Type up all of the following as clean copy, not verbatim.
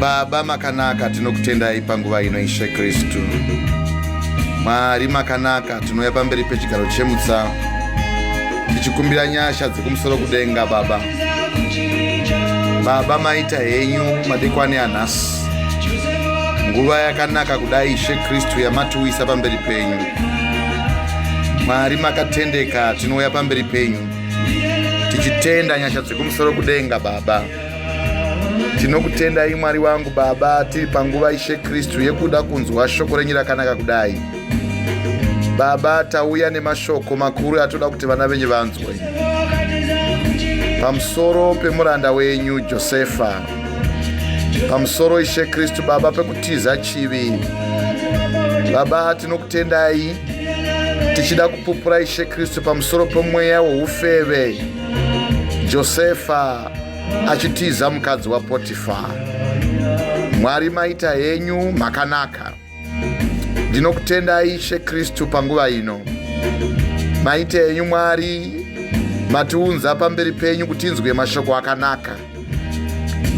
Baba makanaka, tinokutendai panguva ino, Ishe Kristu. Mwari makanaka, tinouya pamberi pechigaro chemutsa tichikumbira nyasha dzekumusoro kudenga. Baba, Baba, maita henyu madekwani anhasi, nguva yakanaka kudai, Ishe Kristu, yamatiuyisa pamberi penyu. Mwari makatendeka, tinouya pamberi penyu tichitenda nyasha dzekumusoro kudenga. Baba, tinokutendai, Mwari wangu. Baba, tiri panguva, Ishe Kristu, yekuda kunzwa shoko renyu rakanaka kudai. Baba, tauya nemashoko makuru atoda kuti vana venyu vanzwe pamusoro pemuranda wenyu Josefa, pamusoro, Ishe Kristu, Baba, pekutiza chivi. Baba, tinokutendai tichida kupupura, Ishe Kristu, pamusoro pemweya weufeve, Josefa achitiza mukadzi waPotifa. Mwari, maita henyu, makanaka. Ndinokutendai, Ishe Kristu, panguva ino. Maita henyu, Mwari, matiunza pamberi penyu kutinzwe mashoko akanaka,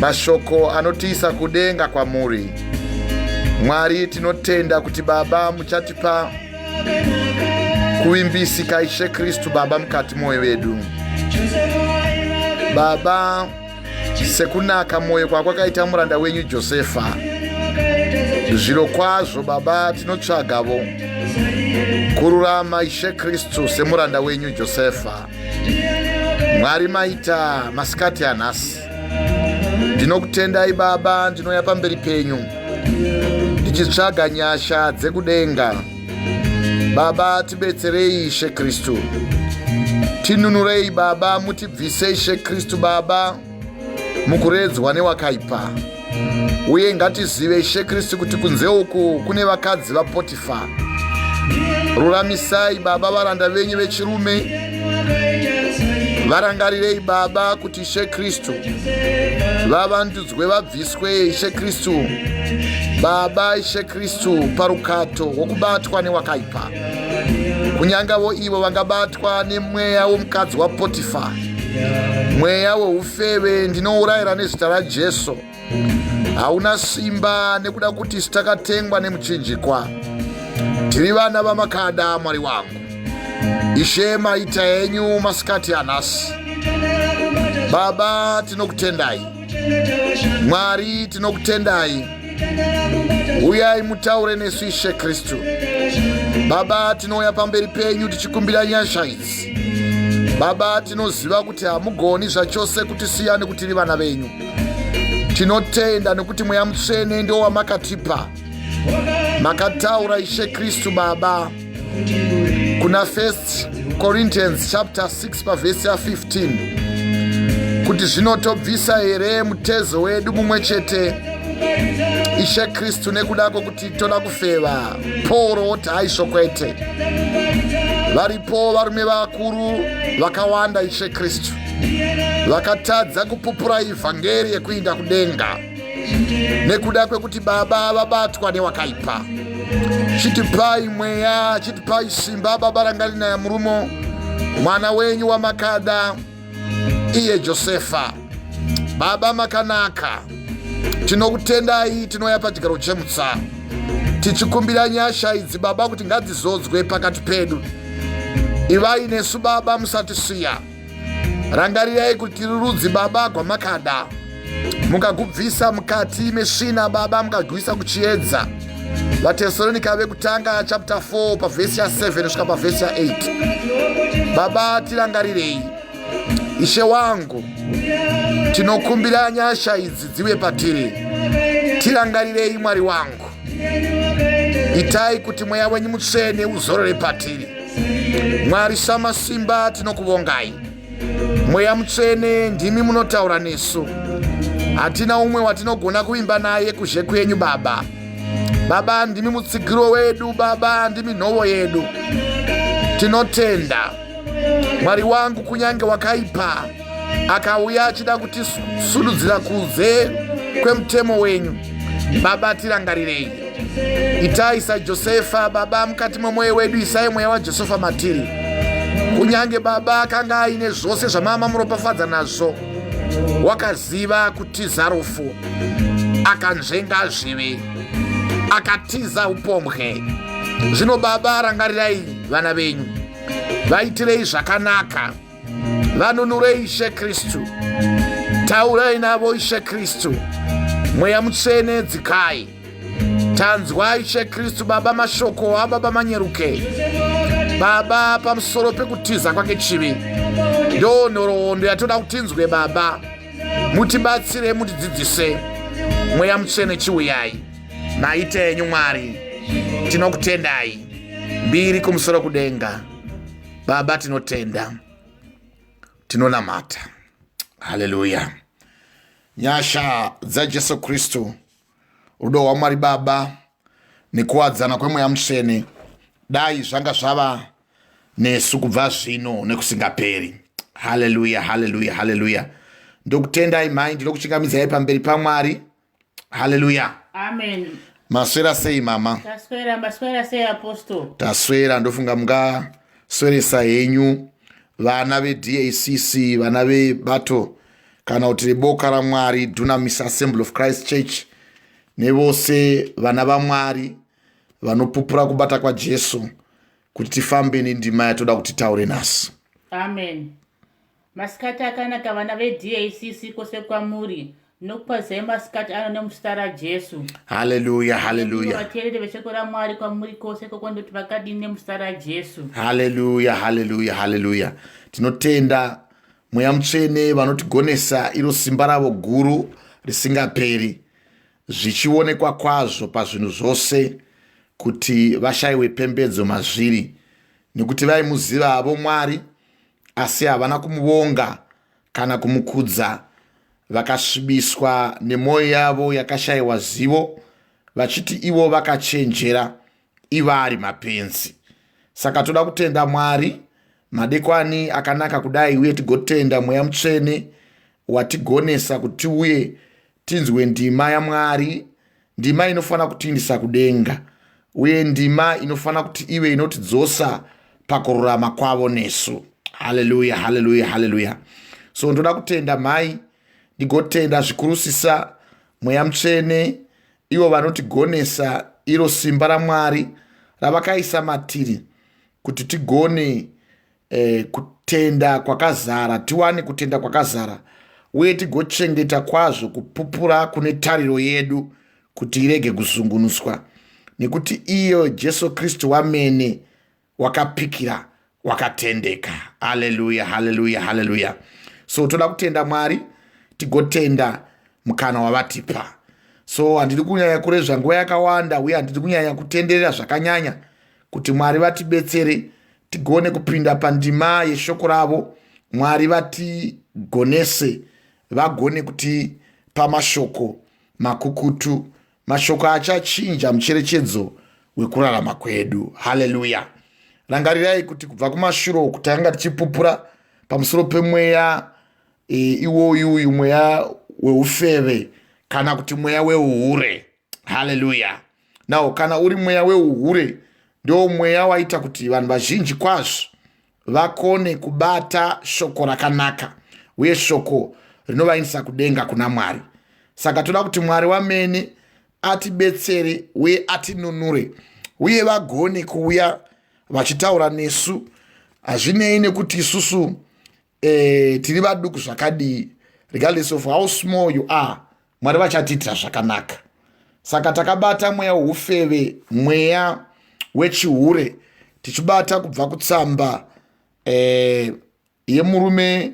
mashoko anotiisa kudenga kwamuri. Mwari, tinotenda kuti, Baba, muchatipa kuvimbisika, Ishe Kristu, Baba, mukati mwoyo wedu. Baba, sekunaka mwoyo kwakwakaita muranda wenyu Josefa, zviro kwazvo, Baba, tinotsvagavo kururama, Ishe Kristu, semuranda wenyu Josefa. Mwari, maita masikati anhasi. Ndinokutendai, Baba. Ndinoya pamberi penyu ndichitsvaga nyasha dzekudenga. Baba, tibetserei, Ishe Kristu. Tinunurei, Baba, mutibvise, Ishe Kristu, Baba, mukuredzwa newakaipa. Uye ngatizive, Ishe Kristu, kuti kunze uku kune vakadzi vaPotifa. Ruramisai, Baba, varanda venyu vechirume. Varangarirei, Baba, kuti, Ishe Kristu, vavandudzwe, vabviswe, Ishe Kristu, Baba, Ishe Kristu, parukato rwokubatwa newakaipa, kunyangavo ivo vangabatwa nemweya womukadzi waPotifa, mweya weufeve. Ndinourayira nezita raJesu, hauna simba, nekuda kuti isu takatengwa nemuchinjikwa, tiri vana vamakada. Mwari wangu, Ishe, maita henyu masikati anhasi. Baba, tinokutendai. Mwari, tinokutendai. Uyai mutaure nesu, Ishe Kristu. Baba, tinouya pamberi penyu tichikumbira nyasha idzi. Baba, tinoziva kuti hamugoni zvachose kutisiya nekuti tiri vana venyu. Tinotenda nekuti Mweya Mutsvene ndo wamakatipa. Makataura, Ishe Kristu, Baba, kuna 1 Corinthians chapter 6 pavhesi ya15 kuti zvinotobvisa here mutezo wedu mumwe chete, Ishe Kristu, nekuda kwokuti toda kufeva? Pauro woti haisvo, kwete. Varipo varume vakuru vakawanda, Ishe Kristu, vakatadza kupupura ivhangeri yekuinda kudenga nekuda kwekuti, Baba, vabatwa newakaipa. Chitipai mweya, chitipai simba, Baba. Rangarinaya murumo mwana wenyu wamakada, iye Josefa. Baba makanaka, tinokutendai. Tinouya pachigaro chemutsa tichikumbira nyasha idzi, Baba, kuti ngadzizodzwe pakati pedu. Ivai nesu, Baba, musatisiya. Rangarirai kuti tiri rudzi, Baba, gwamakada, mukagubvisa mukati mesvina, Baba, mukagwisa kuchiedza. VaTesaronika vekutanga chapter 4 pavhesi ya7 kusvika pavhesi ya8. Baba, tirangarirei, Ishe wangu. Tinokumbira nyasha idzi dzive patiri. Tirangarirei, Mwari wangu. Itai kuti Mweya wenyu Mutsvene uzorore patiri. Mwari Samasimba, tinokuvongai. Mweya Mutsvene, ndimi munotaura nesu. Hatina umwe watinogona kuvimba naye kuzhe kwenyu, Baba. Baba, ndimi mutsigiro wedu. Baba, ndimi nhovo yedu. Tinotenda, Mwari wangu. Kunyange wakaipa akauya achida kutisududzira kunze kwemutemo wenyu, Baba, tirangarirei. Itai saJosefa, Baba, mukati memwoyo wedu. Isai mweya waJosefa matiri. Kunyange, Baba, akanga aine zvose zvamama muropafadza nazvo, wakaziva kutiza rufu. Akanzvenga zvivi, akatiza upombwe. Zvino Baba, rangarirai vana venyu, vaitirei zvakanaka, vanunurei Ishe Kristu, taurai navo Ishe Kristu. Mweya Mutsvene, dzikai. Tanzwa Ishe Kristu Baba mashoko aBaba Manyeruke Baba pamusoro pekutiza kwake chivi. Ndo nhoroondo yatoda kutinzwe Baba, mutibatsire, mutidzidzise. Mweya Mutsvene, chiuyai. Maite enyu Mwari, tinokutendai. Mbiri kumusoro kudenga Baba, tinotenda, tinonamata. Haleluya. Nyasha dzaJesu Kristu, rudo rwaMwari Baba nekuwadzana kweMweya Mutsvene dai zvanga zvava nesu kubva zvino nekusingaperi. Haleluya, haleluya, haleluya. Ndokutendai mhai, ndinokuchingamidzai pamberi paMwari. Haleluya, amen. Maswera sei mama? Taswera, maswera sei apostle? Taswera, ndofunga mungasweresa henyu vana veDACC, vana vebato kana kuti reboka raMwari, Dunamis Assembly of Christ Church, nevose vana vaMwari vanopupura kubata kwaJesu, kuti tifambe nendima yatoda kuti taure nhasi. Amen. Masikati akanaka vana veDACC kwose kwamuri. Nokukwazai masikati ano nemuzita raJesu. Haleluya, haleluya. Vateereri veshoko raMwari kwamuri kwose koko, ndoti vakadini nemuzita raJesu? Haleluya, haleluya, haleluya. Tinotenda Mweya Mutsvene vanotigonesa, iro simba ravo guru risingaperi, zvichionekwa kwazvo pazvinhu zvose kuti vashayiwe pembedzo mazviri, nekuti vaimuziva havo Mwari, asi havana kumuvonga kana kumukudza. Vakasvibiswa nemwoyo yavo yakashayiwa zivo, vachiti ivo vakachenjera, ivari mapenzi. Saka toda kutenda Mwari madekwani akanaka kudai, uye tigotenda Mweya Mutsvene watigonesa kuti tiuye tinzwe ndima yaMwari, ndima inofanira kutiindisa kudenga, uye ndima inofanira kuti ive inotidzosa pakururama kwavo nesu. Haleluya, haleluya, haleluya. So ndoda kutenda mhai, ndigotenda zvikurusisa Mweya Mutsvene, ivo vanotigonesa, iro simba raMwari ravakaisa matiri kuti tigone kutenda kwakazara, tiwane kutenda kwakazara, uye tigochengeta kwazvo kupupura kune tariro yedu kuti irege kuzungunuswa, nekuti iyo Jesu Kristu wamene wakapikira wakatendeka. Haleluya, haleluya, haleluya. So toda kutenda Mwari, tigotenda mukana wavatipa. So handidi kunyanya kurezva nguva yakawanda, uye handidi kunyanya kutenderera zvakanyanya, kuti Mwari vatibetsere tigone kupinda pandima yeshoko ravo. Mwari vatigonese, vagone kutipa mashoko makukutu, mashoko achachinja mucherechedzo wekurarama kwedu. Haleluya. Rangarirai kuti kubva kumashure uku takanga tichipupura pamusoro pemweya iwoyu uyu, mweya weufeve kana kuti mweya weuhure. Haleluya. Now kana uri mweya weuhure, ndo mweya waita kuti vanhu vazhinji kwazvo vakone kubata shoko rakanaka, uye shoko rinovaindisa kudenga kuna Mwari. Saka toda kuti Mwari wamene atibetsere uye atinunure, uye vagone kuuya vachitaura nesu, hazvinei nekuti isusu tiri vaduku zvakadii. Regardless of how small you are, Mwari vachatiitira zvakanaka. Saka takabata mweya weufeve, mweya wechihure, tichibata kubva kutsamba yemurume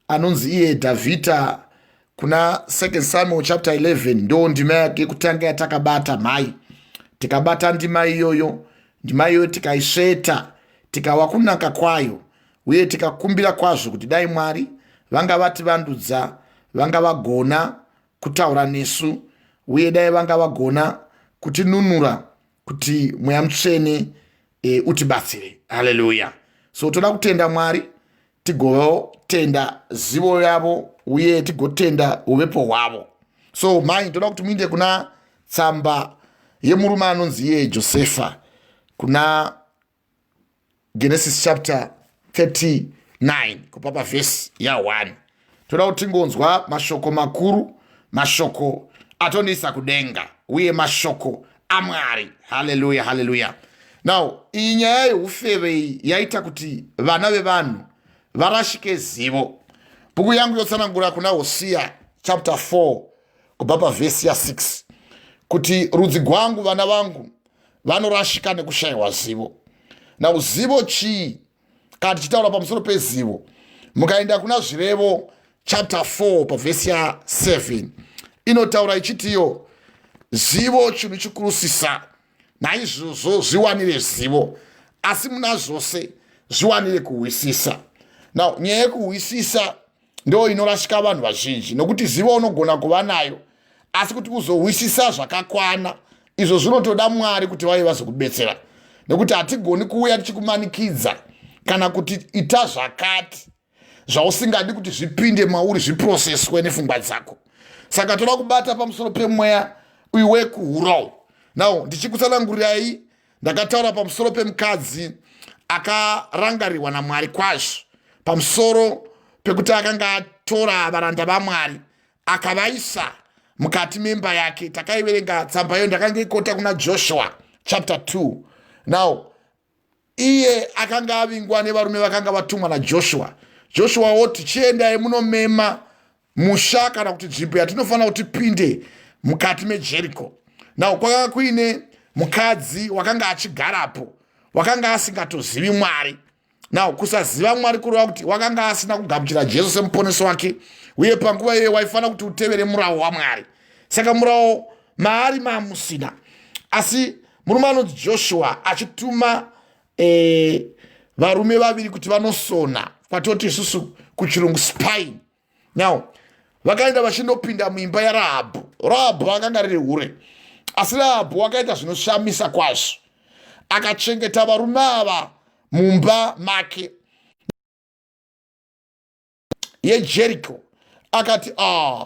anonzi iye Dhavhidha kuna 2 Samuel chapter 11. Ndo ndima yake yekutanga yatakabata mhai. Tikabata ndima iyoyo, ndima iyoyo tikaisveta, tikawa kunaka kwayo, uye tikakumbira kwazvo kuti dai Mwari vanga vativandudza, vanga vagona kutaura nesu, uye dai vanga vagona kutinunura, kuti Mweya Mutsvene utibatsire. Haleluya. So toda kutenda Mwari, tigotenda zivo yavo, uye tigotenda uvepo hwavo. So mai, ndoda kuti muinde kuna tsamba yemurume anonzi iye Josefa, kuna Genesis chapter 39, kubva pavhesi ya1. Toda kuti tingonzwa mashoko makuru, mashoko atondiisa kudenga uye mashoko amwari. Haleluya, haleluya. Now iyi nyaya yeufeve iyi yaita kuti vana vevanhu varashike zivo. Bhuku yangu yotsanangura kuna Hosiya chapter 4 kubva pavhesi ya6 kuti rudzi gwangu, vana vangu vanorashika nekushayiwa zivo. Now zivo chii? Kana tichitaura pamusoro pezivo, mukaenda kuna Zvirevo chapter 4 pavhesi ya7 inotaura ichitiyo zivo chinhu chikurusisa, naizvozvo zviwanire zivo, asi muna zvose zviwanire kuhwisisa. Now nyaya yekuhwisisa ndo inorasika vanhu vazhinji, nokuti zivo unogona kuva nayo, asi kuti uzohwisisa zvakakwana izvo zvinotoda Mwari kuti vaive vazokubetsera, nekuti hatigoni kuuya tichikumanikidza kana kuti ita zvakati zvausingadi kuti zvipinde mauri, zviproseswe nefungwa dzako. Saka toda kubata pamusoro pemweya uyu wekuhurawo. Now ndichikutsanangurirai, ndakataura pamusoro pemukadzi akarangarirwa naMwari kwazvo, pamusoro pekuti akanga atora varanda vaMwari akavaisa mukati memba yake. Takaiverenga tsamba iyo, ndakanga ikota kuna Joshua chapter 2. Now iye akanga avingwa nevarume vakanga vatumwa naJoshua. Joshua woti, chiendai munomema musha kana kuti nzvimbo yatinofanira kuti tipinde mukati meJeriko. Now kwakanga kuine mukadzi wakanga achigarapo, wakanga asingatozivi Mwari. Now kusaziva Mwari kureva kuti wakanga asina kugamuchira Jesu semuponesi wake, uye panguva iyoyo waifanira kuti utevere murawo waMwari. Saka murawo maari maamusina. Asi murume anonzi Joshua achituma varume vaviri kuti vanosona, kwatoti isusu kuchirungu spine. Now vakaenda vachindopinda muimba yaRahabhu. Rahabhu akanga riri hure, asi Rahabhu wakaita zvinoshamisa kwazvo, akachengeta varume ava mumba make yeJeriko. Akati, ah,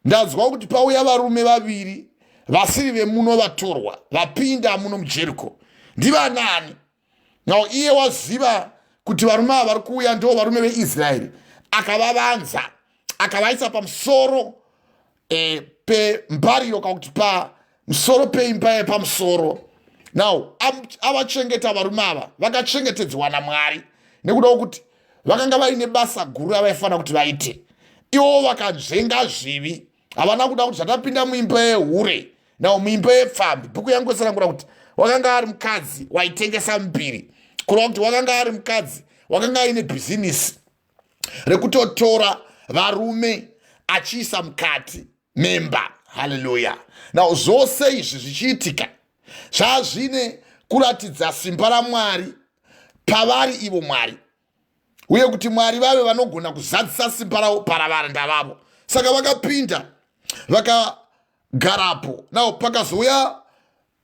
ndanzwa kuti pauya varume vaviri vasiri vemuno, vatorwa, vapinda muno muJeriko, ndivanani? Now iye waziva kuti varume ava vari kuuya ndo varume veIsraeri, akavavanza, akavaisa pamusoro pembariro, kana kuti pamusoro peimba yepamusoro. Now avachengeta varume ava, vakachengetedzwa naMwari nekuda kwekuti vakanga vaine basa guru ravaifanira kuti vaite. Ivovo vakanzvenga zvivi, havana kuda kuti zvatapinda muimba yehure, now muimba yepfambi. Bhuku yangu yotsanangura kuti wakanga ari mukadzi waitengesa mupiri, kureva kuti wakanga ari mukadzi wakanga aine bhizinisi rekutotora varume achiisa mukati memba. Haleluya. Now zvose izvi zvichiitika zvazvine kuratidza simba raMwari pavari ivo Mwari, uye kuti Mwari vave vanogona kuzadzisa simba ravo paravaranda vavo. Saka vakapinda vakagarapo. Now pakazouya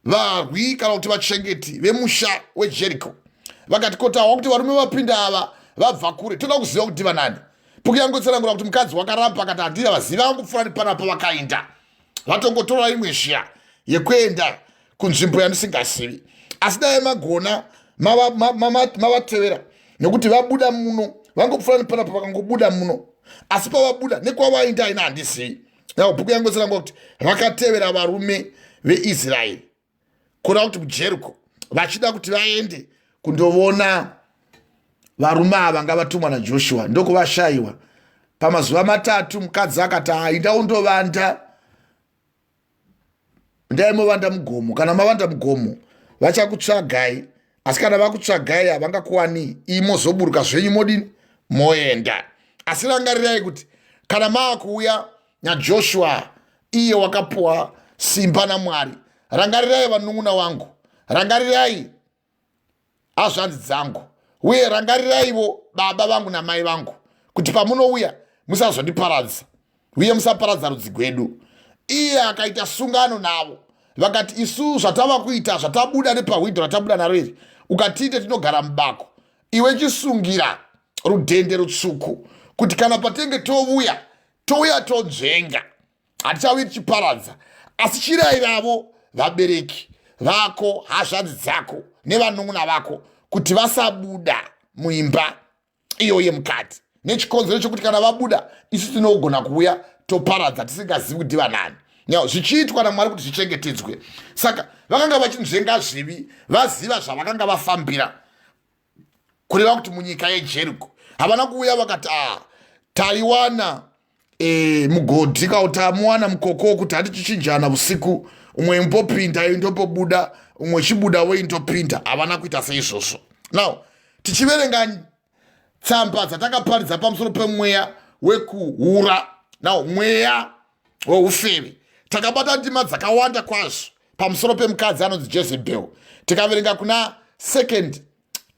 varwi kana kuti vachengeti vemusha weJeriko, vakati, kotawa kuti varume vapinda ava vabva kure, toda kuziva kuti vanani. Puku yangu itsanangura kuti mukadzi wakaramba, akati, handina vaziva vangu pfuura nepanapo, vakaenda vatongotora imwe zhiya yekuenda kunzvimbo yandisingazivi, asi dai magona mavatevera, nekuti vabuda muno, vangopfuura nepanapo, vakangobuda muno, asi pavabuda nekwavaenda aina handizivi. Now bhuku yangu itsanangura kuti vakatevera varume veIsraeri, kureva kuti muJeriko, vachida kuti vaende kundovona varume ava nga vatumwa naJoshua, ndokuvashayiwa. Pamazuva matatu mukadzi akati, ainda undovanda, ndai movanda mugomo, kana mavanda mugomo vachakutsvagai, asi kana vakutsvagai havangakuwani, imozoburuka zvenyu modini moenda. Asi rangarirai kuti kana maakuuya naJoshua, iye wakapuwa simba naMwari, rangarirai vanun'una wangu, rangarirai hazvanzi dzangu, uye rangariraivo baba vangu namai vangu, kuti pamunouya musazondiparadza, uye musaparadza rudzi gwedu. Iye akaita sungano navo, vakati, isu zvatava kuita, zvatabuda nepahwindo ratabuda naro iri, ukatiite tinogara mubako, iwe chisungira rudhende rutsvuku, kuti kana patenge tovuya, touya tonzvenga, hatichauyi tichiparadza. Asi chirairavo vabereki vako, hazvanzi dzako nevanun'una vako, kuti vasabuda muimba iyo yemukati, nechikonzero chokuti kana vabuda isu tinogona kuuya toparadza tisingazivi kuti vanani. Now zvichiitwa naMwari kuti zvichengetedzwe. Saka vakanga vachinzvenga zvivi, vaziva zvavakanga vafambira, kureva kuti munyika yeJeriko havana kuuya vakati a ah, taiwana e, mugodhi ka tamuwana mukoko wokuti hatichichinjana usiku, umwe imbopinda indopobuda, umwe chibuda weindopinda. Havana kuita seizvozvo. Now tichiverenga tsamba dzatakaparidza pamusoro pemweya wekuhura, now mweya weufeve, takabata ndima dzakawanda kwazvo pamusoro pemukadzi anonzi Jezebel. Tikaverenga kuna Second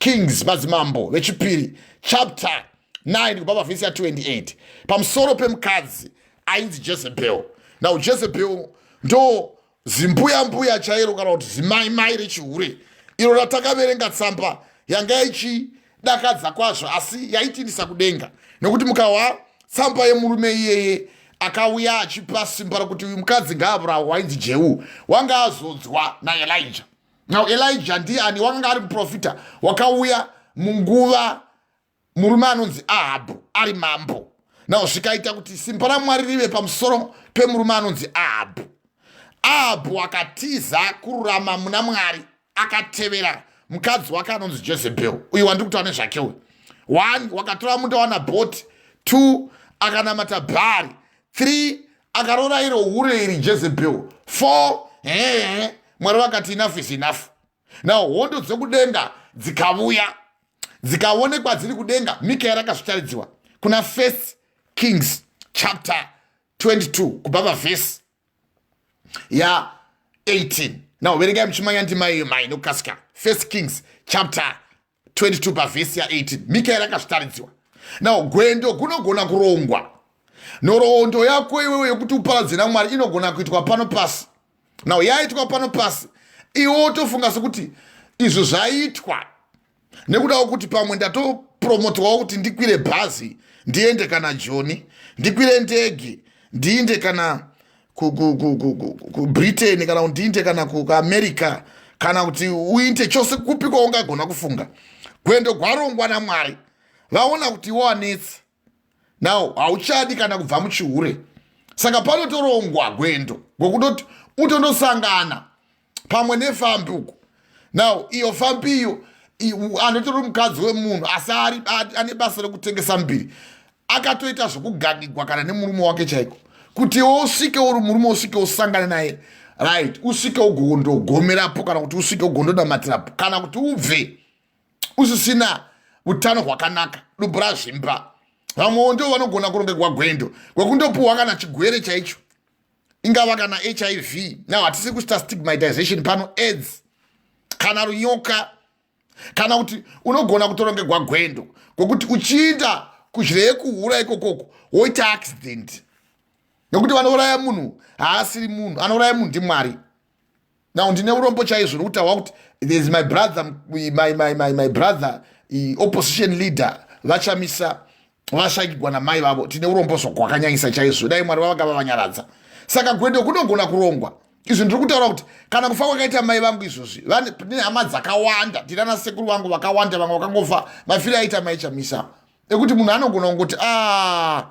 Kings, Madzimambo vechipiri chapter 9 kubva pavhesi ya28, pamusoro pemukadzi ainzi Jezebel. Now Jezebel ndo zimbuya mbuya chairo, kana kuti zimai mai rechihure iro ratakaverenga tsamba yanga ichidakadza kwazvo, asi yaitinisa kudenga, nekuti mukahwa tsamba yemurume iyeye akauya achipa simba rokuti uyu mukadzi ngaavurawa, wainzi Jehu, wanga azodzwa naElijah. Now Elijah ndiani? Wakanga ari muprofita wakauya munguva murume anonzi Ahabhu ari mambo. Now zvikaita kuti simba raMwari rive pamusoro pemurume anonzi Ahabhu. Ahabhu akatiza kururama muna Mwari, akatevera mukadzi wake anonzi Jezebel, uyu wandiri kutaura nezvake uyu. One, wakatora munda waNabhoti. Two, akanamata Bhaari. Three, akaroora iro hure iri Jezebel. Four, hehe, Mwari vakati enough is enough. Now hondo dzekudenga dzikavuya, dzikaonekwa dziri kudenga. Mikaeri akazvitaridziwa kuna First Kings chapter 22 kubva pavhesi ya18. Now verengai muchimanya ndima iyo mai nokukasika. First Kings chapter 22 pavhesi ya18, Mikaeri akazvitaridziwa. Now gwendo kunogona kurongwa, nhoroondo yako iwewe yekuti uparadze naMwari inogona kuitwa pano pasi. Now yaitwa pano pasi, iwe wotofunga sekuti izvo zvaitwa nekudawo kuti pamwe ndatopromotwawo kuti ndikwire bhazi ndiende kana Joni, ndikwire ndege ndiinde kana kuBritain, kana kuti ndiinde kana kuAmerica, kana kuti uinde chose kupi kwaungagona kufunga. Gwendo gwarongwa naMwari, vaona kuti iwe wanetsa, now hauchadi kana kubva muchihure, saka panotorongwa gwendo gwekutoti utondosangana pamwe nefambi uku. Now iyo fambi iyo anotori mukadzi wemunhu, asi ane basa rekutengesa mubiri, akatoita zvokugagigwa kana nemurume wake chaiko, kuti iwe usvike uri murume, usvike usangane naye, right, usvike ugondogomerapo, kana kuti usvike ugondonamatirapo, kana kuti ubve usisina utano hwakanaka, dumbu razvimba. Vamwewo ndo vanogona kurongegwa gwendo kwekundopuhwa kana chigwere chaicho, ingava kana HIV. Now hatisi kuita stigmatization pano. AIDS kana runyoka, kana kuti unogona kutorongegwa gwendo kwekuti uchiinda kuzhira yekuhura ikokoko woita accident, nekuti vanouraya munhu haasiri munhu, anouraya munhu ndiMwari. Now ndine urombo chaizvo nokuti awa kuti there is my brother, my brother, opposition leader vaChamisa, vashayikigwa namai vavo. Tine urombo zvakwakanyanyisa chaizvo. Dai Mwari vavanga vavanyaradza. Saka gwendo kunogona kurongwa. Izvi ndiri kutaura kuti kana kufa kwakaita mai vangu izvozvi, ndine hama dzakawanda, ndina nasekuru vangu vakawanda, vamwe vakangofa mafiro aita mai Chamisa, ekuti munhu anogona kungoti a ah,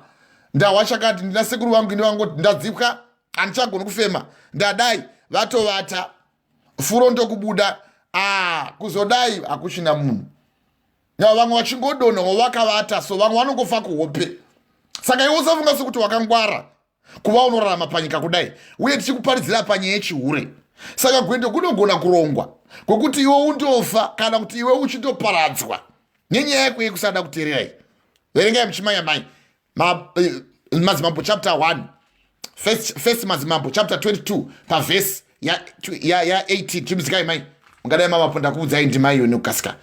ndahwa chakati. Ndina sekuru vangu ini vangoti ndadzipwa, handichagoni kufema, ndadai, vatovata furo ndokubuda, a kuzodai hakuchina munhu. Na vamwe vachingodonhawo vakavata, so vamwe vanongofa kuhope. Saka iwe usafunga sekuti wakangwara kuva unorarama panyika kudai, uye tichikuparidzira panyaya yechihure. Saka gwendo kunogona kurongwa kwekuti iwe undofa, kana kuti iwe uchindoparadzwa nenyaya yako yekusada kuteererai. Verengai muchimanya mai Madzimambo chapter 1, first Madzimambo chapter 22 pavhesi ya 18. Chimbidzikai mai, mungadai mavapo, ndakuudzai ndima iyo nekukasika.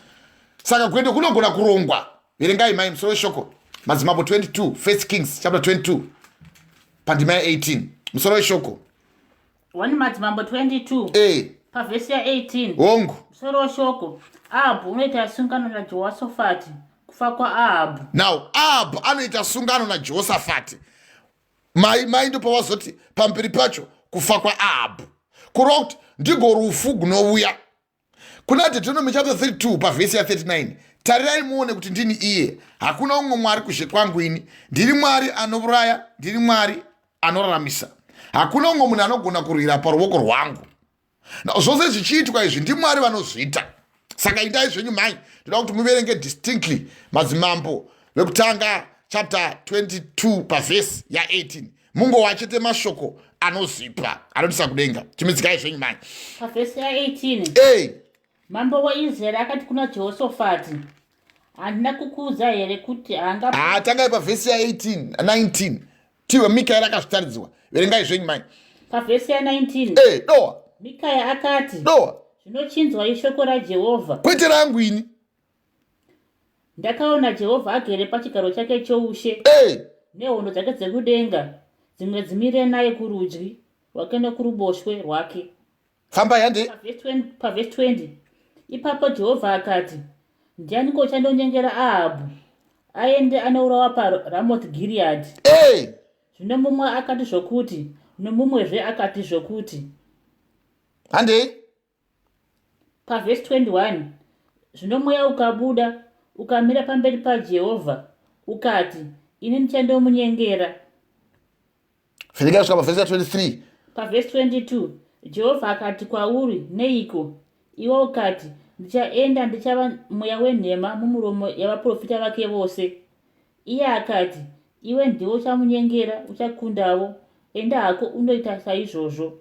Saka gwendo kunogona kurongwa. Verengai mai musoro weshoko, Madzimambo 22, First Kings chapter 22 pandima ya18, musoro weshoko. 1 Madzimambo 22 pavhesi ya18. Hongu. Musoro weshoko: Ahabhu unoita sungano naJehoshafati. Kufa kwaAhabhu. Now Ahabhu anoita sungano naJehoshafati. Mai mai ndopavazoti pamberi pacho kufa kwaAhabhu, kureva kuti ndigo rufu gunouya. Kuna Deuteronomy chapter 32 pavhesi ya39: "Tarirai muone kuti ndini iye, hakuna umwe Mwari kuzhe kwangu. Ini ndiri Mwari anouraya, ndiri Mwari anoraramisa. Hakuna umwe munhu anogona kurwira paruoko rwangu. Zvose zvichiitwa izvi ndiMwari vanozviita. Saka indai zvenyu mhai, ndoda kuti muverenge distinctly Madzimambo vekutanga chapter 22 pavhesi ya18, mungowachete mashoko anozipa anotisa kudenga. Chimidzikai zvenyu mhai. Pavhesi ya18. Hey. Mambo waIsraeri akati kuna Jehoshafati, handina kukuudza here kuti hanga Ah, tangai pavhesi ya18 19 tiwe Mikaeri akazvitaridziwa. Verengai zvenyu mai. Pavhesi ya19. Hey, doa. Mikaya akati, doa, zvinochinzwa ishoko raJehovha, kwete rangu ini. Ndakaona Jehovha agere pachigaro chake choushe, hey, nehondo dzake dzekudenga dzimwe dzimire naye kurudyi rwake nokuruboshwe rwake. Fambai hande. Pavhesi 20, ipapo Jehovha akati, ndianiko uchandonyengera Ahabhu aende anourawa paRamoth Gilead? Hey. Zvino mumwe akati zvokuti, nomumwezve akati zvokuti. Handei. Pavhesi 21, zvino mweya ukabuda ukamira pamberi paJehovha ukati, ini ndichandomunyengera. Verengai kusvika pavhesi ya23. Pavhesi 22, Jehovha akati kwauri, neiko? Iwe ukati, ndichaenda ndichava mweya wenhema mumuromo yavaprofita vake vose. Iye akati, iwe ndiwe uchamunyengera, uchakundawo. Enda hako undoita saizvozvo.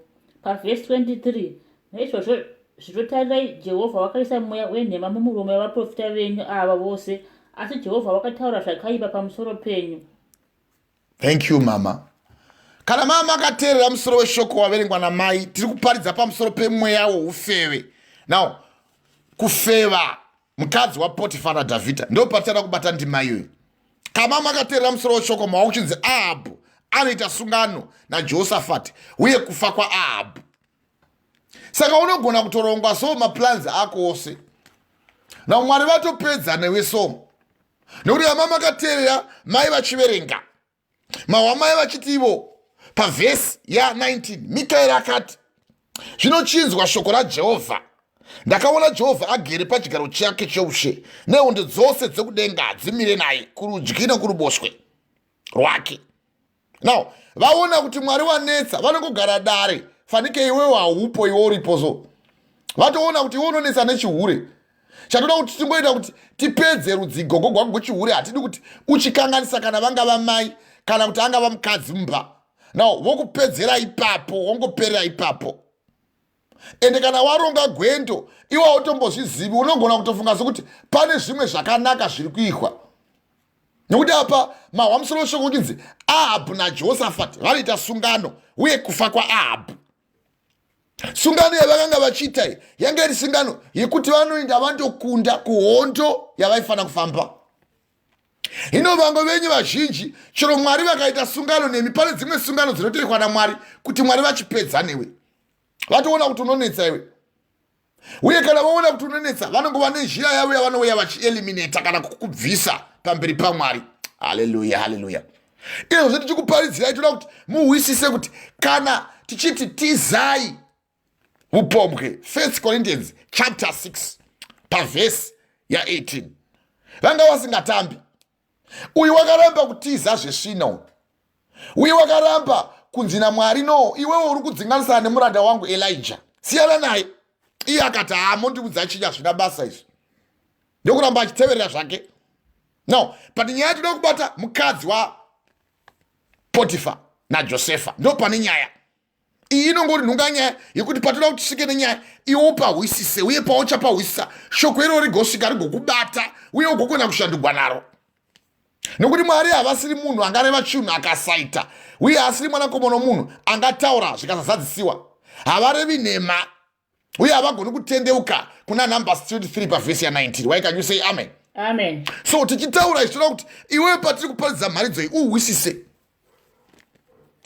Pavhesi 23, naizvozvo zvitotarirai, Jehovha wakaisa mweya wenhema mumuromo yavaprofita venyu ava vose, asi Jehovha wakataura zvakaipa pamusoro penyu. Thank you mama. Kana mama makateerera musoro weshoko waverengwa namai, tiri kuparidza pamusoro pemweya woufeve. Now, kufeva mukadzi waPotifa naDhavhidha ndo patichada kubata ndima iyoyo. Kama makateerera musoro weshoko, mawa kuchinzi Ahabhu anoita sungano naJehosafati uye kufa kwaAhabhu. Saka unogona kutorongwa so maplans ako ose, na Mwari vatopedza newe so, nekuti vama makateerera mai vachiverenga mahwamai vachiti ivo pavhesi ya19, Mikaeri akati, zvinochinzwa shoko raJehovha, ndakaona Jehovha agere pachigaro chake cheushe, nehondo dzose dzekudenga dzimire naye kurudyi nokuruboshwe rwake. Now vaona kuti Mwari wanetsa, vanongogara dare fanike iwewo haupo, iwe uripo so vatoona kuti iwe unonetsa nechihure. Chatoda kuti tingoita kuti tipedze rudzigogo gwako gwechihure, hatidi kuti uchikanganisa kana vangava mai kana kuti angava mukadzi mumba. Now vokupedzera ipapo, wongoperera ipapo. Ende kana waronga gwendo iwe hautombozvizivi, unogona kutofunga sekuti pane zvimwe zvakanaka zviri kuihwa, nekuti apa mahwa musoro weshoko kuchinzi Ahabhu naJehosafati vanoita sungano uye kufa kwaAhabhu. Sungano yavakanga vachiita iyi yanga iri sungano yekuti vanoenda vandokunda kuhondo yavaifanira kufamba. Hino vamwe venyu vazhinji, chero Mwari vakaita sungano nemi, pane dzimwe sungano dzinotoitwa naMwari kuti Mwari vachipedza newe, vatoona kuti unonetsa iwe. Uye kana vaona kuti unonetsa, vanongova nezhira yavo yavanouya vachieliminata kana kukubvisa pamberi paMwari. Haleluya, haleluya. Izvozvo tichikuparidzirai, toda kuti muhwisise kuti kana tichiti tizai upombwe, 1 Corinthians chapter 6 pavhesi ya18, vanga vasingatambi. Uyu wakaramba kutiza zvesvina uyu, uye wakaramba kunzi naMwari, no, iwewe uri kudzinganisana nemuranda wangu Elijah, siyana naye. Iye akati, haa, mondiudza chinya, hazvina basa izvi, ndokuramba achiteverera zvake. No, but nyaya toda kubata mukadzi waPotifa naJosefa, ndo pane nyaya iyi. Inongori nhunganyaya yekuti patoda kuti tisvike nenyaya, iwe upahwisise, uye pauchapahwisisa shoko iro rigosvika rigokubata uye ugogona kushandugwa naro, nekuti Mwari havasiri munhu angareva chinhu akasaita, uye asiri mwanakomana womunhu angataura zvikasazadzisiwa. Havarevi nhema uye havagoni kutendeuka. Kuna Numbers 23 pavhesi ya19. Why can you say amen? Amen. So tichitaura izvi, toda kuti iwewe patiri kuparidza mharidzo iyi uhwisise.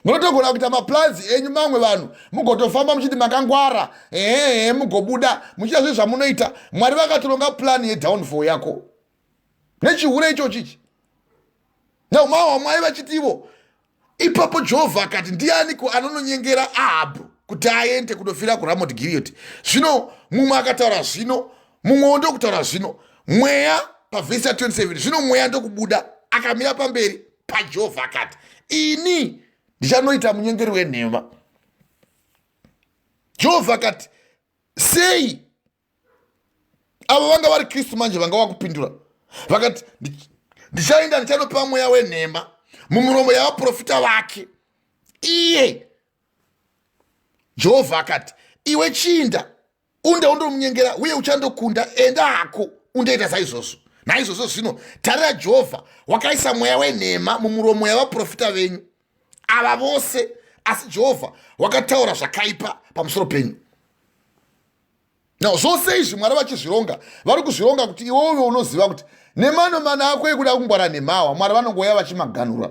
Munotogona kuita maplans enyu mamwe vanhu, mugotofamba muchiti makangwara, ehehe, mugobuda muchiita zve zvamunoita. Mwari vakatoronga plan yedownfall yako nechihure ichochichi. Naumahwa Mwari vachiti ivo, ipapo Jehovha akati, ndianiko anononyengera Ahabhu kuti aende kundofira kuRamot Gilead? Zvino mumwe akataura zvino, mumwewo ndokutaura zvino. Mweya pavhesi ya27, zvino mweya ndokubuda akamira pamberi paJehovha akati, ini Ndichanoita munyengeri wenhema. Jehovha akati, sei? Avo vanga vari Kristu manje vanga vakupindura vakati, ndichaenda ndichanopa mweya wenhema mumuromo yavaprofita vake. Iye Jehovha akati, iwe chiinda unde undomunyengera, uye uchandokunda. Enda hako undoita saizvozvo. Naizvozvo zvino tarira, Jehovha wakaisa mweya wenhema mumuromo yavaprofita venyu ava vose, asi Jehovha wakataura zvakaipa pamusoro penyu. Now zvose izvi Mwari vachizvironga, vari kuzvironga kuti iwe uve unoziva kuti nemano mana ako ekuda kungwara nemawa, Mwari vanongouya vachimaganura.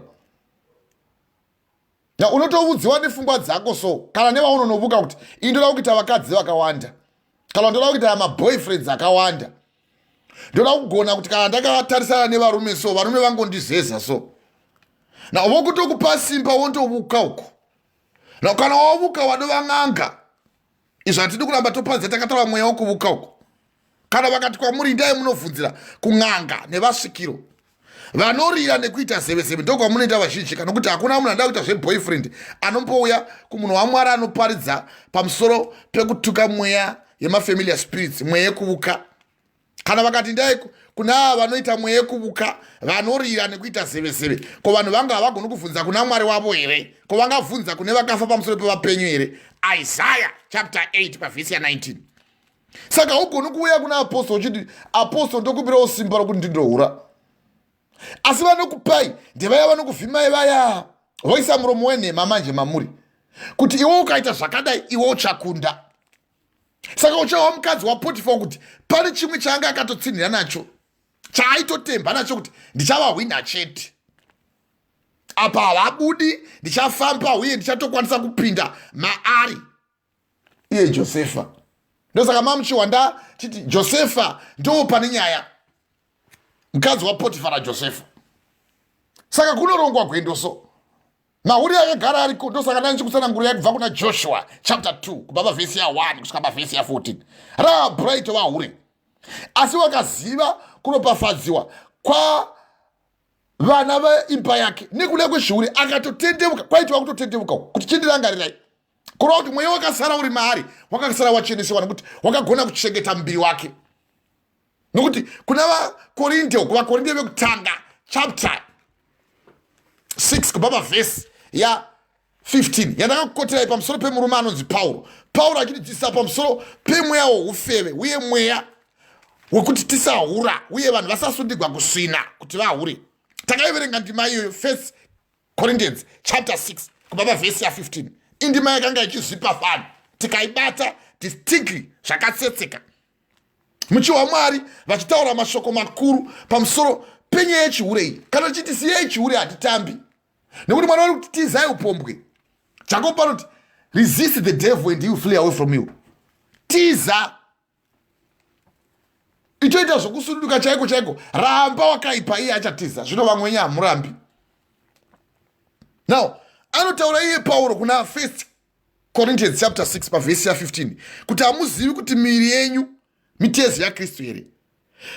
Now unotovudziwa nefungwa dzako so kana nevaunonovuka kuti ini ndoda kuita vakadzi vakawanda, kana ndoda kuita maboyfriends akawanda, ndoda kugona kuti kana ndakatarisana nevarume so varume vangondizeza so. Now vokutokupa simba wondovuka uko. Now kana wavuka wadova n'anga. Izvo hatidi kuramba topanze takataura mweya wokuvuka uko. Kana vakati kwamuri indai munovhunzira kun'anga nevasvikiro vanorira nekuita zevezeve, ndokwamunoita vazhinji, kana kuti hakuna munhu anoda kuita zveboyfriend anombouya kumunhu waMwari anoparidza pamusoro pekutuka mweya yemafamiliar spirits, mweya yekuvuka. Kana vakati ndai kuna ava vanoita mweya yekuvuka vanorira nekuita zevezeve, ko vanhu vanga havagoni kuvhunza kuna Mwari wavo here? Ko vangavhunza kune vakafa pamusoro pevapenyu here? Isaiah chapter 8 pavhesi ya19. Saka haugoni kuuya kuna apostle uchiti, apostle, ndokumbirawo simba rokuti ndindohura. Asi vanokupai ndevaya vanokuvhimai vaya, voisa muromo wenhema manje mamuri kuti iwe ukaita zvakadai iwe uchakunda. Saka uchawa mukadzi waPotifa kuti pane chimwe chaanga akatotsinhira nacho, chaaitotemba nacho kuti ndichavahwina chete, apa havabudi, ndichafamba uye ndichatokwanisa kupinda maari iye Josefa. Ndosaka mamuchiwanda chiti Josefa ndo pane nyaya, mukadzi waPotifa naJosefa. Saka kunorongwa gwendo so mahuri akagara ariko. Ndosaka ndanichikutsanangurira kubva kuna Joshua chapter 2 kubva pavhesi ya1 kusvika pavhesi ya14. Rabright vahure, asi wakaziva kuropafadziwa kwa vana veimba yake nekuda kwezvihure, akatotendeuka. Kwaitwa kutotendeuka kuti chindirangarirai, kureva kuti mweya wakasara uri maari wakasara wachenesewa, nekuti wakagona kuchengeta muviri wake. Nokuti kuna vaKorinte, kuvaKorinte vekutanga chapter 6 kubva pavhesi ya15 yandakakukoterai pamusoro pemurume anonzi Pauro, Pauro achitidzidzisa pamusoro pemweya woufeve uye mweya wekuti tisahura uye vanhu vasasundigwa kusvina kuti vahure. Takaiverenga ndima iyoyo, First Corinthians chapter 6 kubva pavhesi ya15. Indima yakanga ichizvipa fani, tikaibata distinctly zvakatsetseka. Muchiwa Mwari vachitaura mashoko makuru pamusoro penyaya yechihure iyi. Kana tichiti siyai chihure, hatitambi, nekuti Mwari vari kuti tizai upombwe. Jacob panoti, resist the devil and he will flee away from you. Tiza, itoita zvokusunduka chaiko chaiko, ramba wakaipa, iye achatiza. Zvino vamwe wenyu hamurambi. Now anotaura iye Pauro kuna First Corinthians chapter 6 pavhesi ya15 kuti hamuzivi kuti miviri yenyu mitezo yaKristu here?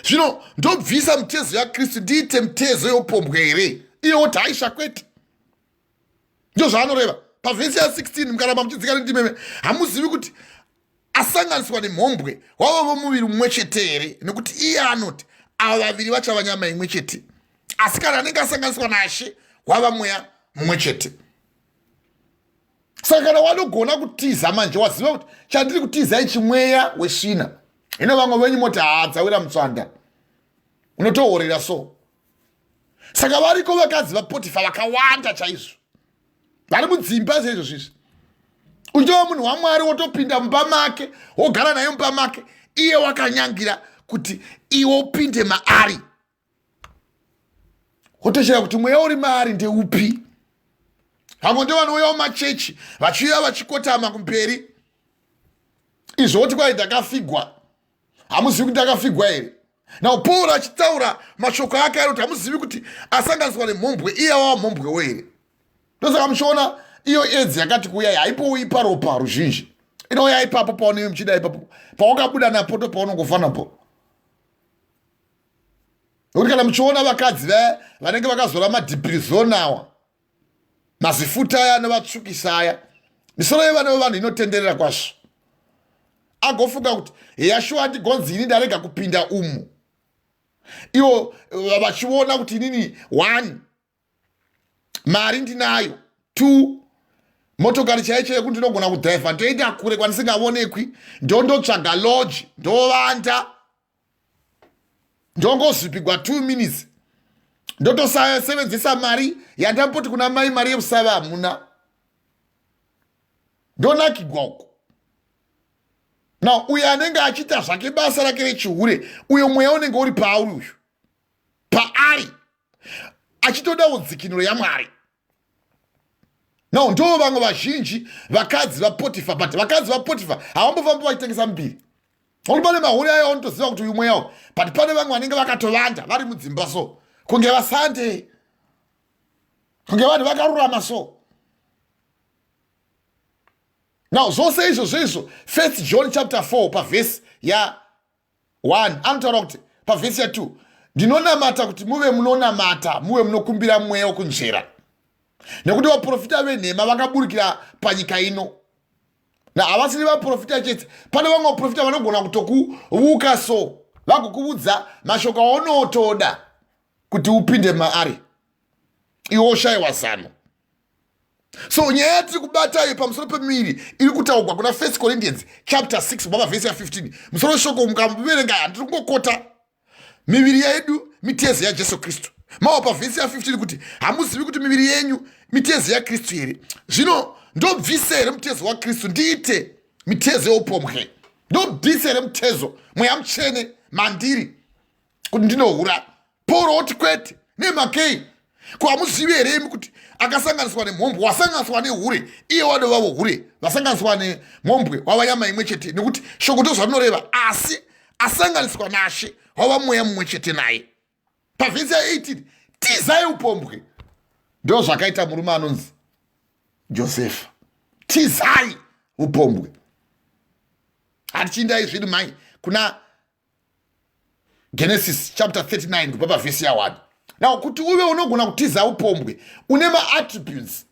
Zvino ndobvisa mitezo yaKristu ndiite mitezo yopombwe here? Iye woti haisha, kwete. Ndo zvaanoreva pavhesi ya16 mukaramba muchidzika nendimeme. Hamuzivi kuti asanganiswa nemhombwe wava vomuviri mumwe chete here? Nekuti iye anoti ava vaviri vachava nyama imwe chete. Asi kana anenge asanganiswa naShe, wava mweya mumwe chete. Saka kana wanogona kutiza manje, waziva kuti chandiri kutiza ichi mweya wesvina. Hino vamwe venyu moti haadzawira mutswanda, unotohorera so. Saka variko vakadzi vaPotifa vakawanda chaizvo vari mudzimba seizvo zvizvi. Uchitova munhu waMwari, wotopinda mumba make, wogara naye mumba make, iye wakanyangira kuti iwe upinde maari, wotoshaya kuti mweya uri maari ndeupi. Vamwe ndo vanouyawo machechi vachiuya vachikotama kumberi izvo, woti kwai ndakafigwa. Hamuzivi kuti ndakafigwa here? Now Paul achitaura mashoko ake anoti, hamuzivi kuti asanganiswa nemhombwe iye wava mhombwewo here? Ndosaka muchiona iyo edzi yakati kuuya haipouyi paropa ruzhinji, inouya ipapo paunenge muchida, ipapo pawakabuda napo ndo paunongofa napo. Nokuti kana muchiona vakadzi vaya vanenge vakazora madhiprizonawa. Mazifuta aya anovatsvukisa aya, misoro yevana vevanhu inotenderera kwazvo. Agofunga kuti heya shuwa ndigonzi ini ndarega kupinda umu, ivo vachiona kuti inini one mari ndinayo, two motokari chaicho yekuti ndinogona kudhraivha ndoenda kure kwandisingavonekwi, ndondotsvaga lodge, ndovanda, ndongozvipigwa 2 minutes, ndotosevenzesa mari yandamboti kuna mai mari yekusava hamuna, ndonakigwa uko. Now uyo anenge achiita zvake basa rake rechihure, uyo mweya unenge uri pauri, uyu paari achitodawo dzikinuro yaMwari. Now ndo vamwe vazhinji vakadzi vaPotifa, but vakadzi vaPotifa havambofambi vachitengesa mubiri, nokuti pane mahuri ayo aunotoziva kuti uyu mweyawo. But pane vamwe vanenge vakatovanda vari mudzimba, so kunge vasande, kunge vanhu vakarurama. So now zvose izvozvo izvo, First John chapter 4 pavhesi ya1 anotaura kuti, pavhesi ya2, "Ndinonamata kuti muve munonamata, muve munokumbira mweya wokunzvera, nekuti vaprofita venhema vakaburikira panyika ino." Na havasiri vaprofita chete, pane vamwe vaprofita vanogona kutokuvuka, so vagokuudza mashoko aunotoda kuti upinde maari, iwe ushayiwa zano. So nyaya yatiri kubata iyo pamusoro pemiviri iri kutaurwa kuna First Corinthians chapter 6 kubva pavhesi ya15. Musoro weshoko mukaverenga, handiri kungokota, miviri yedu mitezo yaJesu Kristu. Mawa pavhesi ya15 kuti, "Hamuzivi kuti miviri yenyu mitezo yaKristu here? Zvino ndobvise here mutezo waKristu ndiite mitezo yeupombwe? Ndobvise here mutezo, Mweya Mutsvene mandiri, kuti ndinohura?" Pauro oti kwete. Nemakei? Ko hamuzivi here imi kuti akasanganiswa nemhombwe wasanganiswa nehure, iye wadovavo hure? Vasanganiswa nemhombwe wava nyama imwe chete, nekuti shoko ndo zvarinoreva. Asi asanganiswa naShe wava mweya mumwe chete naye. Pavhesi ya18, tizai upombwe. Ndo zvakaita murume anonzi Josefa. Tizai upombwe. Hatichiindai zviri mai kuna Genesis chapter 39 kubva pavhesi ya1. Now kuti uve unogona kutiza upombwe, une maattributes,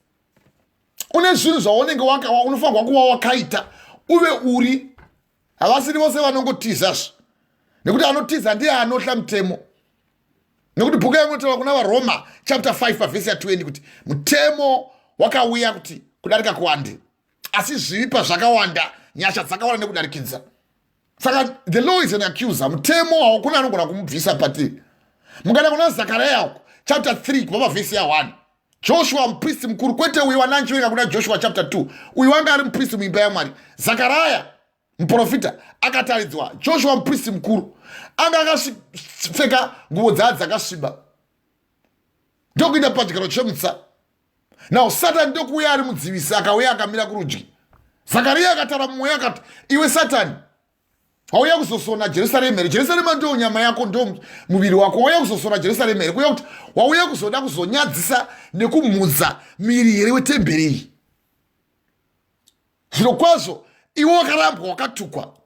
une zvinhu zvaunenge unofanirwa kuva wakaita uve uri. Havasiri vose vanongotizazvo, nekuti anotiza ndiye anohla mutemo, nekuti bhuku yangu inotaura kuna vaRoma chapter 5 pavhesi ya20 kuti mutemo wakauya kuti kudarika kuwande, asi zvivi pazvakawanda, nyasha dzakawanda nekudarikidza. Saka the law is an accuser. Mutemo haukuna anogona kumubvisa patiri. Mukana kuna Zakaria uko chapter 3 kubva pavhesi ya1, Joshua mupristi mukuru, kwete uyu wananchiverenga kuna Joshua chapter 2, uyu wanga ari mupristi muimba yaMwari. Zakaraya muprofita akataridzwa Joshua mupristi mukuru anga akapfeka nguvo dzaa dzakasviba, ndokuenda pachigaro chemutsa. Now Satani ndokuuya ari mudzivisi, akauya akamira kurudyi. Zakariya akataura mumweya akati, "Iwe Satani, wauya kuzosona Jerusarema here? Jerusarema ndo nyama yako, ndo muviri wako. Wauya kuzosona Jerusarema here? Kuya kuti wauya kuzoda kuzonyadzisa nekumhudza miri here wetemberi iyi? Zviro kwazvo iwe wakarambwa, wakatukwa."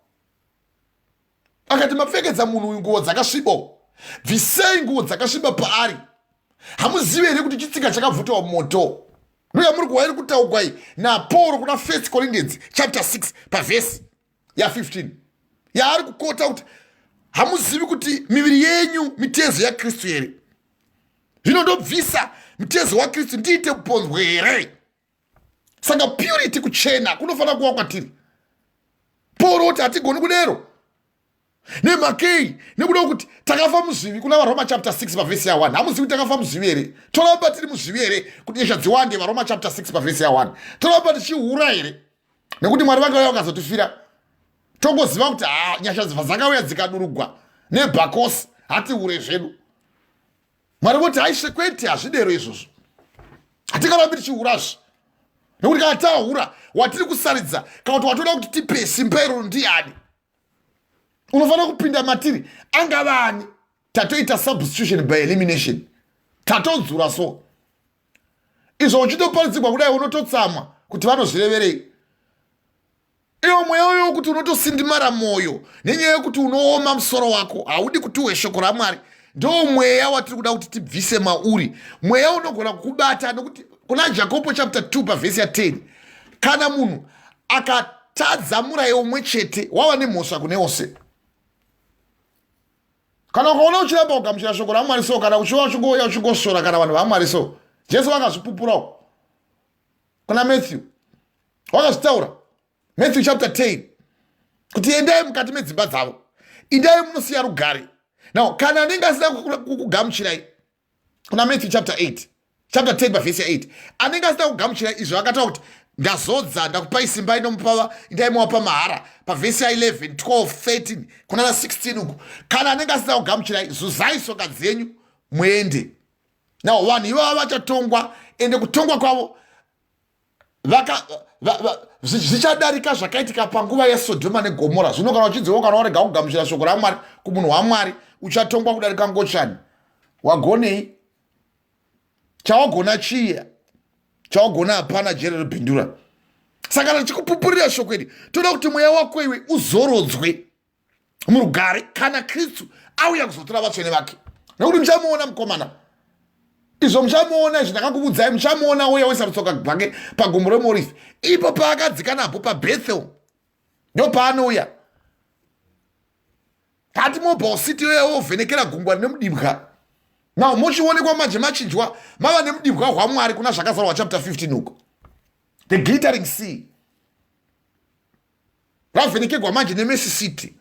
Akati, "Mapfekedza munhu uyu nguo dzakasviba. Bvisei nguo dzakasviba paari. Hamuzivi here kuti chitsika chakabvutwa moto?" Ndo yamuri kuwa iri kutaugwa iyi naPauro kuna First Corinthians chapter 6 pavhesi ya15, yaari kukota kuti, "Hamuzivi kuti miviri yenyu mitezo yaKristu here? Zvino ndobvisa mutezo waKristu ndiite upombwe here?" Saka purity, kuchena kunofanira kuva kwatiri. Pauro kuti hatigoni kudero. Nemakei? Nekuda kuti takafa muzvivi. Kuna vaRoma chapter 6 pavhesi ya1, hamuzivi kuti takafa muzvivi here? Toramba tiri muzvivi here kuti nyasha dziwande? VaRoma chapter 6 pavhesi ya1. Toramba tichihura here? Nekuti Mwari vakauya vakazotifira, tongoziva kuti ha, nyasha dzibva dzakauya dzikadurugwa nebhakosi, hatihure zvedu. Mwari voti, "Haisve, kwete, hazvidero izvozvo. Hatingarambi tichihurazve, nekuti kana tahura, watiri kusaridza kana kuti watoda kuti tipe simba iroro ndiani? Unofanira kupinda matiri angava ani?" Tatoita substitution by elimination, tatodzura. So izvo uchitoparidzirwa kudai, unototsamwa kuti vanozvireverei. Iwo mweya uyo wekuti unotosindimara mwoyo nenyaya yekuti unooma musoro wako, haudi kuti uwe shoko raMwari, ndo mweya watiri kuda kuti tibvise mauri. Mweya unogona kukubata nekuti Kuna Jakobo chapter 2 pavhesi ya 10, kana munhu akatadza murayo umwe chete wava nemhosva kune ose. Kana ukaona uchiramba kugamuchira shoko raMwari so, kana uchiva uchingouya uchingosvora kana vanhu vaMwari so, Jesu vakazvipupurawo kuna Matthew, wakazvitaura Matthew chapter 10 kuti endai mukati medzimba dzavo, indai munosiya rugare. Now kana anenge asina kukugamuchirai, kuna Matthew chapter 8, chapter 10 pavhesi ya 8, anenge asina kugamuchira izvo akataura kuti ndazodza, ndakupai simba inomupava, indai mowapa mahara, pavhesi ya 11, 12, 13 kuna na 16 uku, kana anenge asina kugamuchirai, zuzai soka dzenyu muende. Now vanhu ivava vachatongwa, ende kutongwa kwavo zvichadarika zvakaitika panguva yeSodhoma neGomora. Zvino kana uchinziwo kana warega kugamuchira shoko raMwari kumunhu waMwari, uchatongwa kudarika ngochani. Wagonei? Chawagona chiya? Chawagona hapana. Jere rebhindura. Saka kana tichikupupurira shoko iri, toda kuti mweya wako iwe uzorodzwe murugare kana Kristu auya kuzotora vatsvene vake. Nekuti muchamuona mukomana, izvo muchamuona, izvi ndakakuvudzai, muchamuona uya woisa rutsoka rwake pagomo reMorisi, ipo paakadzika napo paBethel, ndo paanouya hati mobile city yoya wovhenekera gungwa rine mudibwa. Now mochionekwa manje machinjwa mava nemudibwa hwaMwari kuna Zvakazarwa chapter 15 uko, the glittering sea ravhenekegwa manje neMercy City.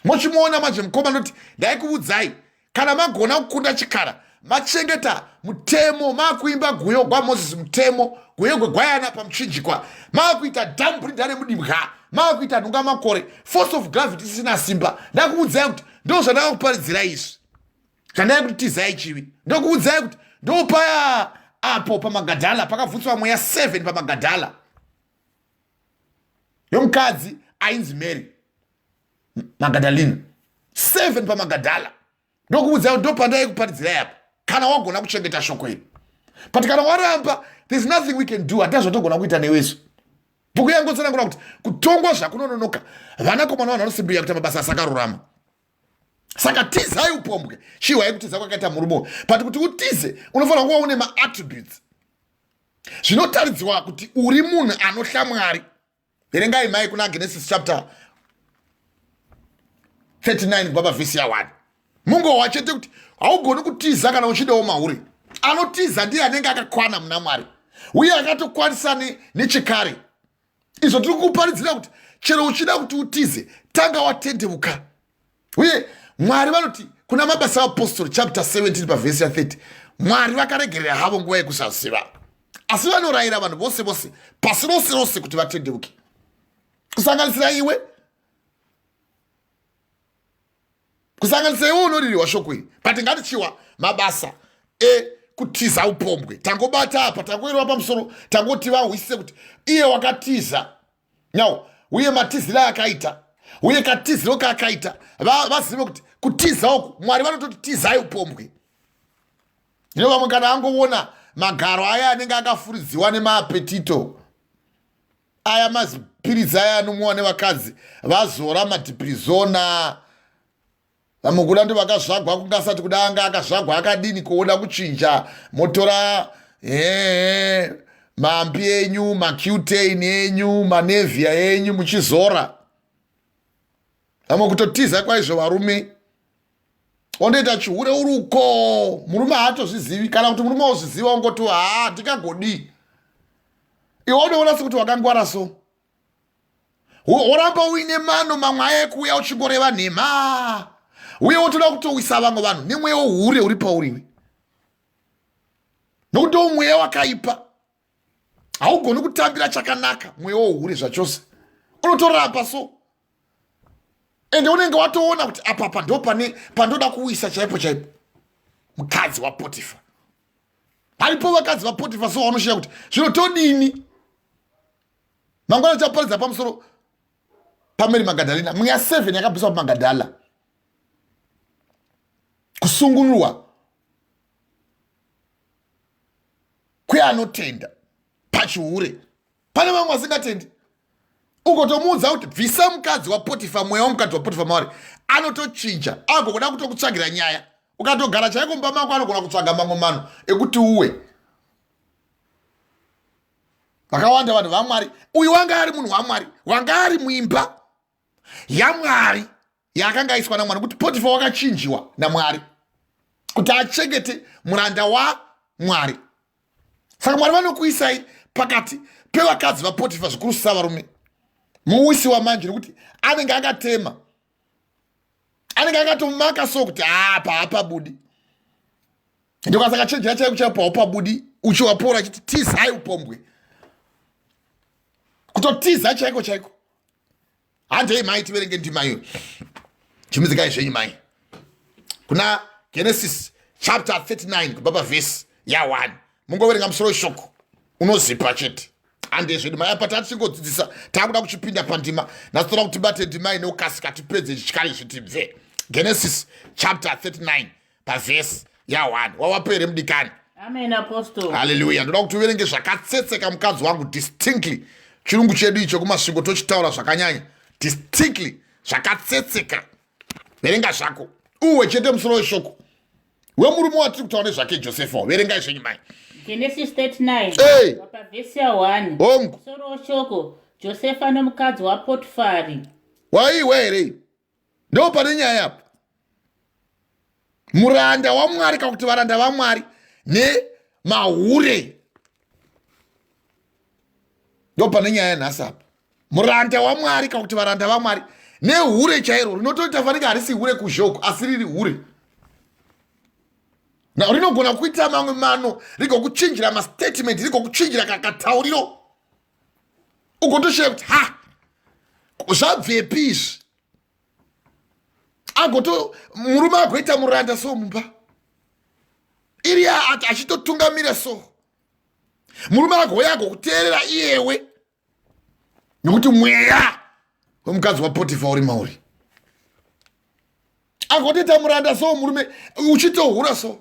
Mochimuona manje mukoma, noti ndaikuudzai, kana magona kukunda chikara, machengeta mutemo, makuimba guyo gwaMozisi, mutemo guyo gwegwayana pamuchinjikwa, makuita dhambrinda remudibwa, makuita nhunga makore, force of gravity isina simba. Ndakuudzai kuti ndo zvandakakuparidzirai izvi, zvandai kuti tizai chivi. Ndokuudzai kuti ndopaya apo paMagadhala pakabvutswa mweya 7 paMagadhala yomukadzi ainzi Mary Magadalina, 7 paMagadhala. Ndokuudzai kuti ndopandai kuparidzirai apa, kana wagona kuchengeta shoko iri. But kana waramba, there's nothing we can do, hatina zvatogona kuita newesu. Bhuku yangotsanangura kuti kutongwa zvakunononoka, vanakomana vanhu vanosimbirira kuita mabasa asakarurama. Saka tizai upombwe. Chihwai kutiza kwakaita murume, but kuti utize unofanira kuva une maattributes zvinotaridzwa kuti uri munhu anohla Mwari. Verengai mai kuna Genesis chapter 39 kubva pavhesi ya1, mungohwa chete kuti haugoni kutiza kana uchidawo mauri. Anotiza ndiye anenge akakwana muna Mwari uye akatokwanisa nechekare. Izvo tiri kuparidzira kuti chero uchida kuti utize, tanga watendeuka. Uye Mwari vanoti kuna Mabasa Apostori chapter 17 pavhesi ya30, Mwari vakaregerera havo nguva yekusaziva, asi vanorayira vanhu vose vose pasi rose rose kuti vatendeuke, kusanganisira iwe, kusanganisira iwe unoririwa shoko iri. But ngatichiwa mabasa ekutiza upombwe. Tangobata apa, tangoirwa pamusoro, tangoti vahwisise kuti iye wakatiza now, uye matiziro akaita, uye katiziro kaakaita, vazive kuti kutiza uku Mwari vanototi tizai upombwe. Zvino vamwe kana angoona magaro aya anenge akafuridziwa nemaapetito aya, mazipiritsi aya anomwiwa nevakadzi, vazora madhiprizona, vamwe kuda ndo vakazvagwa kungasati kuda anga akazvagwa akadini, kuoda kuchinja, motora ee mambi enyu, macutain enyu, manevhia enyu muchizora. Vamwe kutotiza kwaizvo varume, ondoita chihure uri uko, murume haatozvizivi, kana kuti murume ozviziva, ongoti haa ndingagodii. Iwe unoona sekuti wakangwara, so woramba uine mano mamwe aya ekuuya uchingoreva nhema, uye wotoda kutowisa vamwe vanhu nemweya wohure uri pauriwe, nokuti mweya wakaipa haugoni kutambira chakanaka. Mweya wohure zvachose unotoramba, so ende unenge watoona kuti apapa ndo pane pandoda kuwisa chaipo chaipo, mukadzi waPotifa. Paripo vakadzi vaPotifa, so vanoshiya kuti zvino todini. Mangwana tichaparidza pamusoro paMary Magadalina, mweya 7 yakabviswa paMagadala, kusungunurwa kweanotenda pachihure. Pane vamwe vasingatendi, ugotomuudza kuti bvisa mukadzi waPotifa, mweya womukadzi waPotifa mauri, anotochinja agokuda kutokutsvagira nyaya. Ukatogara chaiko mumba mako, anogona kutsvaga mamwe mano ekuti uwe. Vakawanda vanhu vaMwari, uyu wanga ari munhu waMwari, wanga ari muimba yaMwari yaakanga aiswa naMwari, kuti Potifa wakachinjiwa naMwari kuti achengete muranda waMwari. Saka Mwari vanokuisai pakati pevakadzi vaPotifa, zvikuru savarume, muwisiwa manje, nekuti anenge akatema, anenge akatomaka so kuti apa hapabudi. Ndokasaka chenjera chaiko chaipo haupabudi, uchiwapora achiti tizai upombwe, kutotiza chaiko chaiko. Handei mai, tiverenge ndima iyo. Chimidzikai zvenyu mai, kuna Genesis chapter 39 kubva pavhesi ya1. Mungoverenga musoro weshoko unozipa chete. Handei zvedu mai, apa tatichingodzidzisa, takuda kuchipinda pandima nhasi. Toda kuti tibate ndima inokasika, tipedze chityari zvitibve. Genesis chapter 39 pavhesi ya1. Wawapo here, mudikani? Amen, Apostle. Haleluya. Ndoda kuti uverenge zvakatsetseka, mukadzi wangu, distinctly. Chirungu chedu icho kuMasvingo tochitaura zvakanyanya, distinctly, zvakatsetseka. Verenga zvako uwe chete musoro weshoko wemurume watiri kutaura nezvake, Josefa. Verengai zvenyu mai. Genesis 39. Hey. Pavhesi ya1. Hongu. Musoro weshoko, Josefa nomukadzi waPotifari. Waiwe here? Ndo pane nyaya apa. Muranda waMwari, kakuti varanda vaMwari nemahure, ndo pane nyaya nhasi apa. Muranda waMwari, kakuti varanda vaMwari nehure chairo rinotoita fanika harisi hure kuzhoko, asi riri hure na rinogona kuita mamwe mano, rigokuchinjira mastatement, rigokuchinjira kakatauriro, ugotoshaya kuti ha, zvabvepi izvi. Agoto murume agoita muranda so mumba iri achitotungamira so, murume agouya agokuteerera iyewe, nekuti mweya wemukadzi waPotifa uri mauri. Agotoita muranda so murume uchitohura so.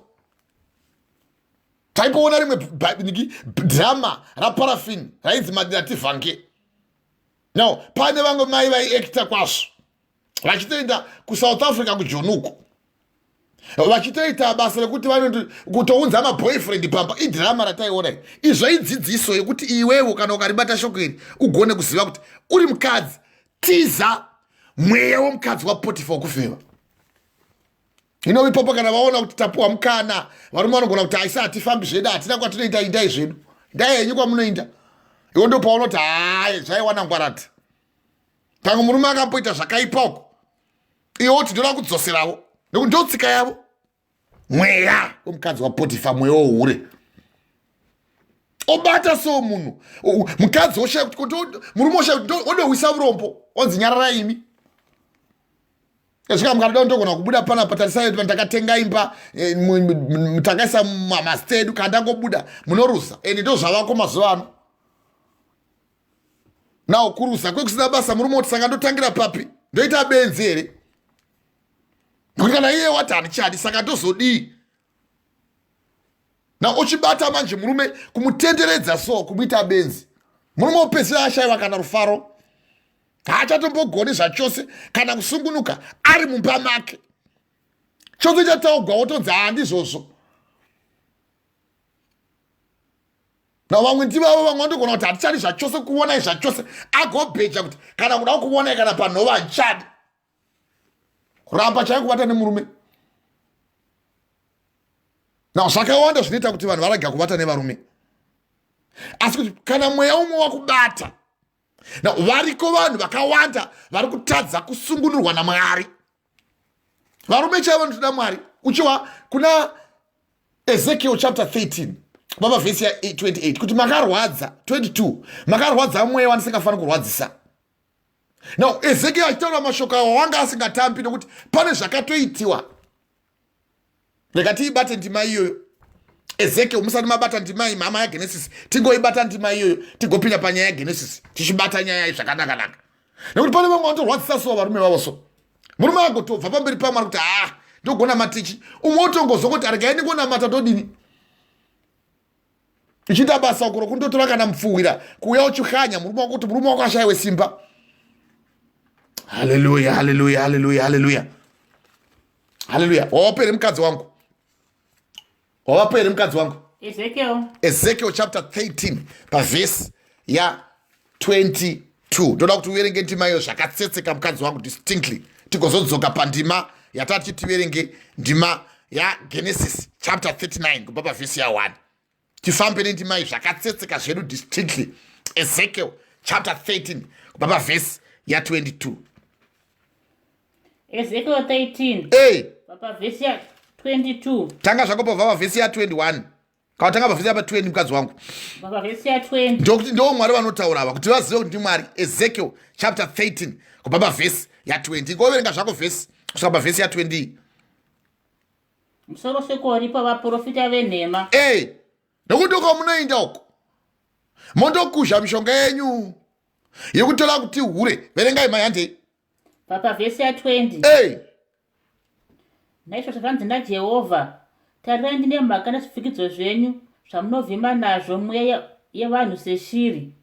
Taipoona rimwe drama raParafin rainzi Madirativhange. Now pane vamwe mai vaiekita kwazvo, vachitoenda kuSouth Africa, kuJonuko, vachitoita basa rekuti kutounza maboyfriend pamba. Idhirama rataiona izvo. Idzidziso yekuti iwewo kana ukaribata shoko iri, ugone kuziva kuti uri mukadzi, tiza mweya womukadzi waPotifa wokufeva. Ino ipopo kana vaona kuti tapuwa mukana, varume vanogona kuti aisa, hatifambi zvedu, hatina kwatinoita, indai zvedu, ndai henyu kwamunoinda. Iwo ndo paona kuti hai, zvaiwana ngwarati. Pamwe murume akamboita zvakaipa uko, iwo kuti ndoda kudzoseravo, nekuti ndo tsika yavo. Mweya wemukadzi waPotifa, mweya wohure obata so munhu, mukadzi oshaya kuti murume oshaya kuti odowisa urombo, onzi nyarara imi. Svika mukanoda ndogona kubuda panapa. Tarisai, ndakatenga imba, takaisa mazita edu. Kana ndangobuda munoruza, ende ndo zvavako mazuva ano. Now kuruza kwekusina basa, murume oti saka ndotangira papi? Ndoita benzi here? Nekuti kana iye wati handichadi, saka ndozodii? Na uchibata manje murume, kumutenderedza so, kumuita benzi, murume wopedzisira ashayiwa kana rufaro, haachatombogoni zvachose kana kusungunuka ari mumba make. Chose chataugwa wotonzi handizvozvo. Na vamwe ndivavo, vamwe vandogona kuti hatichadi zvachose kuonai zvachose, agobheja kuti kana kuda kuonai kana panhova handichadi, kuramba chai kuvata nemurume. Now zvakawanda zvinoita kuti vanhu varega kuvata nevarume, asi kuti kana mweya umwe wakubata. Now variko vanhu vakawanda vari kutadza kusungunurwa naMwari. Varume chaivo vanotoda Mwari. Uchiwa kuna Ezekiel chapter 13 baba vhesi ya28 kuti makarwadza, 22, makarwadza mweya wandisingafaniri kurwadzisa. Now Ezekiel achitaura mashoko awa, wanga asingatambi, nokuti pane zvakatoitiwa. Rega tiibate ndima iyoyo, Ezekiel. Musati mabata ndima iyi, mhama yaGenesis, tingoibata ndima iyoyo, tigopinda panyaya yaGenesis, tichibata nyaya iyi zvakanakanaka, nekuti pane vamwe vanotorwadzisa so varume vavo so. Murume agotobva pamberi paMwari kuti ha, ndogona matichi umwe otongozwa kuti aregai ndingonamata, ndodini? Ichiita basa uko rokundotora kana mupfuwira, kuuya uchihanya murume wako kuti murume wako ashayiwe simba. Haleluya, haleluya, haleluya, haleluya, haleluya. Wawapo here, mukadzi wangu? Wawapo here, mukadzi wangu? Ezekiel. Ezekiel chapter 13 pavhesi. ya22. Ndoda kuti uverenge ndima iyo zvakatsetseka, mukadzi wangu, distinctly, tigozodzoka pandima yatati tiverenge, ndima yaGenesis chapter 39 kubva pavhesi ya1. Tifambe nendima iyi zvakatsetseka zvedu distinctly. Ezekiel chapter 13 kubva pavhesi ya22. Ezekiel 13 Hey. Pavhesi ya22. Tanga zvako pabva pavhesi ya21, kana tanga pavhesi yapa20, mukadzi wangu. Pavhesi ya20. Ndokuti ndo Mwari vanotaura ava, kuti vazive kuti ndimwari. Ezekiel chapter 13 kubva pavhesi ya20. Ingoverenga zvako vhesi kusvika pavhesi ya20. Musoro sekoripa vaprofita venhema. Ei, nokuti uko munoinda uko mondokuzha mishonga yenyu yekutora kuti hure. Verengai, mai, handei. Pavhesi ya20. Ei. Naizvozvo zvanzi naJehovha: Tarirai, ndine mhaka nezvifukidzo zvenyu zvamunovhima nazvo mweya yevanhu seshiri.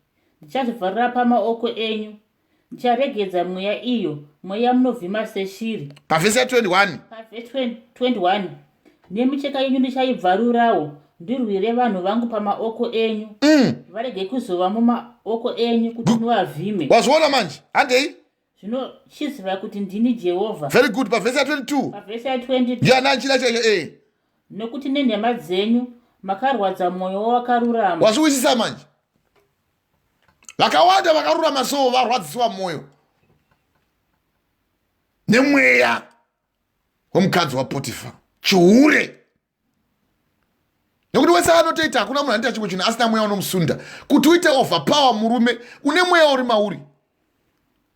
Ndichazvibvarura pamaoko enyu, ndicharegedza mweya iyo, mweya yamunovhima seshiri. Pavhesi ya21. Pavhesi 21: Nemicheka yenyu ndichaibvarurawo, ndirwire vanhu vangu pamaoko enyu, varege kuzova mumaoko enyu kuti muvavhime. Wazviona manje? Handei. Zvino chiziva kuti ndini Jehovha. Very good. Pavhesi ya22. Pavhesi ya22. Ndiana chida chaicho e. Nokuti nenhema dzenyu makarwadza mwoyo wawakarurama. Wazviwisisa manje? Vakawanda vakarurama so varwadzisiwa mwoyo nemweya wemukadzi waPotifa, chihure, nekuti wese anotoita, hakuna munhu anoita chimwe chinhu asina mweya unomusunda kuti uite overpower murume. Une mweya uri mauri.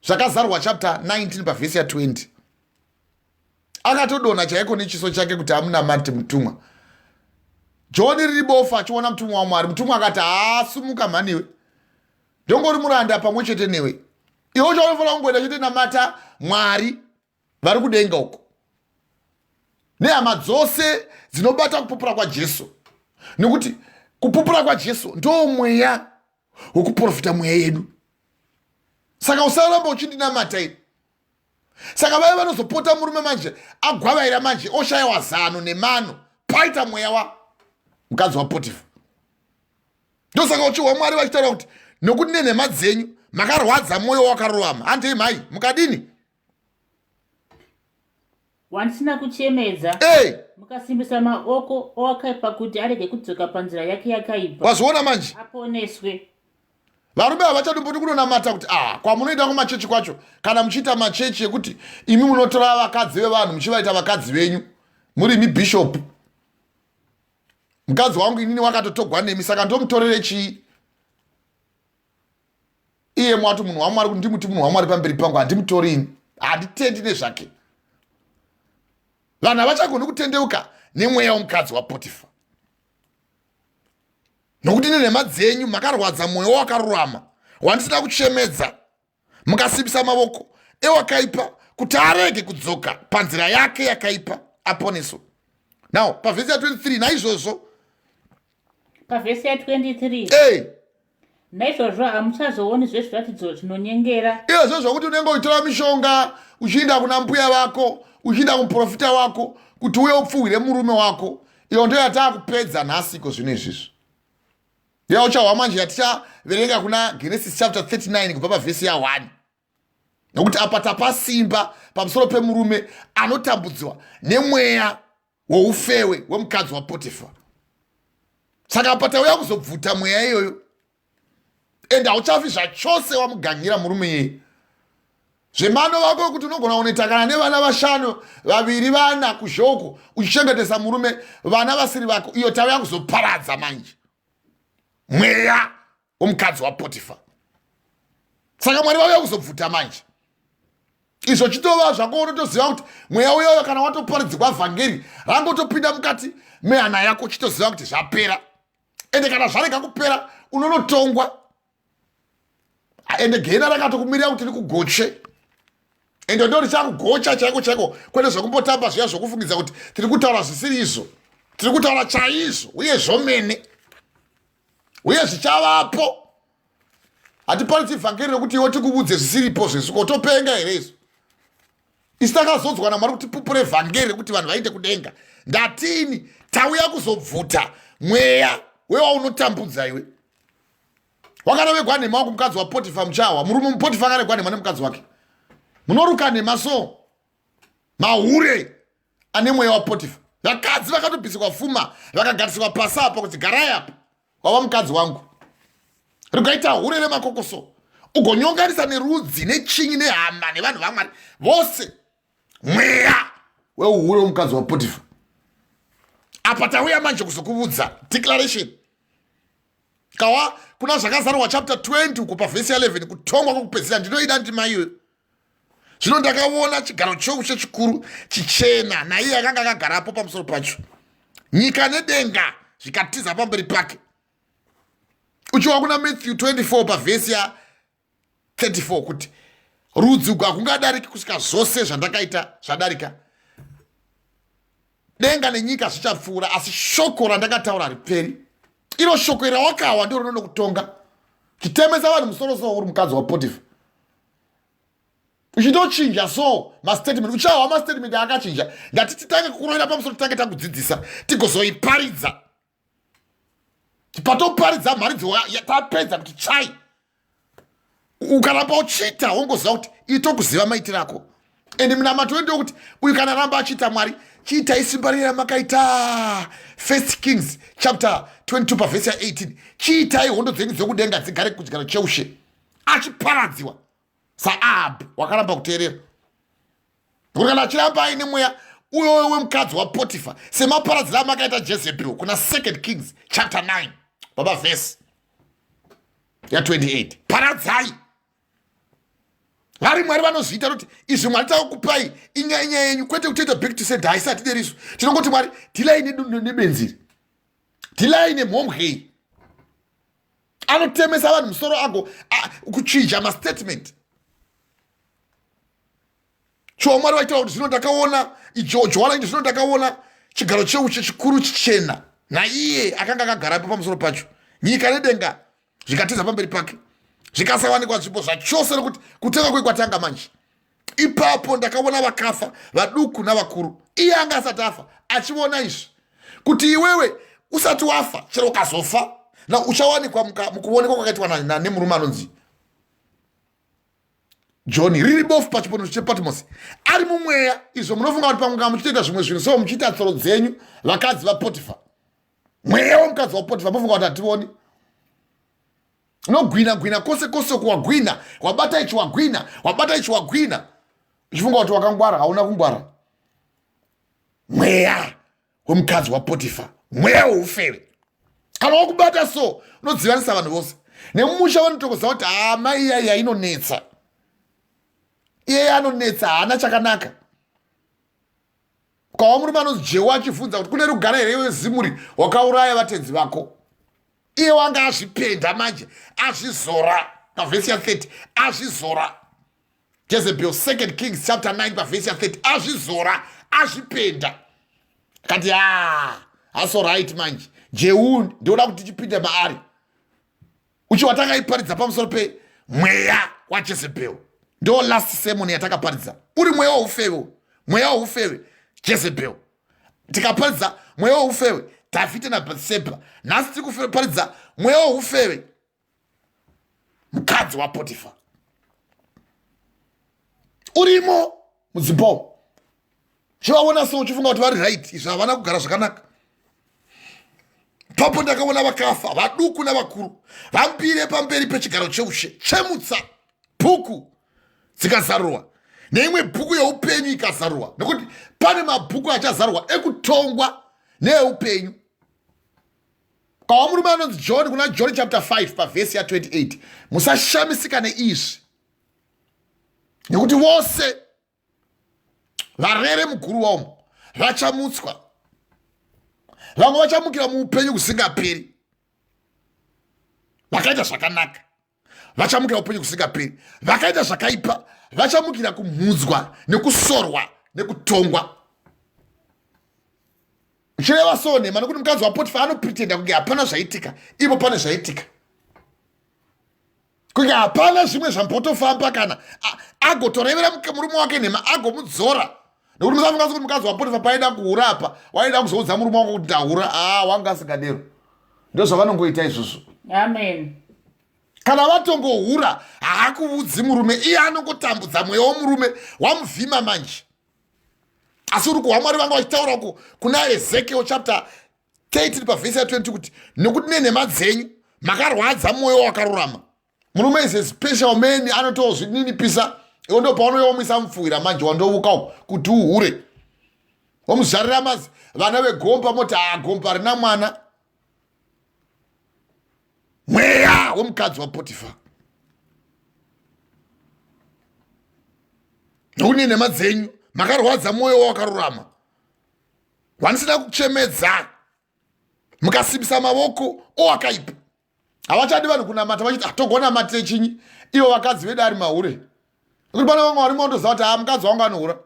Zvakazarwa chapter 19 pavhesi ya20, akatodonha chaiko nechiso chake kuti amunamati mutumwa. Johni riri bofu achiona mutumwa waMwari. Mutumwa akati, "Haasumuka mhaniwe, ndongori muranda pamwe chete newe. Iwe chaunofanira kungoita chete, namata Mwari vari kudenga uko nehama dzose dzinobata kupupura kwaJesu, nekuti kupupura kwaJesu ndo mweya wekuprofita mweya yedu. Saka usaramba uchindinamata ini." Saka vaya vanozopota murume manje agwavaira manje, oshayiwa zano nemano, paita mweya wa mukadzi waPotifa. Ndosaka uchihwa Mwari vachitaura kuti, "Nokuti nenhema dzenyu makarwadza mwoyo wakarurama." Handei, mhai, mukadini? Wandisina kuchemedza, Hey. mukasimbisa maoko owakaipa kuti arege kudzoka panzira yake yakaipa, Wazviona manje? aponeswe. Varume havachadomboti kunonamata kuti ah, kwamunoita kumachechi kwacho, kana muchiita machechi ekuti imi munotora vakadzi vevanhu muchivaita vakadzi venyu, muri imi bhishopu, mukadzi wangu inini wakatotogwa nemi, saka ndomutorere chii? Iye mwati munhu waMwari, kuti ndimuti munhu waMwari pamberi pangu, handimutori ini, handitendi nezvake. Vanhu havachagoni kutendeuka nemweya womukadzi waPotifa. Nokuti nenhema dzenyu makarwadza mwoyo wakarurama wandisina kuchemedza, mukasimbisa mavoko ewakaipa kuti arege kudzoka panzira yake yakaipa, aponeswe. Now pavhesi ya23, naizvozvo Pavhesi ya23. Hey. Naizvozvo hamuchazooni zvezviratidzo zvinonyengera. Izvozvo zvokuti unenge uchitora mishonga, uchiinda kuna mbuya vako, uchiinda kumuprofita wako kuti uye upfuhwire murume wako, iyo ndo yataa kupedza nhasiko. Zvino izvizvi yauchahwa manje yatichaverenga kuna Genesis chapter 39 kubva pavhesi ya1, nokuti apa tapasimba pamusoro pemurume anotambudzwa nemweya woufewe wemukadzi waPotifa. Saka apa tauya kuzobvuta mweya iyoyo, ende hauchafi zvachose wamuganyira murume iyeye. Zvemano vako wekuti unogona kunoita kana nevana vashanu, vaviri, vana kuzhoko, uchichengetesa murume vana vasiri vako, iyo tauya kuzoparadza manje, mweya womukadzi waPotifa. Saka Mwari vauya kuzobvuta manje. Izvo chitova zvako, unotoziva kuti mweya uyoyo kana watoparidzikwa vhangeri rangotopinda mukati mehana yako, chitoziva kuti zvapera. Ende kana zvarega kupera, unonotongwa, ende gehena rakatokumirira kuti rikugoche, ende ndo richakugocha chaiko chaiko, kwete zvekumbotamba zviya zvokufungidza kuti tiri kutaura zvisiri izvo. Tiri kutaura chaizvo uye zvomene uye zvichavapo. Hatiparidzi vhangeri rekuti iwe tikuvudze zvisiripo zvesiko. Topenga here izvo? Isi takazodzwa naMwari kuti tipupure vhangeri rekuti vanhu vaende kudenga. Ndatini, tauya kuzobvuta mweya wewaunotambudza iwe. Wakarovegwa nhema wako mukadzi waPotifa muchawa. Murume muPotifa akaregwa nhema nemukadzi wake. Munoruka nhema so. Mahure ane mweya waPotifa. Vakadzi vakatobvisirwa fuma vakagarisirwa pasi apa kuti garai apa. Wava mukadzi wangu. Rikaita hure remakokoso. Ugonyonganisa nerudzi nechinyi nehama nevanhu vaMwari vose. Mweya weuhure wemukadzi waPotifa. Apa tauya manje kuzokuvudza declaration. Kawa kuna zvakazarwa chapter 20 uko pavhesi ya 11 kutongwa kwekupedzisira ndinoida ndima iyoyo. Zvino ndakaona chigaro choushe chikuru chichena naiye akanga akagarapo pamusoro pacho. Nyika nedenga zvikatiza pamberi pake. Uchiwa kuna Matthew 24 pavhesi ya 34 kuti rudzi uku hakungadariki kusvika zvose zvandakaita zvadarika. Denga nenyika zvichapfuura asi shoko randakataura hariperi. Iro shoko iri rawakawa ndiro rinonokutonga. Chitemesa vanhu musoro so uri mukadzi waPotifa. Uchitochinja so mastatement uchawa mastatement akachinja. Ndati titange kukurovera pamusoro titange takudzidzisa tigozoiparidza. Patoparidza mharidzo tapedza kuti chai. Ukaramba uchiita wongoziva kuti itokuziva maitiro ako. Ende minamato wedu ndokuti uyu kana ramba achiita Mwari chiitai simba riya ramakaita First Kings chapter 22 pavhesi ya 18 chiitai hondo dzenyu dzekudenga dzigare kuchigaro cheushe achiparadziwa saAhabhu wakaramba kuteerera. Nokuti kana achiramba aine mweya uyoyo wemukadzi waPotifa semaparadziro amakaita Jezebel kuna Second Kings chapter 9 baba vhesi ya 28 paradzai vari Mwari vanozviita kuti izvi Mwari takukupai inyaya inyaya yenyu kwete kutoita back to sender haisi hatiderisu tinongoti Mwari dhilai nebenziri dhilai nemhombwe anotemesa vanhu musoro ago kuchinja mastatement Chiwa Mwari vaitaura kuti zvino ndakaona Johana iti zvino ndakaona chigaro cheushe chikuru chichena naiye akanga akagarapo pamusoro pacho nyika nedenga zvikatiza pamberi pake zvikasawanikwa nzvimbo zvachose nokuti kutenga kwe kwatanga manje. Ipapo ndakaona vakafa vaduku navakuru iye anga asati afa achiona izvi kuti iwewe usati wafa chero ukazofa na uchawanikwa mukuonekwa kwakaitwa nemurume anonzi John riri bofu pachipono chePatmos ari mumweya. Izvo munofunga kuti pamwe muchitoita zvimwe zvinhu so muchiita tsoro dzenyu vakadzi vaPotifa mweya womukadzi waPotifa mofunga kuti hationi unogwina gwina kwose kwose uko wagwina wabata ichi wagwina wabata ichi wagwina uchifunga kuti wakangwara hauna kungwara. Mweya wemukadzi waPotifa mweya weufeve kana wakubata so unodzivanisa vanhu vose nemumusha vanotokoza kuti hama iya iya inonetsa iyeye anonetsa haana chakanaka. Ukawa murume anonzi Jehu achibvunza kuti kune rugare here iwe Zimuri wakauraya vatenzi vako. Iye wanga azvipenda manje azvizora pavhesi ya 30 azvizora Jezebel 2 Kings chapter 9 pavhesi ya 30 azvizora azvipenda akati ah aso right manje Jehu ndinoda kuti tichipinde maari uchi watakaiparidza pamusoro pe mweya waJezebel ndo last sermon yatakaparidza uri mweya weufeve mweya weufeve Jezebel tikaparidza mweya weufeve Dhavhidhi naBhathsheba nhasi tiri kuparidza mweya weufeve mukadzi waPotifa urimo mudzimba umu chivaona so uchifunga kuti vari right izvi havana kugara zvakanaka. Papo ndakaona vakafa vaduku navakuru vambire pamberi pechigaro cheushe chemutsa bhuku dzikazarurwa neimwe bhuku yeupenyu ikazarurwa nekuti pane mabhuku achazarurwa ekutongwa neeupenyu. Kawa murume anonzi John kuna John chapter 5 pavhesi ya 28 musashamisika neizvi nekuti vose varere mukuru wavo vachamutswa vamwe vachamukira muupenyu kusingaperi vakaita zvakanaka vachamukira upenyu kusingaperi vakaita zvakaipa vachamukira kumhudzwa nekusorwa nekutongwa. Uchireva so nhema nekuti mukadzi waPotifa anopretenda kunge hapana zvaitika ipo pane zvaitika kunge hapana zvimwe zvambotofamba kana agotorevera murume wake nhema agomudzora nekuti musafunga sekuti mukadzi waPotifa paida kuhura apa waida kuzoudza murume wako kuti ndahura. Wanga asingadero. Ndozvavanongoita izvozvo. Amen. Kana vatongohura haakuvudzi murume, iye anongotambudza mweya womurume wamuvhima manje. Asi uri kuhwa Mwari vanga vachitaura ku kuna Ezekiel chapter 13 pavhesi ya 20 kuti nokuti nenhema dzenyu makarwadza mwoyo wakarurama. Murume is a special man, anotozvininipisa. Iwe ndo paunouya womuisa mupfuhwira manje, wandovuka uku kuti uhure, womuzvarira mazi vana vegomba, moti haa gomba rina mwana. Mweya womukadzi waPotifa, nokuti nenhema dzenyu makarwadza mwoyo wawakarurama, wandisina kuchemedza, mukasimbisa mavoko owakaipa. Havachadi vanhu kunamata, vachiti ah, togonamatire chinyi ivo vakadzi vedu ari mahure. Nekuti pane vamwe varume vanotoziva kuti ah, mukadzi wangu anohura.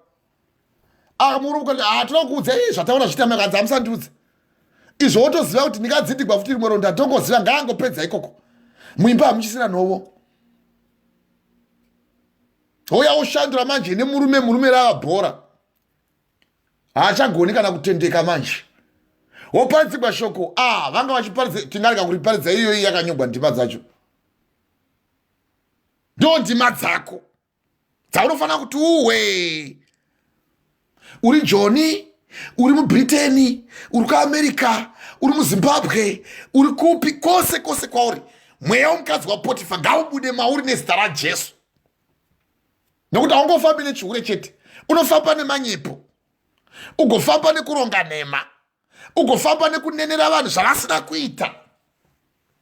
Ah, murume ah, toda kuudza ii zvataura zvichita makadzi amusandiudze izvo, wotoziva kuti ndingadzindigwa futi rimwe ronda, tongoziva ngaangopedza ikoko, muimba hamuchisina nhovo. Ouya oshandura manje nemurume, murume rava bhora, haachagoni kana kutendeka manje. Woparidzigwa shoko, ah, vanga vachiparidza, tingarega kuriparidza iyoyi yakanyogwa ndima dzacho. Ndo ndima dzako dzaunofanira kuti uwe uri Joni, uri muBritain, uri kuAmerica, uri muZimbabwe, uri kupi, kwose kwose kwauri, mweya womukadzi waPotifa ngaubude mauri nezita raJesu. Nokuti haungofambi nechihure chete, unofamba nemanyepo, ugofamba nekuronga nhema, ugofamba nekunenera vanhu zvavasina kuita,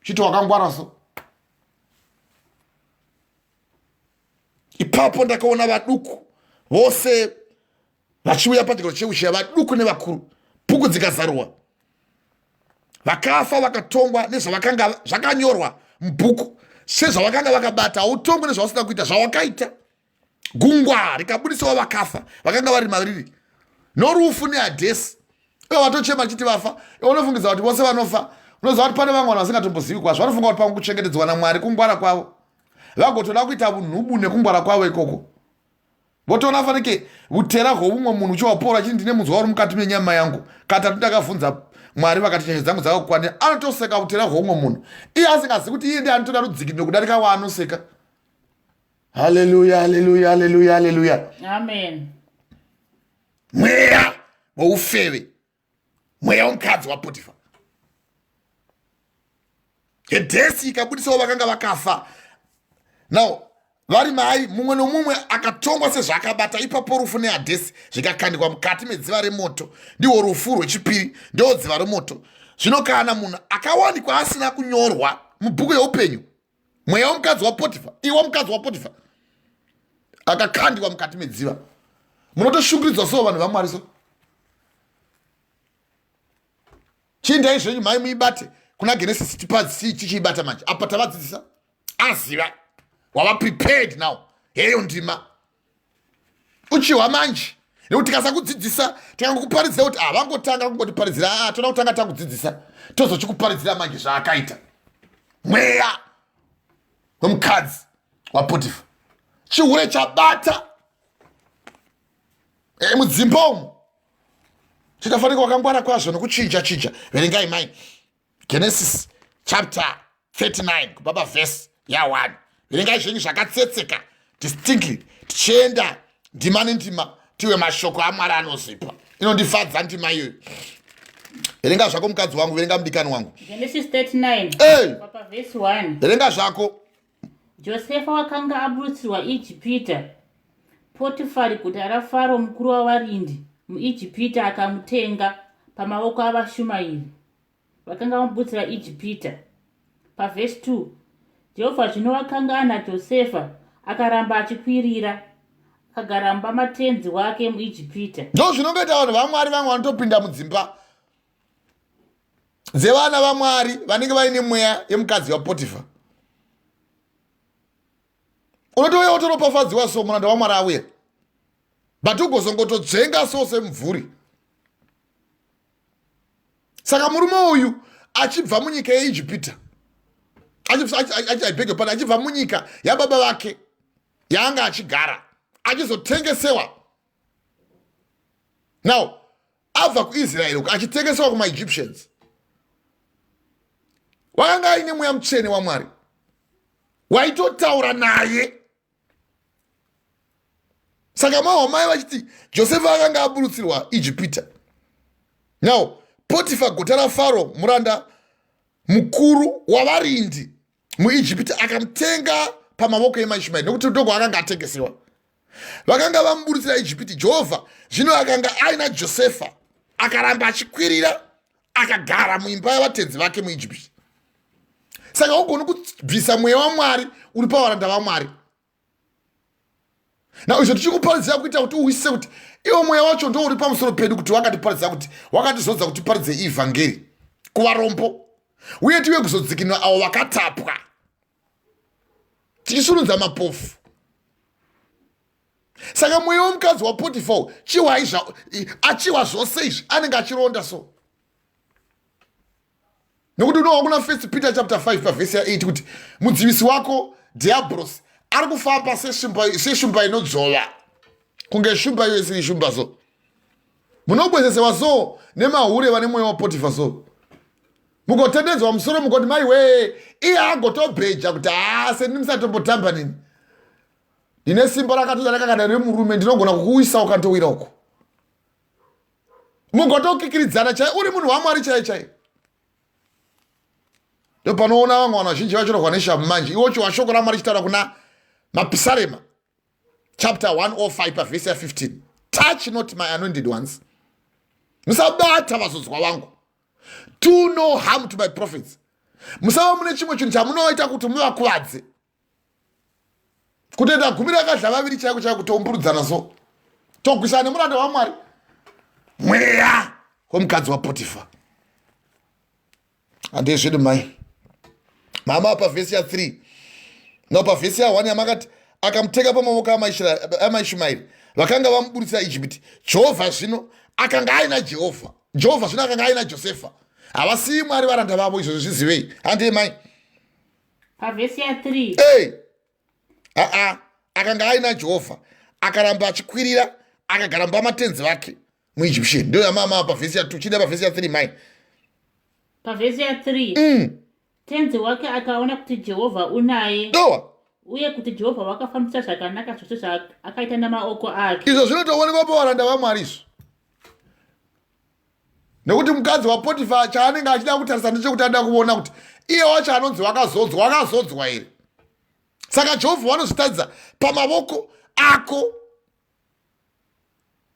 chiti wakangwara so. Ipapo ndakaona vaduku vose vachiuya pachigaro cheushe, vaduku nevakuru, bhuku dzikazarurwa. Vakafa vakatongwa nezvavakanga zvakanyorwa mubhuku sezvavakanga vakabata. Hautongwi nezvausina kuita, zvawakaita. Gungwa rikabudisawo vakafa vakanga vari mariri, norufu neHadhesi. Ivo vatochema chiti vafa. Iwe unofungidza kuti vose vanofa. Unoziva kuti pane vamwe vanhu vasingatombozivi kwazvo, vanofunga kuti pamwe kuchengetedzwa naMwari kungwara kwavo, vagotoda kuita vunhubu nekungwara kwavo ikoko, votoona fanike utera hwomumwe munhu uchiwapora, chiti ndine munzwa uri mukati menyama yangu, katatu ndakavhunza Mwari vakati nyasha dzangu dzakakukwanira. Anotoseka utera hwomumwe munhu, iye asingazivi kuti iye ndiye anotoda rudzikinuro kudarika waanoseka. Haleluya, haleluya, haleluya, haleluya, amen. Mweya weufeve, mweya womukadzi waPotifa. Hedhesi ikabudisawo vakanga vakafa now vari mai, mumwe nomumwe akatongwa sezvaakabata. Ipapo rufu neHadhesi zvikakandikwa mukati medziva remoto. Ndihwo rufu rwechipiri, ndo dziva remoto. Zvino kana munhu akawanikwa asina kunyorwa mubhuku yeupenyu, mweya womukadzi waPotifa, iwe mukadzi waPotifa, akakandiwa mukati medziva. Munotoshunguridzwa so vanhu vaMwari so. Chiendai zvenyu mhai muibate kuna Genesis, tichiibata manje. Apa tavadzidzisa, aziva, wava prepared now. Heyo ndima uchiwa manje, nekuti tikasakudzidzisa, tikangokuparidzira kuti havangotanga kungotiparidzira, ah, toda kutanga takudzidzisa, tozochikuparidzira manje zvaakaita mweya wemukadzi waPotifa. Chihure chabata mudzimba umu, chitafanika wakangwara kwazvo nokuchinja chinja. Verengai mai Genesis chapter 39 kubva pavhesi ya1. Verengai zvenyu zvakatsetseka, distinctly, tichienda ndima nendima, tiwe mashoko aMwari anozipa. Inondifadza ndima iyoyo. Verenga zvako mukadzi wangu, verenga mudikani wangu. Genesis 39 kubva pavhesi 1. Verenga zvako. Josefa wakanga aburutsirwa Ijipita. Potifari guta raFaro mukuru wavarindi muIjipita akamutenga pamaoko avaShumairi vakanga vamuburutsira Ijipita. Pavhesi 2, Jehovha zvino wakanga ana Josefa, akaramba achikwirira, akagara mumba matenzi wake muIjipita. Ndo zvinongoita vanhu vaMwari, vamwe vanotopinda mudzimba dzevana vaMwari vanenge vaine mweya yemukadzi waPotifa. Unotouya wotoropafadziwa so, muranda waMwari auya, but ugozongotodzvenga so semumvuri. Saka murume uyu achibva munyika yeIjipita, aibhege achibva munyika yababa vake yaanga achigara, achizotengesewa. Now abva kuIsraeri uko achitengesewa kumaEgyptians, wakanga aine mweya mutsvene waMwari. Waitotaura naye. Saka mahwa mai vachiti Josefa akanga aburutsirwa Ijipita. Now Potifa gota raFaro muranda mukuru wavarindi muIjipita akamutenga pamavoko emaIshmaeri nekuti ndoko akanga atengesewa. Vakanga vamuburitsira Ijipiti. Jehovha zvino akanga aina Josefa akaramba achikwirira akagara muimba yavatenzi vake muIjipiti. Saka ugoni kubvisa mweya waMwari uri pavaranda vaMwari. Now izvo tichikuparidzira kuita kuti uhwisise kuti iwo mweya wacho ndo uri pamusoro pedu, kuti wakatiparidzira kuti wakatizodza kuti tiparidze ivhangeri kuvarombo uye tive kuzodzikinura avo vakatapwa, tichisurudza mapofu. Saka mweya womukadzi waPotifa chiwai achiwa zvose izvi anenge achironda so, nekuti unowa kuna First Peter chapter 5 pavhesi ya8 kuti mudzivisi wako Dhiabhorosi ari kufamba seshumba inodzvova, kunge shumba iyo isiri shumba. So munobwezesewa so nemahure vane mweya waPotifa so, mugotendedzwa musoro mugoti maiwee, iye agotobheja kuti haa, seni musatombotamba nini, ndine simba rakatodarika kana remurume, ndinogona kukuwisa ukatowira uko. Mugotokikiridzana chai uri munhu waMwari chai chai. Ndo panoona vamwe vanhu vazhinji vachirogwa neshamu manje. Iwo chiwa shoko raMwari chitaura kuna Mapisarema chapter 105 pavhesi ya15, "Touch not my anointed ones," musabata vazodzwa vangu, "do no harm to my prophets." Musava mune chimwe chinhu chamunoita kuti muvakuvadze. Kutoita gumi rakadla vaviri chaiko chaiko, kutoumburudzana so, togwisana nemuranda waMwari. Mweya wemukadzi waPotifa. Handei zvedu mai mama pavhesi ya3, no, pavhesi ya1 yamakati akamuteka pamavoko amaIshumaeri vakanga vamuburitsira Ijipiti. Jehovha zvino akanga aina Jehovha, Jehovha zvino akanga aina Josefa. Havasiyi Mwari varanda vavo, izvozvo zvizivei. Handei mai. Pavhesi ya3. Hey! Aa, akanga aina Jehovha, akaramba achikwirira, akagara mumba matenzi vake muEgyptian. Ndo yamama pavhesi ya2. Chida pavhesi ya3 mai. Pavhesi ya3. Tenzi wake akaona kuti Jehovha unaye Dowa. uye kuti Jehovha wakafambisa zvakanaka zvose zvaakaita namaoko ake. Izvo zvinotoonekwa pavaranda vaMwari izvo, nekuti mukadzi waPotifa chaanenge achida kutarisa ndechekuti anoda kuona kuti iye wacho anonzi wakazodzwa, wakazodzwa here. Saka Jehovha vanozvitaridza pamavoko ako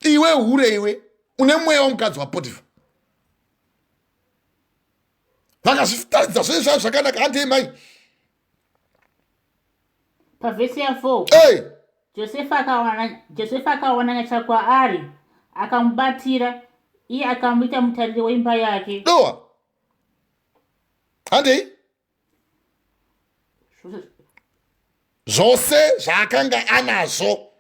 iwe hure, iwe une mweya womukadzi waPotifa. Vakazvitaridza zvese zvavo zvakanaka. Handei mai. Pavhesi ya4. Hey! Josefa akawana nyasha kwaari, akamubatira, iye akamuita mutariri weimba yake. Dowa, handei. Zvose zvaakanga anazvo.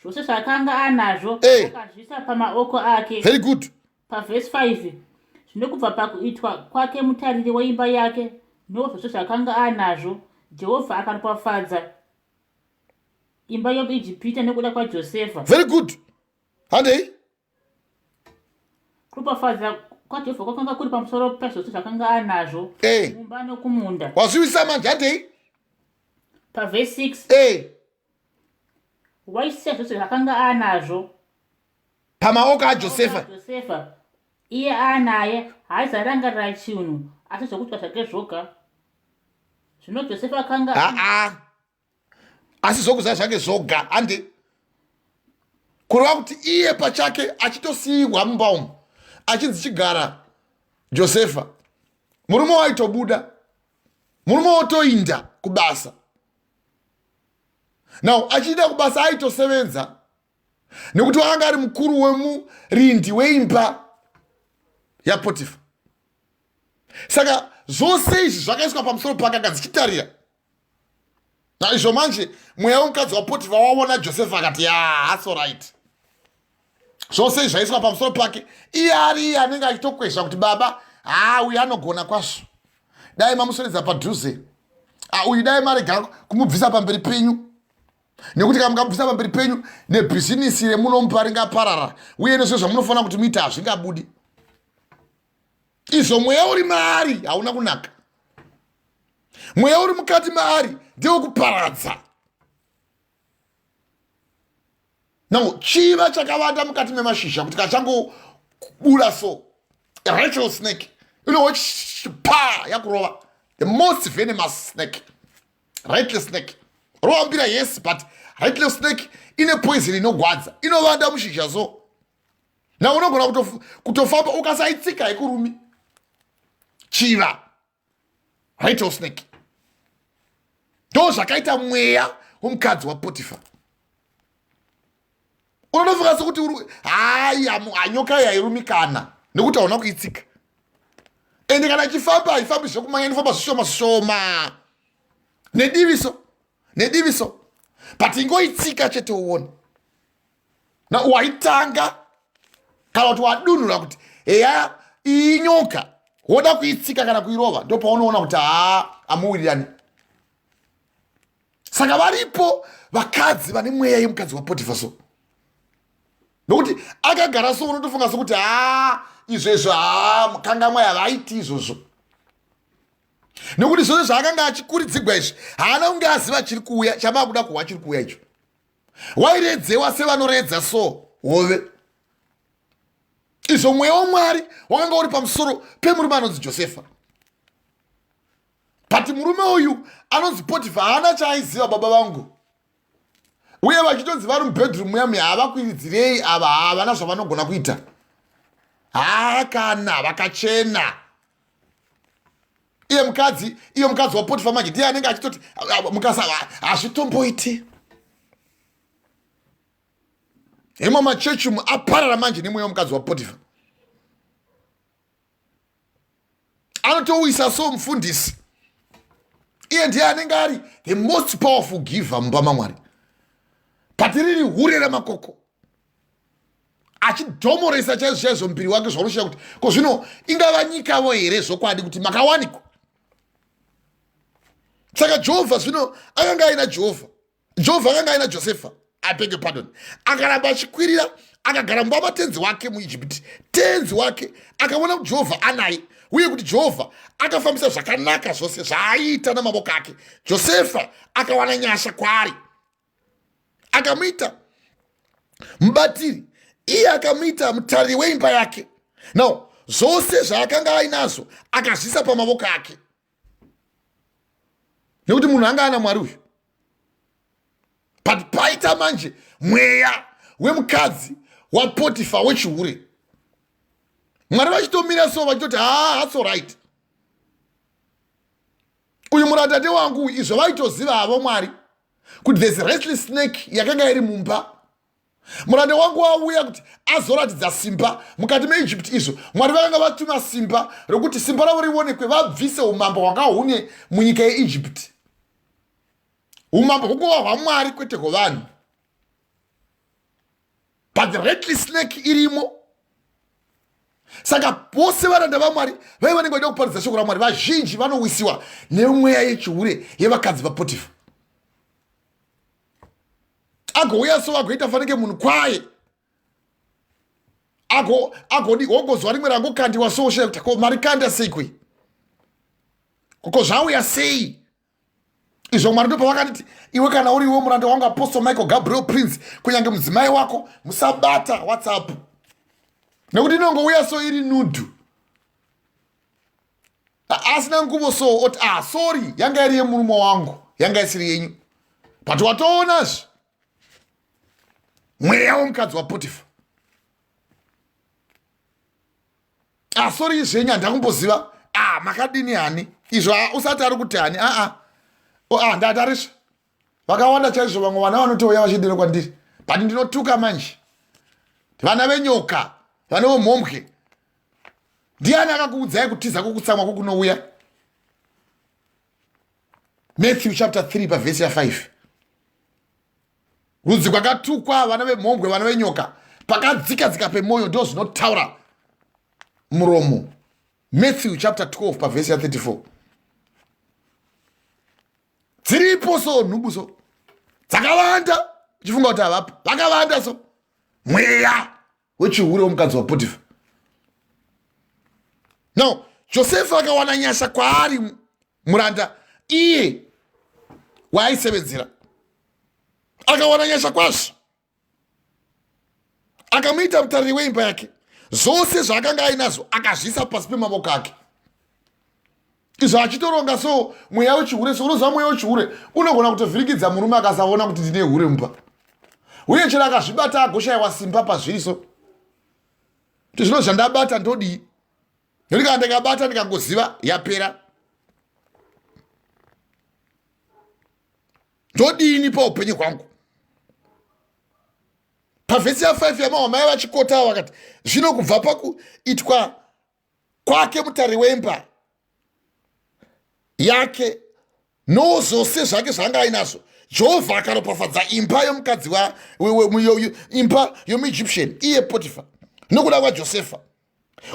Zvose zvaakanga anazvo akazviisa pamaoko ake. Very good. Pavhesi 5, zvino kubva pakuitwa kwake mutariri weimba yake nozvose zvaakanga anazvo, Jehovha akaropafadza imba yomuIjipita nekuda kwaJosefa. Very good, handei. Kuropafadza kwaJehovha kwakanga kuri pamusoro pezvose zvakanga anazvo mumba nokumunda. Wazviwisa manje, handei. Pavhesi 6. Waisiya zvose zvakanga anazvo pamaoko aJosefa. Josefa iye anaye haizarangarira chinhu asi zvokudya zvake zvoga. Zvino Josefa akanga Aa, asi zvokudya zvake zvoga. Hande, kureva kuti iye pachake achitosiyiwa mumba umu achinzi chigara Josefa, murume waitobuda, murume wotoinda kubasa. Now achiinda kubasa aitosevenza nekuti wakanga ari mukuru wemurindi weimba yaPotifa. Saka zvose izvi zvakaiswa pamusoro pake, akanzi chitarira naizvo. Manje mweya wemukadzi waPotifa waona Josefa, akati ya, that's alright. Zvose izvi zvaiswa pamusoro pake, iye ari iye anenge achitokwezva kuti baba, haa, uyu anogona kwazvo, dai mamusoredza padhuze, uyu dai marega kumubvisa pamberi penyu, nekuti kana mukamubvisa pamberi penyu nebhizinisi remunomupa ringaparara, uye nezvo zvamunofanira kuti muite hazvingabudi. Izvo mweya uri maari hauna kunaka. Mweya uri mukati maari ndewekuparadza. Now chiva chakavanda mukati memashizha kuti kachangobura so rattle snake inowo pa yakurova, the most venomous snake, rattle snake. Rovambira, yes, but rattle snake ine poison inogwadza, inovanda mushizha. So na unogona kutofamba ukasaitsika haikurumi. Chiva, rattle snake, ndo zvakaita mweya womukadzi waPotifa. Unotofunga sekuti hai, hanyoka iyi hairumi kana, nekuti hauna kuitsika. Ende kana ichifamba haifambi zvekumanya, inofamba zvishoma zvishoma, nediviso nediviso, but ingoitsika chete uone. Na waitanga kana kuti wadunhura kuti eya, iyi nyoka, woda kuitsika kana kuirova, ndo paunoona kuti haa, amuwirirani. Saka varipo vakadzi vane mweya yemukadzi waPotifa. So nokuti akagara so, unotofunga sokuti haa, izvezvo haa, kangamwa yavaiti izvozvo, nekuti zvose zvaakanga achikuridzigwa izvi haana kunge aziva chiri kuuya. Chamakuda kuhwa chiri kuuya icho, wairedzewa sevanoredza so hove. Izvo mweya wamwari wakanga uri pamusoro pemurume anonzi Josefa. But murume uyu anonzi Potifa haana chaaiziva, baba vangu. Uye vachitonzi vari mubedroom muyami, havakwiridzirei ava, havana zvavanogona kuita, haa, kana vakachena. Iye mukadzi, iye mukadzi waPotifa manje ndiye anenge achitoti mukasa hazvitomboiti. Hemo machechi umu aparara manje nemweya womukadzi waPotifa. Anotowisa so mufundisi, iye ndiye anenge ari the most powerful giver mumba mamwari, but riri hure ramakoko, achidhomoresa chaizvo chaizvo mupiri wake. Zvaunoshiya kuti ko zvino ingava nyikavo here zvokwadi kuti makawanikwa? Saka Jehovha zvino akanga aina Jehovha, Jehovha akanga aina Josefa, I beg your pardon. Akaramba achikwirira, akagara mumba matenzi wake muIjipiti. Tenzi wake akaona kuti Jehovha anaye uye kuti Jehovha akafambisa zvakanaka zvose zvaaiita namaboko ake. Josefa akawana nyasha kwaari, akamuita mubatiri, iye akamuita mutariri weimba yake. Now zvose zvaakanga ainazvo akazvisa pamavoko ake, nekuti munhu anga ana Mwari uyu. But paita manje mweya wemukadzi waPotifa wechihure, Mwari vachitomira so vachitoti haa, that's alright, uyu muranda ndewangu. Izvo vaitoziva havo Mwari kuti there's rattle snake yakanga iri mumba. Muranda wangu wauya kuti azoratidza simba mukati meIjipti. Izvo Mwari vakanga vatuma simba rokuti simba ravo rionekwe, vabvise umambo hwanga hune munyika yeIjipti, umambo hwungova hwaMwari kwete hwevanhu. But the rattle snake irimo. Saka vose varanda vamwari vai vanenge vaida kuparidza shoko raMwari vazhinji vanowisiwa nemweya yechihure yevakadzi vaPotifa. Agouya so, agoita fanike munhu kwaye, agodi wogozwa rimwe rangokandiwa so, kuti ko mari kanda sei kwe koko, zvauya sei izvo? Mwari ndopavakanditi, iwe kana uri iwe muranda wangu Apostle Michael Gabriel Prince, kunyange mudzimai wako musabata WhatsApp, nekuti inongouya so iri nudhu, asina nguvo so, oti ah, sorry, yanga iri yemurume wangu, yanga isiri yenyu. But watoonazve mweya womukadzi waPotifa. Ah, sorry zvenyu, handakumboziva. Ah, makadini hani? Izvo usati ari kuti hani aa, ah, ndatarisva vakawanda chaizvo. Vamwe vana vanotouya vachidira kwandiri, but ndinotuka manje vana venyoka, vana vomhombwe. Ndiani akakuudzai kutiza kwokutsamwa kwokunouya? Matthew chapter 3 pavhesi ya5, rudzi kwakatukwa, vana vemhombwe, vana venyoka. Pakadzika dzika pemwoyo ndo zvinotaura muromo. Matthew chapter 12 pavhesi ya34. Dziripo so nhubu so dzakawanda, uchifunga kuti havapo, vakawanda. So mweya wechihure womukadzi waPotifa. Now Josefa akawana nyasha kwaari muranda. Iye waaisevenzera akawana nyasha kwazvo, akamuita mutariri weimba yake. Zvose zvaakanga ainazvo akazviisa pasi pemavoko ake. Izvo achitoronga so mweya wechihure. So unoziva mweya wechihure unogona kutovhirikidza murume akasaona kuti ndine hure mumba, uye chero akazvibata agoshayiwa simba pazviri. So kuti zvino zvandabata ndodii? Nekuti kana ndikabata ndikangoziva yapera, ndodini paupenyu hwangu? Pavhesi ya5 yamahwa, mai vachikota vakati, zvino kubva pakuitwa kwake mutari wemba yake nozvose zvake zvaanga ainazvo, Jehovha akaropafadza imba yomukadzi, imba yomuEgyptian, iye Potifa, nokuda kwaJosefa.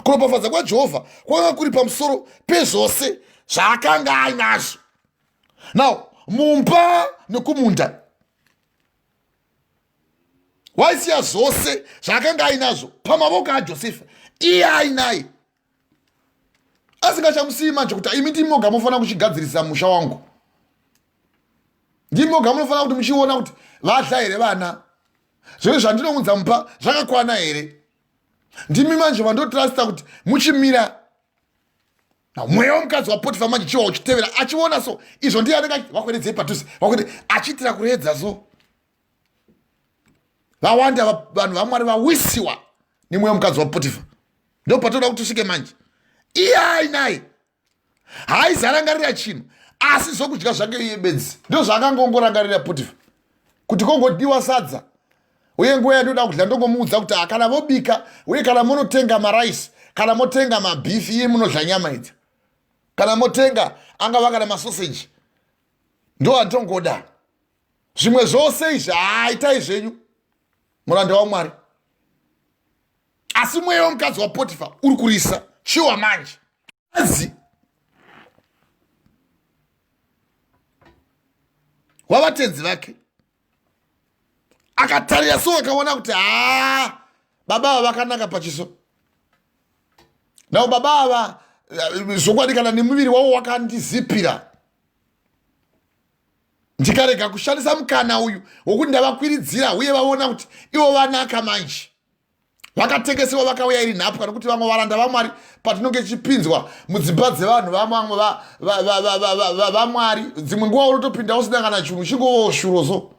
Kuropafadza kwaJehovha kwakanga kuri pamusoro pezvose zvaakanga ainazvo now, mumba nekumunda. Waisiya zvose zvaakanga ainazvo pamavoko aJosefa, iye ainaye, asingachamusii manje kuti imi ndimi moga mofanira kuchigadzirisa musha wangu, ndimi moga munofanira kuti muchiona kuti vadla here vana, zvose zvandinounza mupa zvakakwana here, ndimi manje vandotrasta kuti muchimira. Mweya womukadzi waPotifa manje chiwa uchitevera, achiona so izvo ndiye anenge vakwededzei padhuze, vakwede, achiitira kuredza. So vawanda vanhu vaMwari vawisiwa nemweya womukadzi waPotifa. Ndo patoda kuti usvike manje. Iye ainaye haaizarangarira chinhu asi zvokudya zvake iye bedzi. Ndo zvaakangongorangarira Potifa, kuti kongodiwa sadza, uye nguva yandoda kudya ndongomuudza kuti kana vobika, uye kana munotenga maraisi, kana motenga mabhifi, iye munodya nyama idzi, kana motenga angava kana masoseji, ndo antongoda. Zvimwe zvose izvi haaitai zvenyu, muranda waMwari. Asi mweya womukadzi waPotifa uri kurisa chiwa manje azi wavatenzi vake akatarira so akaona kuti haa, baba ava vakanaka pachiso. Nao baba ava zvokwadi kana nemuviri wavo wakandizipira, ndikarega kushandisa mukana uyu wokuti ndavakwiridzira, uye vaona kuti ivo vanaka manje, vakatengesewa, vakauya iri nhapwa. Nokuti vamwe varanda vaMwari, patinonge tichipinzwa mudzimba dzevanhu vamwe vaMwari, dzimwe nguva unotopinda usina kana chinhu, chingovawo shuro. So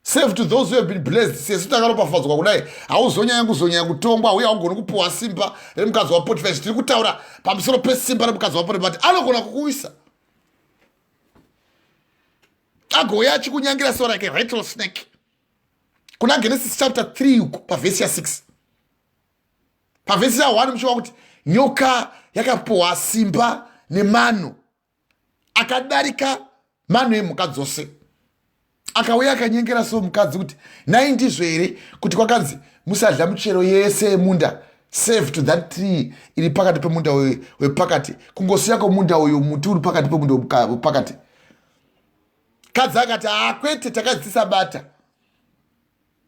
save to those who have been blessed. Sesu takaropafadzwa kudai, hauzonyanya kuzonyanya kutongwa, uye haugoni kupiwa simba remukadzi waPotifa. Tiri kutaura pamusoro pesimba remukadzi waPotifa, but anogona kukuwisa, agouya achikunyangira so like a rattle snake. Kuna Genesis chapter 3 uku, pavhesi ya6, pavhesi ya1, muchiva kuti nyoka yakapuhwa simba nemano akadarika mano emhuka dzose. Akauya akanyengera so mukadzi kuti, nai ndizvo here kuti kwakanzi musadya muchero yese yemunda, save to that tree iri pakati pemunda wepakati, kungosiya kwemunda uyu, muti uri pakati pemunda wepakati? Kadzi akati, haa, kwete, takadzitisabata.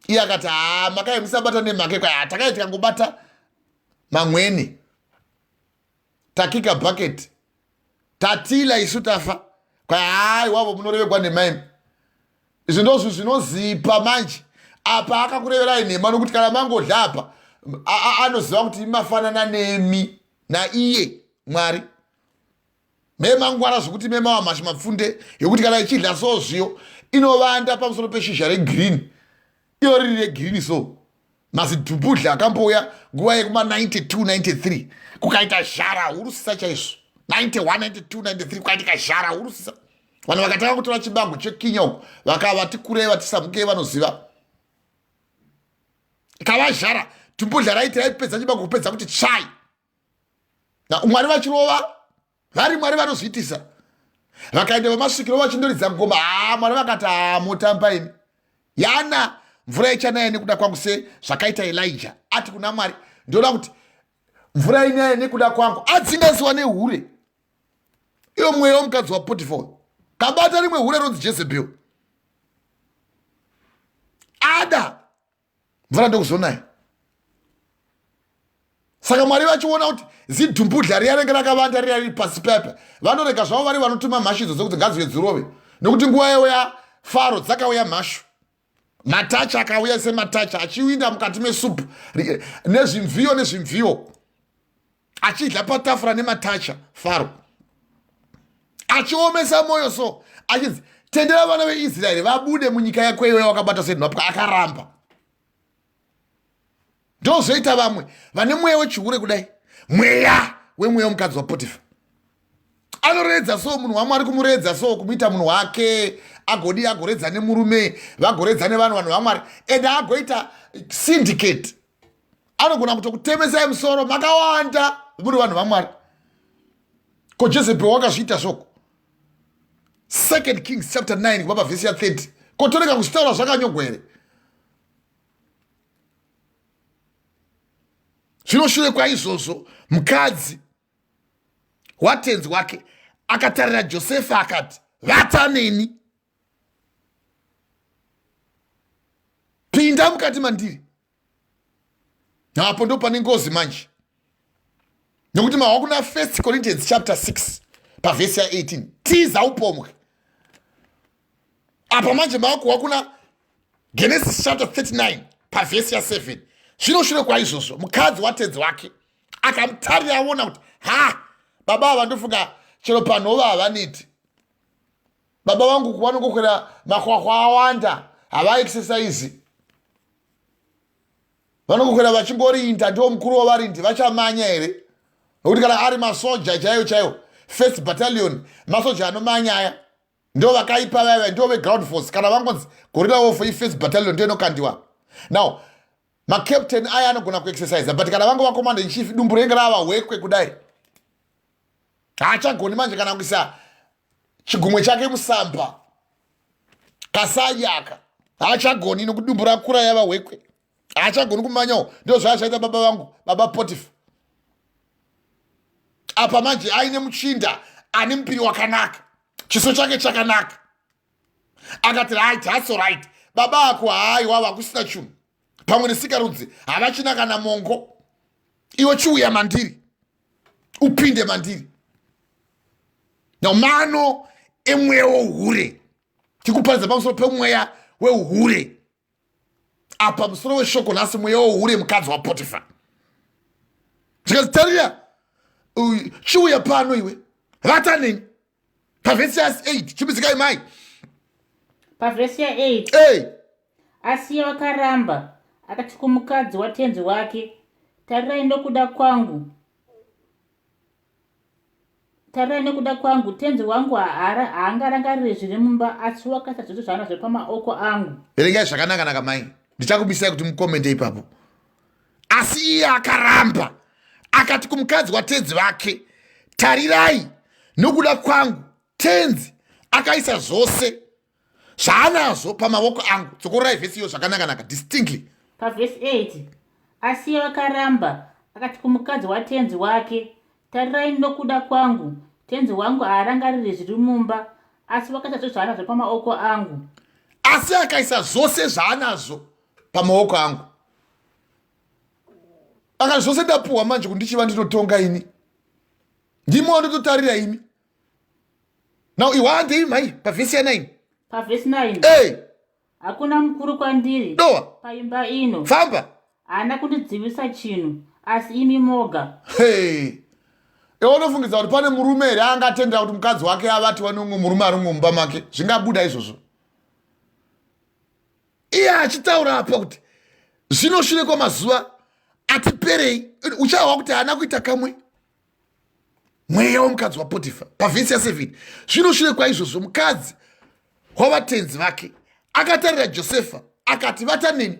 Iye akati, haa, makai musabata nemhaka kwa takai tikangobata mamweni, takika bucket, tatila, isu tafa. Kwai wavo munorevegwa nhema imi. Izvi ndozvo zvinozipa manje. Apa akakureverai nhema, nokuti kana mangodya apa, anoziva kuti imafanana nemi naiye Mwari, memangwara, zvokuti memawa mashi mapfunde, yekuti kana ichidya so zviyo inovanda pamusoro peshizha regreen, iyo riri regreen. So mazidhubhudla akambouya nguva yekuma 92 93, kukaita zhara hurusisa chaizvo. 91 92 93 kukaitika zhara hurusisa, vanhu vakatanga kutora chibango chekinya uko, vakavati kurei, vatisamukei, vanoziva. Ikava zhara, dhumbudla raiti raipedza chibango, kupedza kuti tsvai. Mwari vachirova vari Mwari vanozviitisa, vakaenda vamasvikiro vachindoridza ngoma. Haa, Mwari vakati, haa, motamba imi, yana mvura ichanaya nekuda kwangu, sezvakaita Elija ati kuna Mwari, ndoda kuti mvura inaya nekuda kwangu. Adzingaziwa nehure iyo, mweya womukadzi waPotifa kabata rimwe hure ronzi Jezebel. Ada mvura ndokuzonaya. Saka Mwari vachiona kuti zidhumbudla riya renge rakavanda riya riri pasi pepa, vanorega zvavo vari vanotuma mhashu idzo dzekuti ngadziuye dzirove, nekuti nguva yauya Faro dzakauya mhashu, matacha akauya sematacha achiwinda mukati mesupu nezvimviyo nezvimviyo, achidya patafura nematacha. Faro achiomesa mwoyo so achinzi tendera vana veIsraeri vabude munyika yako iyoyo wakabata senhapwa, akaramba. Ndozvoita vamwe vane mweya wechihure kudai, mweya wemweya womukadzi waPotifa anoredza so munhu waMwari, kumuredza so kumuita munhu wake, agodi agoredza nemurume, vagoredza nevanhu, vanhu vaMwari, ende agoita syndicate. Anogona kutokutemesai musoro makawanda muri vanhu vaMwari. Ko Jezebel wakazviita zvoko? Second Kings chapter 9 kubva pavhesi ya 30. Ko torega kuzvitaura zvakanyogwa here? Zvino shure kwaizvozvo mukadzi watenzi wake akatarira Josefa akati, vata neni, pinda mukati mandiri. Apo ndo pane ngozi manje, nekuti mahwa kuna 1 Corinthians chapter 6 pavhesi ya 18, tiza upombwe. Apa manje makuhwa kuna Genesis chapter 39 pavhesi ya 7. Zvino shure kwaizvozvo mukadzi watenzi wake akamutarira aona kuti ha, baba ava ndofunga chero panhova havaneti, baba vangu kuvanongokwera makwakwa awanda, havaexercise, vanongokwera vachingorinda, ndiwo mukuru wavarindi, vachamanya here? Nokuti kana ari masoja chaiyo chaiyo, first battalion, masoja anomanya aya, ndo vakaipa vaya, ndo veground force. Kana vangonzi gorilla wolf, ifirst battalion ndo inokandiwa. Now macaptain aya anogona kuexercise, but kana vange vacommander in chief, dumbu renge rava hwekwe kudai, haachagoni manje kana kuisa chigumwe chake musampa kasayaka, haachagoni nokuti dumbu rakura, yava hwekwe, haachagoni kumanyawo. Ndo zvaachaita baba vangu, baba Potifa. Apa manje aine muchinda ane mupiri wakanaka, chiso chake chakanaka, akati right, that's right, baba ako haiwa vakusina chunhu pamwe nesikarudzi, havachina kana mongo, iwe chiuya mandiri, upinde mandiri. Now mano emweya wouhure, tikuparidza pamusoro pemweya weuhure apa. Musoro weshoko nhasi, mweya wouhure, mukadzi waPotifa. Zvikanzi, tarira, chiuya pano iwe, vata neni. Pavhesi ya 8, chimbidzikai mai. Pavhesi ya 8. Hey. Asi wakaramba, akati kumukadzi watenzi wake, tarirai nokuda kwangu, tarirai nekuda kwangu tenzi wangu haangarangariri zviri mumba, asi wakaisa zvose zvaanazvo pamaoko angu. Verengai zvakanaka-naka mai, ndichakubisai kuti mukomente ipapo. Asi iye akaramba, akati kumukadzi watenzi vake, tarirai nokuda kwangu tenzi akaisa zvose zvaanazvo pamavoko angu. Dzokororai vhesi iyo zvakanaka-naka, distinctly. Pavhesi 8. Asi iye wakaramba, akati kumukadzi watenzi wake, tarirai nokuda kwangu tenzi wangu haarangariri zviri mumba, asi wakaisa zvose zvaanazvo pamaoko angu. Asi akaisa zvose zvaanazvo pamaoko angu. Akati zvose ndapuhwa manje kundichiva ndinotonga ini, ndimo wandototarira imi. Now iwandei mai pavhesi ya 9. Pavhesi 9. Hey. Hakuna mukuru kwandiri doa paimba ino, famba, haana kundidzivisa chinhu, asi imi moga. Hey. Iwe unofungidza kuti pane murume here angatendera kuti mukadzi wake avatiwa neumwe murume ari mumba make? Zvingabuda izvozvo? Iye achitaura apa kuti zvino shure kwamazuva atiperei, uchahwa kuti haana kuita kamwe. Mweya womukadzi waPotifa, pavhesi ya 7. Zvino shure kwaizvozvo mukadzi wavatenzi vake akatarira Josefa akati, vata neni.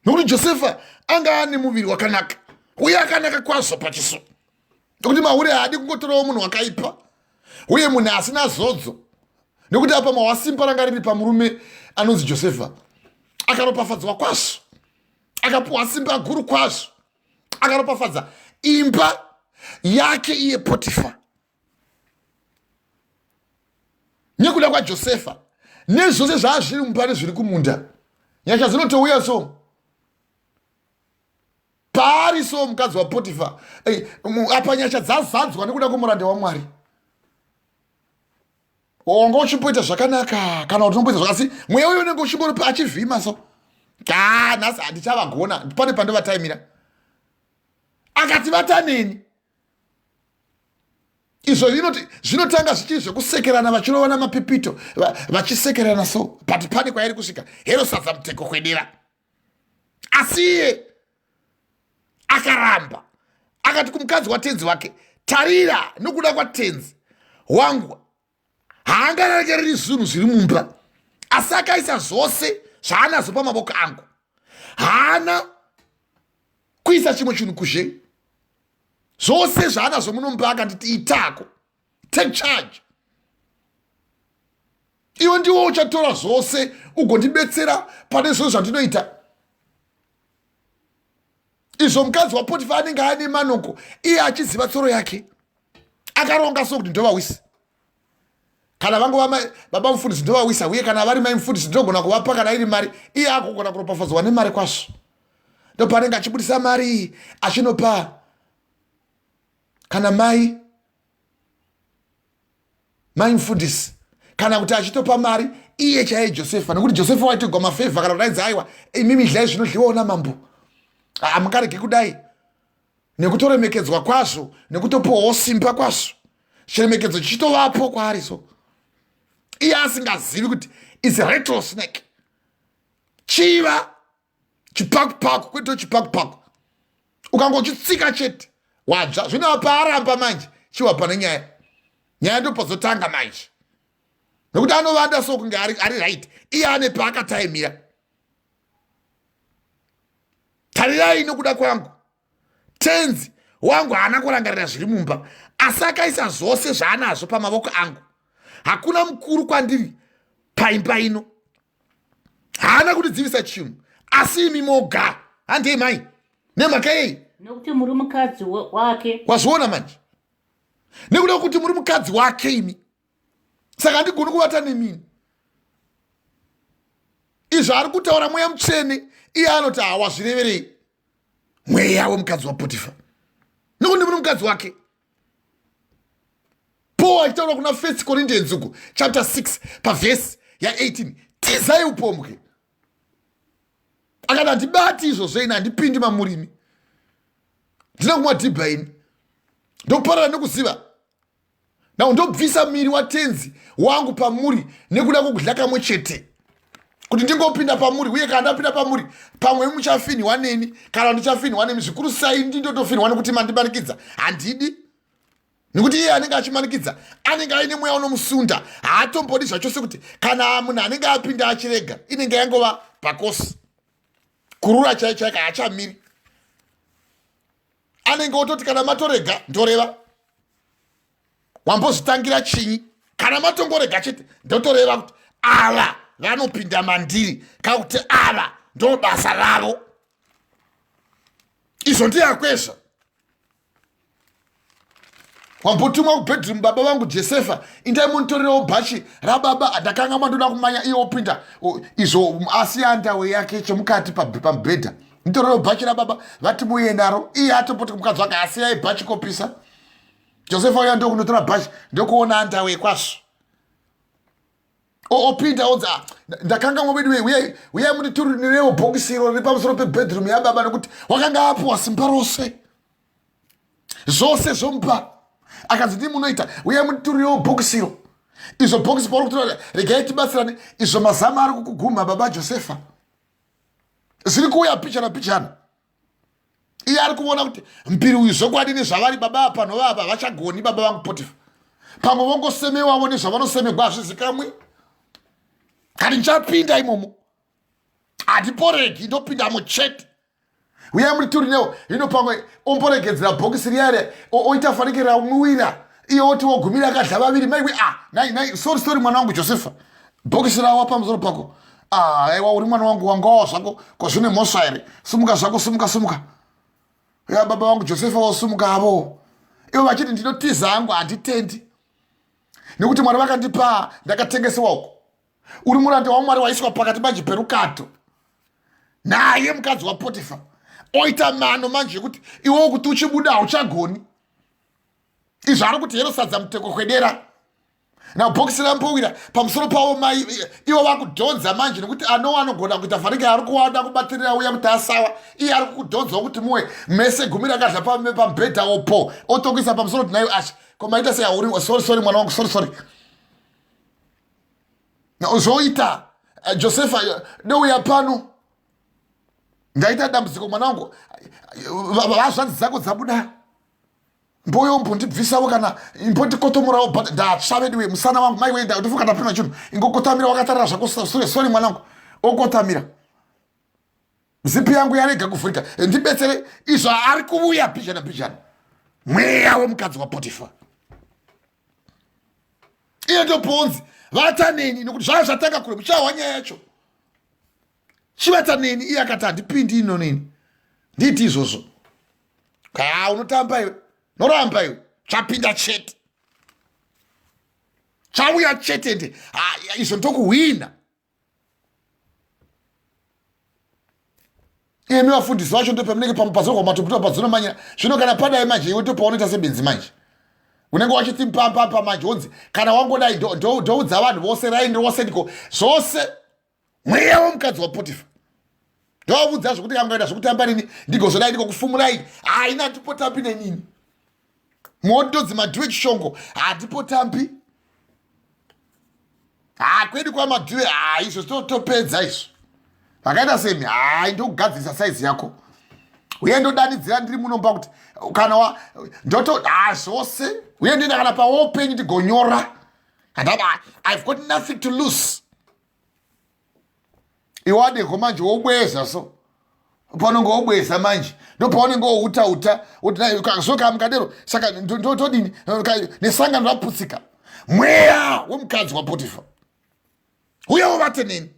Nokuti Josefa anga ane muviri wakanaka uye akanaka kwazvo pachiso, nokuti mahure haadi kungotorawo munhu wakaipa uye munhu asina zodzo, nekuti apa mawasimba ranga riri pamurume anonzi Josefa. Akaropafadzwa kwazvo, akapuwa simba guru kwazvo, akaropafadza imba yake iye Potifa nekuda kwaJosefa, nezvose zvaazviri mumba nezviri kumunda. Nyasha dzinotouya so. Paari so mukadzi waPotifa, apa nyasha dzazadzwa nekuda kwomuranda waMwari. Wanga uchimboita zvakanaka kana kuti unomboita zvakasi, mweya uyo unenge uchimbori achivhima so ka nhasi handichavagona, pane pandovataimira. Akati vataneni izvo inoti zvinotanga zvichiri zvekusekerana, vachirovana mapipito, vachisekerana so, but pane kwairi kusvika hero sadza muteko kwedera. Asi iye akaramba, akati kumukadzi watenzi wake, "Tarira, nokuda kwatenzi wangu haangarekereri zvinhu zviri mumba, asi akaisa zvose zvaanazvo pamaboko angu. Haana kuisa chimwe chinhu kuzhe. Zvose zvaanazvo munomba akanditi itako, take charge. Iwe ndiwo uchatora zvose ugondibetsera pane zvose zvandinoita." Izvo mukadzi waPotifa anenge ane manoko, iye achiziva tsoro yake, akaronga so kuti ndovawisa kana vangova baba mufundisi, ndovawisa, uye kana vari mai mufundisi ndinogona kuvapa kana iri mari. Iye akugona kuropafadzwa nemari kwazvo, ndopaanenge achibudisa mari achinopa kana mai mufundisi, kana kuti achitopa mari iye chaiye Josefa, nekuti Josefa waitigwa mafavour kana kudaidza, "Aiwa, imimi dlai zvinodliwawo namambo, hamukaregi kudai," nekutoremekedzwa kwazvo, nekutopiwawo simba kwazvo, chiremekedzo chichitovapo kwaari. So iye asingazivi kuti is rattlesnake, chiva chipakupaku, kwete chipakupaku, ukangochitsika chete wadzva. Zvino paaramba manje, chiwa pane nyaya. Nyaya ndopazotanga manje, nekuti anovanda so kunge ari right, iye ane paakataimira. "Tarirai, nokuda kwangu tenzi wangu haana kurangarira zviri mumba, asi akaisa zvose zvaanazvo pamavoko angu. Hakuna mukuru kwandiri paimba ino. Haana kutidzivisa chinhu, asi imi moga. Handei mai, nemhaka yei?" Nokuti muri mukadzi wake. Wazviona manje, nekuda kwekuti muri mukadzi wake imi, saka handigoni kuvata nemini. Izvo ari kutaura Mweya Mutsvene, iye anoti, "Hawazvireverei mweya wemukadzi waPotifa, nekuti muri mukadzi wake." Paul achitaura kuna First Corinthians uku, chapter 6, pavhesi ya18, "Tizai upombwe." Akati, "Handibati izvozvo ini, handipindi mamurimi, ndina kumwa dhibha ini, ndoparara nekuziva now, ndobvisa miri watenzi wangu pamuri nekuda kwokudya kamwe chete, kuti ndingopinda pamuri. Uye kana ndapinda pamuri, pamwe muchafinhiwa neni kana ndichafinhiwa nemi zvikuru sai ndindotofinhiwa, nekuti mandimanikidza. Handidi." Nekuti iye anenge achimanikidza anenge aine mweya unomusunda, haatombodi zvachose kuti kana munhu anenge apinda achirega, inenge yangova pakosi kurura chai chaika, haachamiri. Anenge ototi, "Kana matorega, ndoreva wambozvitangira chinyi? Kana matongorega chete, ndotoreva kuti ava vanopinda mandiri, kana kuti ava ndo basa ravo." Izvo ndiyakwezva wambotumwa kubedroom, "Baba vangu Josefa, indai munitorerawo bhachi rababa, ndakanga mandoda kumanya." Iye wopinda, izvo asiya ndawe yake chemukati pamubhedha. "Nditorerawo bhachi rababa, vati muuye naro." Iye atopoti kumukadzi wake, "Asiyai bhachi kopisa." Josefa uya ndokunotora bhachi, ndokuona ndawe kwazvo. Opinda onzi, "Ah, ndakangamwa vedu, uyai, uyai munditurinirewo bhokisi iro riri pamusoro pebedroom yababa," nekuti wakanga apiwa simba rose, zvose zvomupa. Akanzi, "Ndii munoita, uyai munditurirewo bhokisi iro." Izvo bhokisi pauri kutora, regai tibatsirane. Izvo mazama ari kukugumha baba Josefa, zviri kuuya pichana pichana. Iye ari kuona kuti mbiri uyu zvokwadi nezvavari baba apa novava vachagoni baba vangu Potifa, pamwe vongosemewavo nezvavanosemegwa, hazvizikamwe. Kati ndichapinda imomo, handiporegi, ndopindamo chete. Uyai munditurinewo hino. Pamwe omboregedzera bhokisi riya riya, oita fanike ramuwira, iye oti wogumira akadla vaviri. "Maiwe, ah, nai nai, sorry, sorry, mwana wangu Josefa, bhokisi rawa pamusoro pako. Ah, aiwa, uri mwana wangu, wangawa zvako, kozvine mhosva here? Sumuka zvako, sumuka, sumuka." Ya baba vangu Josefa wosumuka avo, ivo vachiti, "Ndinotiza hangu, handitendi, nekuti Mwari vakandipa, ndakatengesewa uko." Uri muranda waMwari, waiswa pakati manje perukato naye mukadzi waPotifa. Oita mano manje yekuti iwewo kuti uchibuda hauchagoni. Izvo ari kuti hero sadza muteko kwedera. Now bhokisi rambowira pamusoro pavo mai ivo vakudhonza manje nekuti anowa anogona kuita fanike ari kuwada kubatirira uya kuti asawa iye ari kukudhonzawo kuti muwe mese gumi rakadla pamubhedha opo otokuisa pamusoro kuti nayo asha ko maita sei auri sorry sorry mwana wangu sorry sorry zvoita eh, josefa eh, douya pano ndaita dambudziko mwana wangu vazvanzi dzako dzabuda mboyo mbondibvisavo kana mbondikotomorawo but ndatsva veduwe musana wangu mai wenda ndofunga ndapima chinhu ingokotamira wakatarira zvako sure sorry mwana wangu okotamira zipi yangu yarega kuvhurika eh, ndibetsere izvo ari kuvuya bhijana bhijana mweya wemukadzi wapotifa iye ndoponzi vata neni nokuti zvaa zvatanga kure muchahwa nyaya yacho chivata neni iye akati handipindi ino neni ndiiti izvozvo kaa unotamba iwe noramba iwe chapinda chete chauya chete ende izvo ndokuhwina imi vafundisi vacho ndopamunenge pazorwa matoputa padzinomanyira zvino kana padai manje iwe ndopaunoita sebenzi manje unenge wachiti mpampampa manje wonzi kana wangodai ndoudza vanhu vose raini rose ndiko zvose mweya womukadzi wapotifa ndovavudza zvekuti kangoita zvekutamba nini ndigozodai ndikokufumurai haina handipotambi nenini moto dzimadhuwe chishongo handipotambi ha kwedu kwamadhuve ha izvo topedza izvo vakaita semi hai ndokugadzirisa saizi yako uye ndodanidzira ndiri munomba kuti kana wa ndoto ha zvose uye ndoenda kana pawopenyu ndigonyora handaba i've got nothing to lose iwadeko manje wobweza so panonge wobweza manje ndopaunenge wouta uta so kamukadero saka ndotodini nesangano raputsika mweya wemukadzi wapotifa uye uvate neni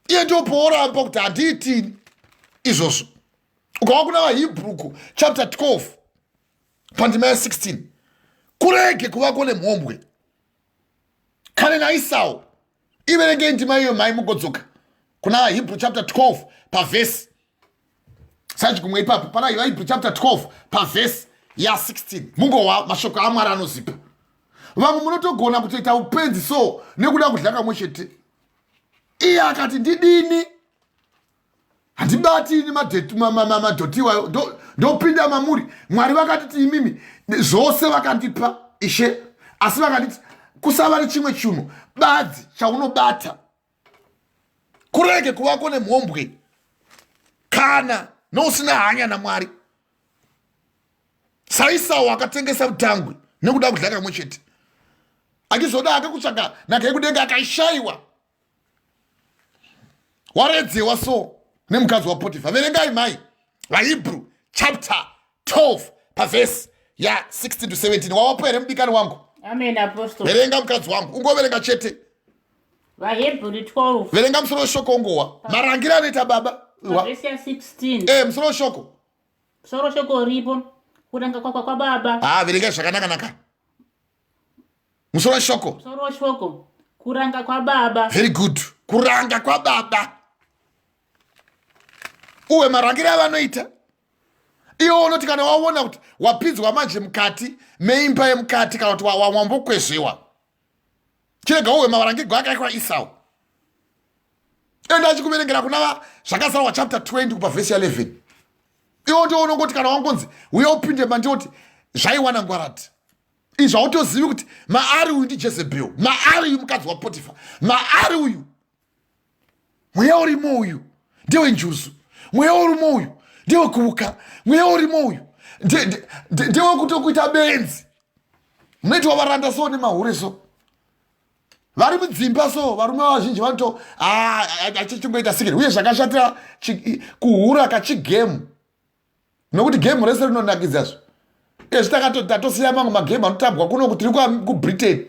iye ndopooramba kuti handiitini izvozvo ukava kuna vahebruku chapter 12 pandima ya 16 kurege kuvako nemhombwe kane naisau iverengei ndima iyo mhai mugodzoka kuna vahebrew chapter 12 pavhesi sachikumwe ipapo pana vahebrew chapter 12 pavhesi ya 16 mungohwa mashoko amwari anozipa vamwe munotogona kutoita upenzi so nekuda kudla kamwe chete iye akati ndidini handibati ini madhoti iwayo ndopinda mamuri mwari vakatiti imimi zvose vakandipa ishe asi vakanditi kusava nechimwe chinhu badzi chaunobata kurege kuvako nemhombwe kana nousina hanya namwari saisau akatengesa utangwe nekuda kudla kamwe chete achizoda ake kutsvaga nhaka yekudenga akaishaiwa waredzewa so nemukadzi wapotifa verengai mai vahebrew chapter 12 pavhesi ya 16 to 17 wawapo here mudikani wangu amen apostle verenga mukadzi wangu ungoverenga chete vahebrew 12 verenga musoro weshoko ungowa marangira anoita baba pavhesi ya 16 e musoro weshoko musoro weshoko uripo kuranga kwakwa kwababa ah verengai zvakanaka naka musoro weshoko musoro weshoko kuranga kwababa very good kuranga kwababa uwe marangiro avanoita iwo unoti kana waona kuti wapinzwa manje mukati meimba yemukati kana kuti wambokwezvewa chirega uwe marangirwo akaitwa isau enda achikuverengera kuna zvakazarwa chapter 20 kubva vhesi ya 11 iwo ndiwo unongoti kana wangonzi uye upinde mandioti zvaiwana ngwarati izvi hautozivi kuti maari uyu ndijezebhel maari uyu mukadzi wapotifa maari uyu mweya urimo uyu ndewenjuzu mweya urimo uyu ndewekuuka mweya urimo uyu ndewekutokuita benzi munoitwa varanda so nemahure so vari mudzimba so varume vazhinji vanoto ah, achichingoita sikiri uye zvakashatira kuhura kachigemu nokuti game rese rinonakidza zvo ezvi tatosiya mamwe magame anotambwa kuno kuti tiri kubritain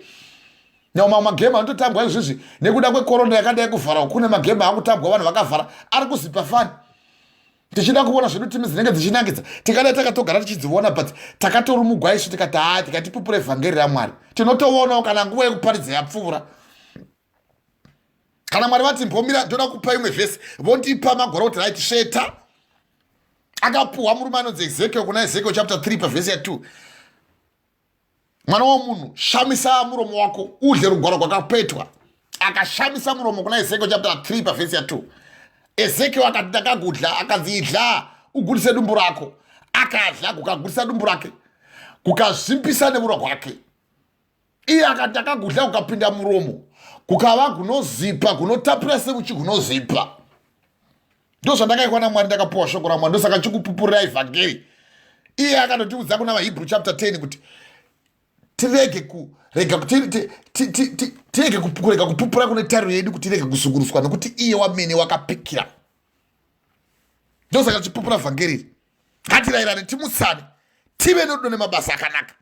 nyamwe mamwe magame anototambwa izvizvi nekuda kwekorona yakadai kuvhara kune magame akutambwa vanhu vakavhara ari kuzipa fani tichida kuona zvedu timi dzinenge dzichinakidza tikadai takatogara tichidziona but takatorumugwa isu tikati haa tikatipupure vhangeri ramwari tinotoonawo kana nguva yekuparidza yapfuura kana mwari vati mbomira ndoda kupa imwe vhesi vondipa magwaro kuti right sveta Akapuhwa murume anonzi Ezekiel kuna Ezekiel chapter 3 pavhesi ya 2. Mwana womunhu, shamisa muromo wako udye rugwaro rwakapetwa. Akashamisa muromo kuna Ezekiel chapter 3 pavhesi ya 2. Ezekiel akati ndakagudla, akanzi idla ugutise dumbu rako. Akadla kukagutisa dumbu rake, kukazvimbisa neuro hwake. Iye akati ndakagudla kukapinda muromo, kukava kunozipa, kunotapira seuchi kunozipa. Ndozvandakaikwa naMwari, ndakapuwa shoko raMwari, ndosaka ndichikupupurirai vhangeri. Iye akatotiudza kuna vaHebrew chapter 10 kuti tirege kurega tirege kurega kupupura kune tariro yedu, kuti tirege kuzunguruswa, nokuti iye wamene wakapikira. Ndosaka tichipupura vhangeri. Ngatirayirane, timutsane, tive norudo nemabasa akanaka,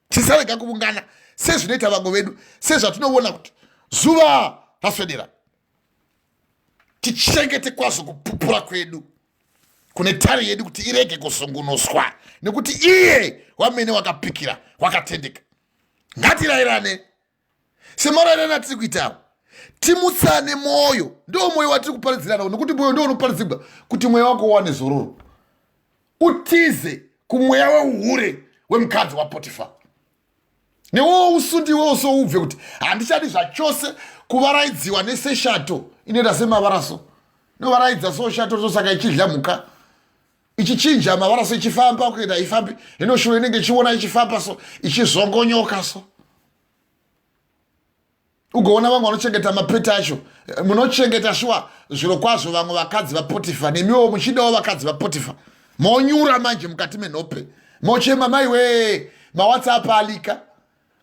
tisarega kuvungana sezvinoita vamwe vedu, sezvatinoona kuti zuva raswedera. Tichengete kwazvo kupupura kwedu kune tari yedu, kuti irege kuzungunuswa, nekuti iye wamene wakapikira wakatendeka. Ngatirayirane semarayirane atiri kuitawo, timutsane mwoyo. Ndo mwoyo watiri kuparidziranawo, nekuti mwoyo ndo unoparidzirwa kuti mweya wako uwane zororo, utize kumweya weuhure wemukadzi waPotifa. Newewo usundiwewo so ubve kuti handichadi zvachose kuvaraidziwa neseshato inoita semavara so, inovaraidza so shato so, saka ichidya mhuka, ichichinja mavara so, ichifamba kuenda ifambi hino shure inenge ichiona ichifamba so, ichizongonyoka so. Ugoona vamwe vanochengeta mapeti acho, munochengeta shuwa zviro kwazvo vamwe vakadzi vaPotifa, nemiwo muchidawo vakadzi vaPotifa, monyura manje mukati menhope, mochema maiwe, mawhatsapp alika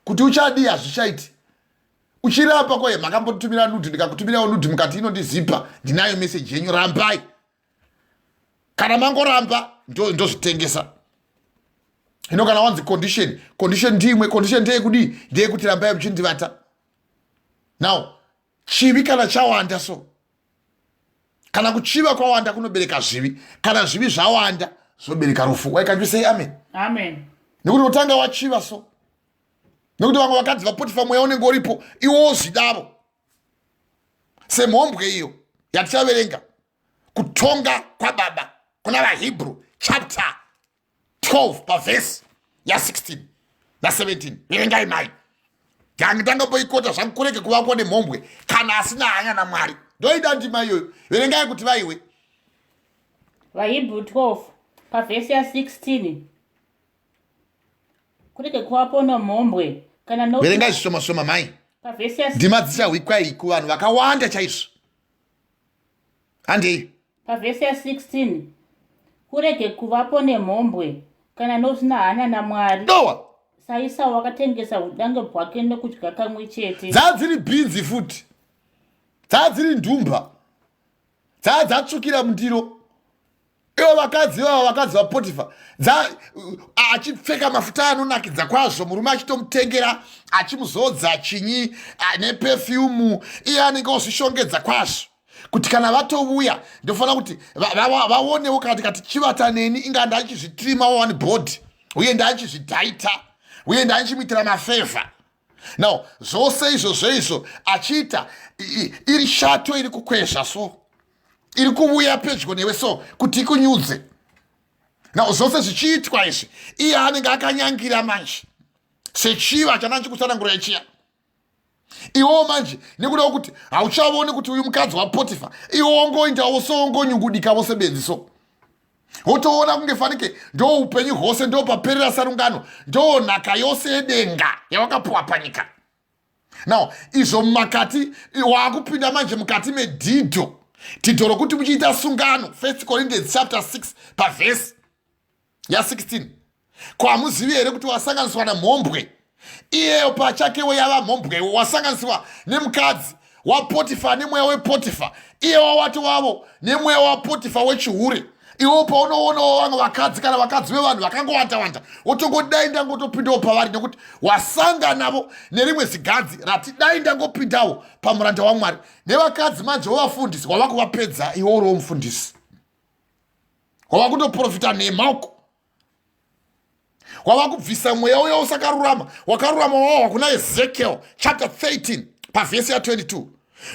kuti uchadii, hazvichaiti uchirapa koye makambotumira nude, ndikakutumirawo nude mukati inondizipa, ndinayo meseji yenyu, rambai. Kana mangoramba ndozvitengesa. Ino kana wanzi condition, condition ndimwe, condition ndeyekudii? Ndeyekuti rambai muchindivata. Now chivi kana chawanda so, kana kuchiva kwawanda kunobereka zvivi, kana zvivi zvawanda zvobereka rufu. Why can't you say amen? Amen. Nekuti unotanga wachiva so, nekuti vamwe vakadzi vaPotifa mweya unenge uripo, iwowo zvidavo semhombwe iyo yatichaverenga kutonga kwababa kuna vaHebrew chapter 12 pavhesi ya16 na17. Verengai mai, yange ndangamboikota zvangu. Kurege kuvakwa nemhombwe kana asina hanya naMwari. Ndoida ndima iyoyo, verengai kuti vaiwe. VaHebrew 12 pavhesi ya16: kurege kuvapo nomhombwe kana no Verengai zvishoma shoma mai. Pavhesi ya Ndima dzichahwikwa iyi kuvanhu vakawanda chaizvo, handei. Pavhesi ya16: kurege kuvapo nemhombwe kana nosina hanya naMwari, Dowa. saIsau wakatengesa udange hwake nokudya kamwe chete. Dzaa dziri bhinzi futi, dzaa dziri ndumba, dzaa dzatsvukira mundiro. Ivo vakadzi vava vakadzi vaPotifa, achipfeka mafuta anonakidza kwazvo, murume achitomutengera, achimuzodza chinyi nepefyumu, iye anenge ozvishongedza kwazvo kuti kana vatovuya ndofanira kuti vaonewo kana tikati chivata neni, inga ndachizvitrima one body, uye ndachizvidhaita, uye ndachimuitira mafevha. Now zvose izvozvo izvo achiita, iri shato iri kukwezva so, iri kuvuya pedyo newe so kuti ikunyudze. Now zvose zvichiitwa izvi, iye anenge akanyangira manje sechiva chananchikutsanangura ichiya. Iwewo manje nekuda kwekuti hauchavoni kuti uyu mukadzi waPotifa, iwe wongoindawo so, wongonyungudikawo sebenzi so, wotoona kunge fanike ndo upenyu hwose, ndo paperera sarungano, ndo nhaka yose yedenga yawakapuwa panyika. Now izvo makati waakupinda manje mukati medhidho, dhidho rokuti muchiita sungano. First Corinthians chapter 6 pavhesi ya16: ko hamuzivi here kuti wasanganiswa namhombwe, iyeyo pachakewo yava mhombwewo? Wasanganiswa nemukadzi waPotifa nemweya wePotifa, iye wawati wavo nemweya waPotifa wechihure. Iwo paunoonawo vamwe vakadzi kana vakadzi vevanhu vakangowanda wanda, wotongodai ndangotopindawo pavari, nekuti wasanganavo nerimwe zigadzi rati dai ndangopindawo pamuranda waMwari nevakadzi. Manje wovafundisi wava kuvapedza, iwe uriwo mufundisi wava kutoprofita nhema uko, wava kubvisa mweya uya usakarurama, wakarurama wawa kuna Ezekiel chapter 13 pavhesi ya22: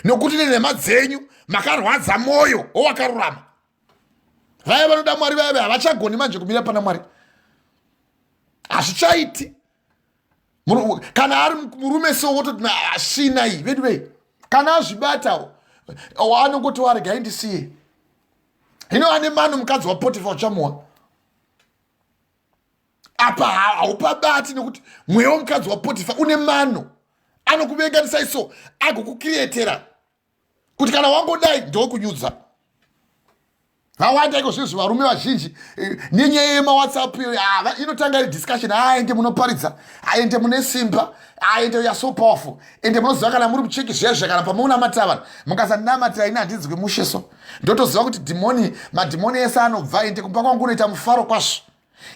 nokuti nenhema dzenyu makarwadza mwoyo wowakarurama. Vaya vanoda Mwari vaya vaya havachagoni manje kumira pana Mwari, hazvichaiti. Kana ari murume so wototi asvina iyi vedu vei, kana azvibatawo anongoti waregai ndisiye. Hino ane mano mukadzi waPotifa uchamuwa apa haupabati, nekuti mweya womukadzi waPotifa une mano, anokuvenganisa iso agokukirietera kuti kana wangodai ndokunyudza. Vawanda iko zvinhu varume vazhinji nenyaya yemaWhatsApp iyo inotanga iri discussion. Aende munoparidza, aende mune simba, aende ya so powerful, ende munoziva kana muri mucheki zviya, kana pamunamata vanhu mukasanamatira ini handinzwi mushe, so ndotoziva kuti dhimoni, madhimoni ese anobva. Ende kumba kwangu unoita mufaro kwazvo.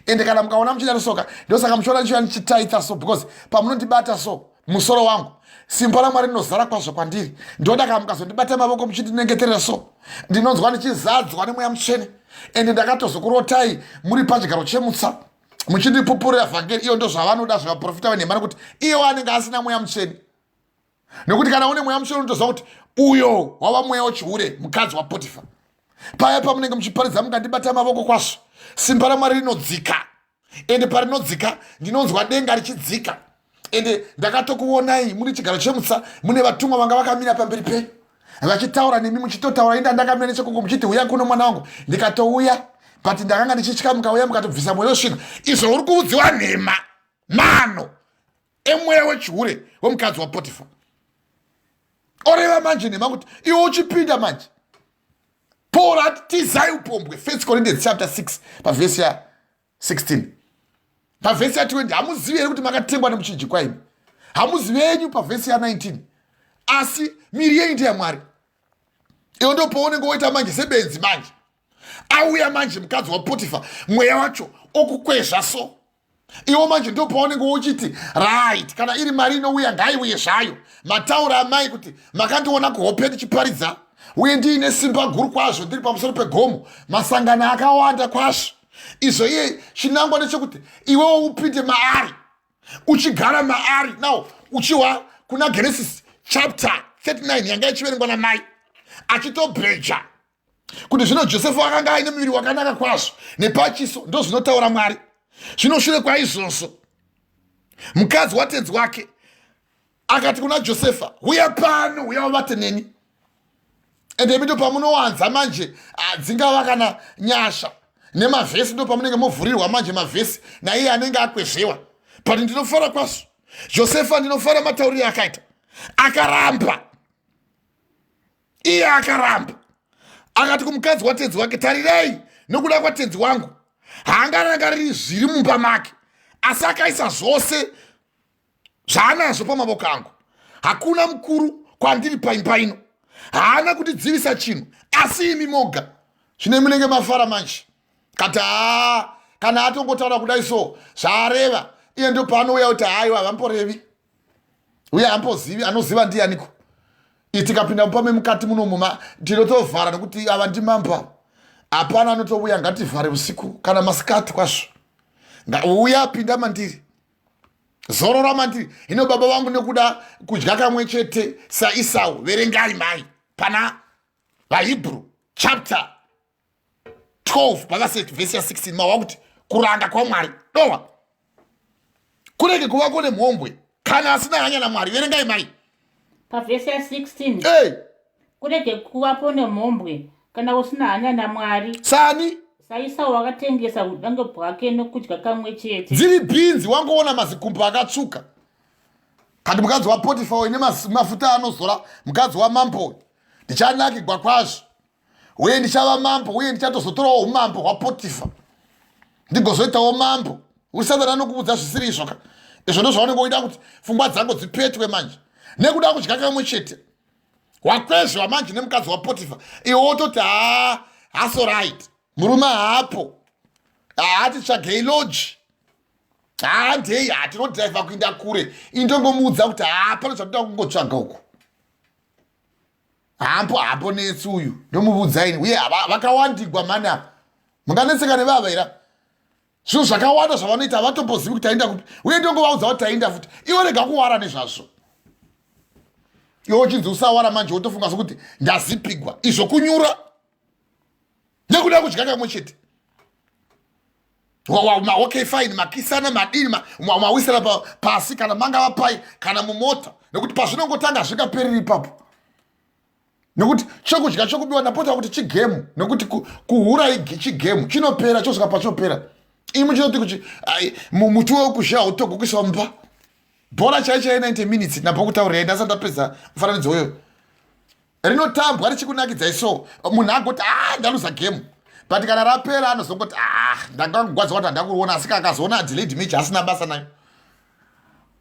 Ende kana mukaona muchidaro soka, ndosaka muchiona ndichiva ndichitaita so, because pamunondibata so musoro wangu, simba raMwari rinozara kwazvo kwandiri. Ndoda kana mukazondibata mavoko muchindinyengeterera so, ndinonzwa ndichizadzwa nemweya mutsvene. Ende ndakatozokurotai muri pachigaro chemutsa muchindipupurira vhangeri. Iyo ndozvavanoda zvevaprofita venhema, nekuti iyewo anenge asina mweya mutsvene, nekuti kana une mweya mutsvene unotoziva kuti uyo wava mweya wechihure, mukadzi waPotifa. Paya pamunenge muchiparidza mukandibata mavoko kwazvo, simba raMwari rinodzika, ende parinodzika ndinonzwa denga richidzika. Ende ndakatokuonai muri chigaro chemutsa, mune vatumwa vanga vakamira pamberi penyu vachitaura nemi, muchitotaura inda ndakamira nechekoko, muchiti, "Uya kuno mwana wangu." Ndikatouya, but ndakanga ndichitya. Mukauya mukatobvisa mwoyo wesvina. Izvo uri kuudziwa nhema, mano emweya wechihure wemukadzi waPotifa. Oreva manje nhema kuti iwe uchipinda manje. Paul ati tizai upombwe, First Corinthians chapter 6 pavhesi ya16, pavhesi ya20, hamuzivi here kuti makatengwa nemuchinjikwa imi? Hamuzivi yenyu? Pavhesi ya19, asi miri yenyu ndeyamwari. Iwe ndo paunenge woita manje sebenzi manje. Auya manje mukadzi waPotifa, mweya wacho okukwezva so, iwo manje ndo paunenge uchiti, right, kana iri mari inouya ngaiuye zvayo. Mataura amai kuti makandiona kuhope ndichiparidza uye ndiine simba guru kwazvo, ndiri pamusoro pegomo, masangano akawanda kwazvo. Izvo iye chinangwa ndechekuti iwewo upinde maari, uchigara maari. Now uchiwa kuna Genesis chapter 39 yanga ichiverengwa namai, achitobheja kuti zvino Josefa akanga aine muviri wakanaka kwazvo nepachiso, ndo zvinotaura Mwari. Zvino shure kwaizvozvo mukadzi watenzi wake akati kuna Josefa, "Uya pano, uya uvate neni." Ende imi ndo pamunowanza manje, dzingava kana nyasha nemavhesi, ndo pamunenge movhurirwa manje mavhesi naiye anenge akwezvewa. But ndinofara kwazvo Josefa, ndinofara matauriro akaita. Akaramba iye, akaramba akati kumukadzi watenzi wake, "Tarirai, nokuda kwatenzi wangu haangarangariri zviri mumba make, asi akaisa zvose zvaanazvo pamavoko angu. Hakuna mukuru kwandiri paimba ino, haana kutidzivisa chinhu asi imi moga." Zvine munenge mafara manje kati haa, kana atongotaura kudai so zvaareva. Iye ndo paanouya kuti haiwa, havamborevi uye hambozivi, anoziva ndianiko? Tikapinda mumba memukati munomuma tinotovhara, nekuti ava ndimambo, hapana anotouya. Ngativhare usiku kana masikati kwazvo. Uya, pinda mandiri, zorora mandiri. Hino baba vangu nekuda kudya kamwe chete saIsau. Verengai mai pana vaHebrew chapter 12 pavhesi ya16, mawa kuti kuranga kwaMwari dowa kurege kuvako nemhombwe kana asina hanya naMwari. Verengai mai. Pavhesi ya16. Hey. Kurege kuvapo nemhombwe kana usina hanya naMwari. Sani? SaIsau wakatengesa udange bwake nokudya kamwe chete. Dziri bhinzi, wangoona mazikumbo akatsvuka kati mukadzi waPotifa ine mafuta anozora, mukadzi wamambo, ndichanakigwa kwazvo uye ndichava mambo, uye ndichatozotorawo umambo hwaPotifa, ndigozoitawo mambo. Usatani anokuudza zvisiri izvoka. Izvo ndo zvaunenge uida kuti pfungwa dzako dzipetwe manje. Nekuda kudya kamwe chete wakwezvewa manje nemukadzi waPotifa, iwe wototi haa, haso right, murume haapo, haati tsvagei lodge, haandei, hatinodhiraivha kuinda kure. Indongomuudza kuti haa, pano zvatoda kungotsvaga uku, hampo hamponetsi uyu, ndomuvudzaini. Uye vakawandigwa mani apa, munganetseka nevava ira zvinhu zvakawanda zvavanoita, havatombozivi kuti taenda kupi. Uye ndongovaudza kuti taenda futi. Iwe rega kuwara nezvazvo. Iwe uchinzi usawara manje, wotofunga sokuti ndazipigwa. Izvo kunyura. Nekuda kudya kamwe chete. Okay, fine, makisana madini, mawisana pasi, kana mangava pai kana mumota, nekuti pazvinongotanga zvingapereri ipapo, nekuti chokudya chokubiwa, ndapota kuti chigemu, nekuti kuhura chigemu chinopera, chosvika pachopera. Imi chinoti kuti muti wekuzha hautogo kuiswa mumba. Bhora chai chai 90 minutes, ndambokutaurirai, ndasati ndapedza mufananidzo uyo, rinotambwa richikunakidzai. So munhu agoti, "A, ah, ndaluza game," but kana rapera anozongoti, "Ah, ndangangwadza kuti handakuriona." Asi kakazoona delayed match asina basa nayo.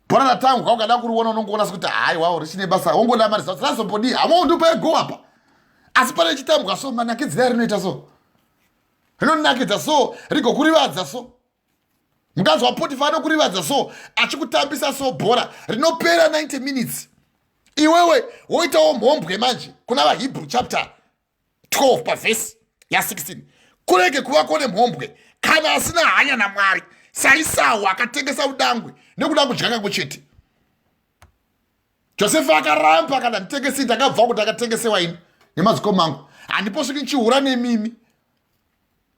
Bhora ratambwa, ukada kuriona unongoona sekuti haiwawo richine basa, wongoda mari razombodii hamo ndopaego apa. Asi pane chitambwa so, manakidzira rinoita so, rinonakidza so, rigokurivadza so. Mukadzi waPotifa anokurivadza so, achikutambisa so, bhora rinopera 90 minutes, iwewe woitawo mhombwe. Manje kuna vaHebrew chapter 12 pavhesi ya16, kurege kuvako nemhombwe kana asina hanya naMwari, saIsau akatengesa udangwe nekuda kudya kamwe chete. Josefa akaramba, "Kana nditengesi, ndakabva kuti akatengesewa ini nemadzikoma angu, handiposviki nchihura nemimi.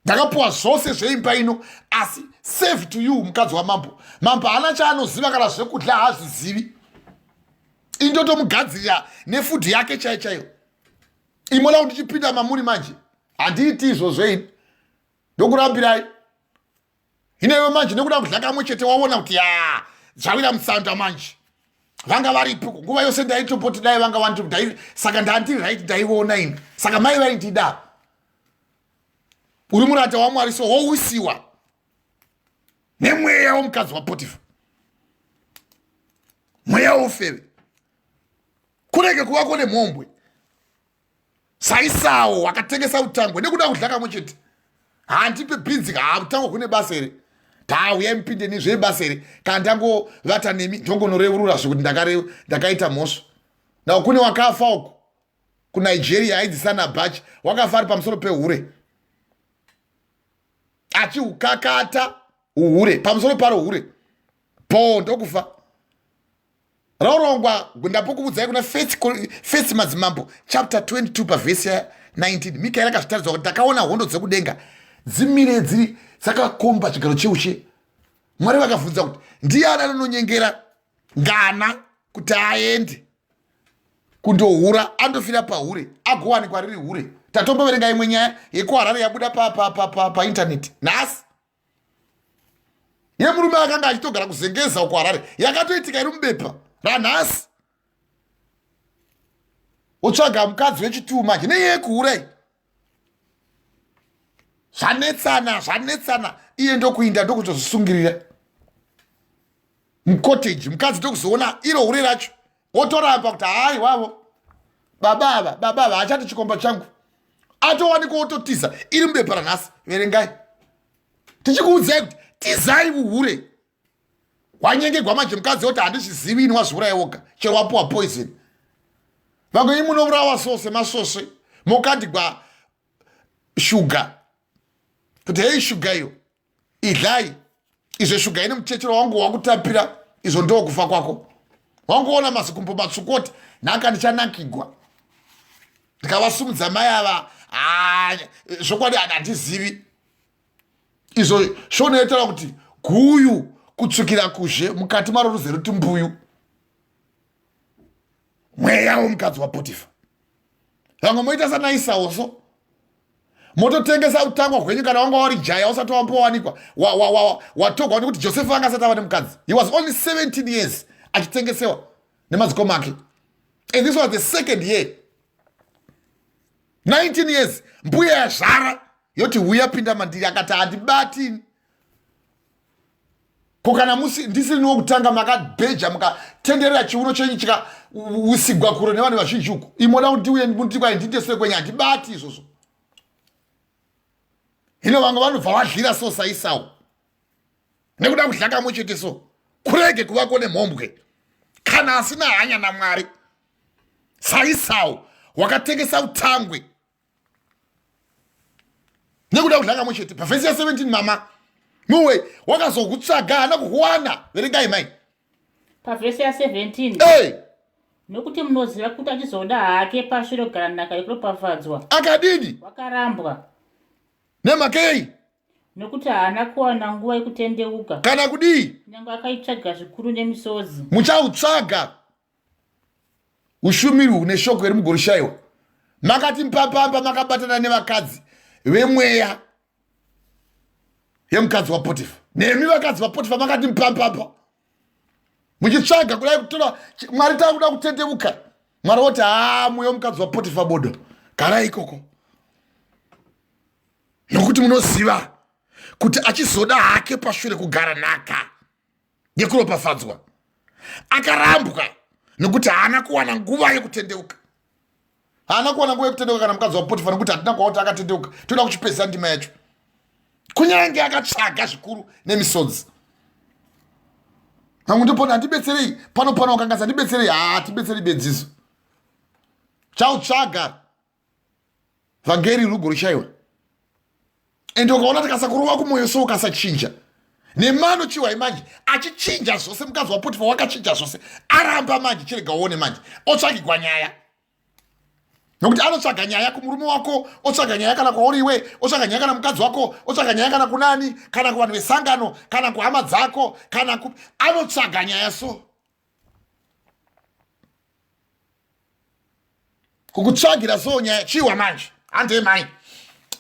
Ndakapiwa zvose zveimba ino, asi save to you, mukadzi wamambo. Mambo haana chaanoziva, kana zvekudya haazvizivi. Indotomugadzirira nefood yake chaiyo chaiyo. Imoda kuti chipinda mamuri manje, handiiti izvozvo ini, ndokurambirai." Inewe manje nekuda kudya kamwe chete, waona kuti ya zvawira musanda manje. Vanga varipo nguva yose, ndaitopoti dai vanga vanti, saka ndandiri right, ndaiona ini, saka mai vaindida. Uri murata waMwari, so wowisiwa nemweya womukadzi waPotifa, mweya wofeve. Kurege kuvako nemhombwe saIsau wakatengesa utangwe nekuda kudya kamwe chete. Handipe bhinzi, ha, utangwe kune basa here? Tauyai mupinde nezvebasa here? Kana ndangovata nemi, ndongonoreurura zvekuti ndakaita mhosva. Now kune wakafa uku kuNigeria, aidzisana bhachi, wakafa ari pamusoro pehure, achiukakata uhure, pamusoro paro hure po, ndokufa. Raurongwa, ndapokuudzai kuna First Madzimambo chapter 22 pavhesi ya19, Mikaeri akazvitaridza kuti ndakaona hondo dzekudenga dzimire dziri dzakakomba chigaro cheushe. Mwari vakabvunza kuti ndiani anononyengera ngana kuti aende kundohura, andofira pahure, agowanikwa riri hure. Tatomboverenga imwe nyaya yekuHarare yabuda paintaneti nhasi, yemurume akanga achitogara kuZengeza uko Harare, yakatoitika iri mubepa ranhasi. Wotsvaga mukadzi wechituu manje neyekuurai, zvanetsana, zvanetsana, iye ndokuinda, ndokutozvisungirira mucottage. Mukadzi ndokuzoona iro hure racho, wotoramba kuti hai wavo baba ava, baba ava hachati chikomba changu, atowanikwa wototiza. Iri mubepa ranhasi, verengai. Tichikuudzai kuti tizai uhure. Wanyengegwa manje, mukadzi woti handizvizivi ini, wazviurai woga, chero wapuwa poison. Vamwe imi munourawa so semasvosve, mokandigwa shuga kuti hei, shuga iyo idlai, izvo shuga ine muchechero wangu wakutapira, izvo ndokufa kwako. Wangoona mazikumbo matsvuku oti nhaka ndichanakigwa ndikavasumudza mai ava. Zvokwadi handizivi izvo. Shona yotaura kuti guyu kutsvukira kuzhe, mukati maro ruzere ruti mbuyu. Mweya womukadzi waPotifa. Vamwe moita sanaIsau so, mototengesa utangwa hwenyu kana wanga wari jaya, usati wambowanikwa watogwa, nekuti Josefa anga asati ava nemukadzi. He was only 17 years achitengesewa nemadzikoma ake, and this was the second year. 19 years, mbuya yazvara yoti, "Uya, pinda mandiri." Akati, "Handibati. Ko kana musi ndisiri wokutanga, makabheja mukatenderera, chiuno chenyu chikausigwa kure nevanhu vazhinji uku, imoda kuti ndiuye muti kwai ndiite kwenye? Handibati izvozvo." Hino vamwe vanobva vadlira so saIsau nekuda kudya kamwe chete. So kurege kuvako nemhombwe kana asina hanya naMwari, saIsau wakatengesa utangwe nekuda kudya kamwe chete. Pavhesi ya17, mama muwe wakazokutsvaga, haana kukuwana. Verengai, mai. Pavhesi ya17. Hey! Nokuti munoziva kuti achizoda hake pashure kugara nhaka yekuropafadzwa, akadini? Wakarambwa. Nemhaka yei? Nokuti haana kuwana nguva yekutendeuka. Kana kudii? Kunyange akaitsvaga zvikuru nemisodzi. Muchautsvaga ushumiri hune shoko iri mugorishaiwa. Makati mpapamba makabatana nevakadzi vemweya yemukadzi waPotifa. Nemi vakadzi vaPotifa makati mpampampa. Muchitsvaga kudai kutora Mwari takuda kutendeuka. Mwari woti haa mweya wemukadzi waPotifa bodo. Garai ikoko. Nokuti munoziva kuti achizoda hake pashure kugara nhaka yekuropafadzwa akarambwa nokuti haana kuwana nguva yekutendeuka. Haana kuwana nguva yekutendeuka kana mukadzi waPotifa, nokuti hatina kuwa kuti akatendeuka. Toda kuchipedzisa ndima yacho. Kunyange akatsvaga zvikuru nemisodzi. Pamwe ndopona handibetserei pano pano wakanganisa ndibetserei. Haa tibetserei bedziso. Chautsvaga vhangeri rugorishaiwa. Ende ukaona tikasakurova kumwoyo so ukasachinja nemano chiwai manje achichinja zvose. Mukadzi waPotifa wakachinja zvose, aramba manje. Chirega uone manje otsvagigwa nyaya, nokuti anotsvaga nyaya kumurume wako, otsvaga nyaya kana kwauri iwe, otsvaga nyaya kana mukadzi wako, otsvaga nyaya kana kunani, kana kuvanhu vesangano, kana kuhama dzako, kana ku... anotsvaga nyaya so kukutsvagira so nyaya. Chiwa manje handei mai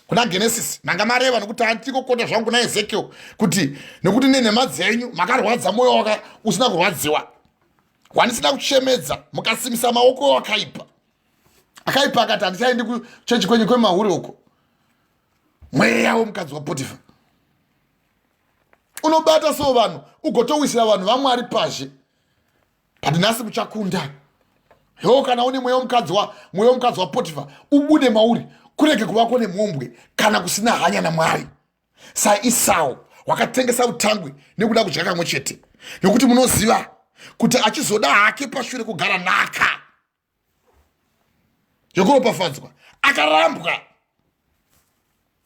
kuna Genesis, manga mareva nokuti handikokota zvangu kuna Ezekiel kuti nokuti nenhema dzenyu makarwadza mwoyo waka usina kurwadziwa wandisina kuchemedza, mukasimisa maoko wakaipa. Akaipa akati handichaendi kuchechi kwenyu kwemahuri uko. Mweya womukadzi waPotifa unobata so vanhu ugotowisira vanhu vaMwari pazhe. But nhasi muchakunda. Yo, kana une mweya womukadzi wa mweya womukadzi waPotifa ubude mauri, kurege kuvako nemhombwe kana kusina hanya naMwari saIsau wakatengesa utangwe nekuda kudya kamwe chete. Nokuti munoziva kuti achizoda hake pashure kugara nhaka yekuropafadzwa akarambwa.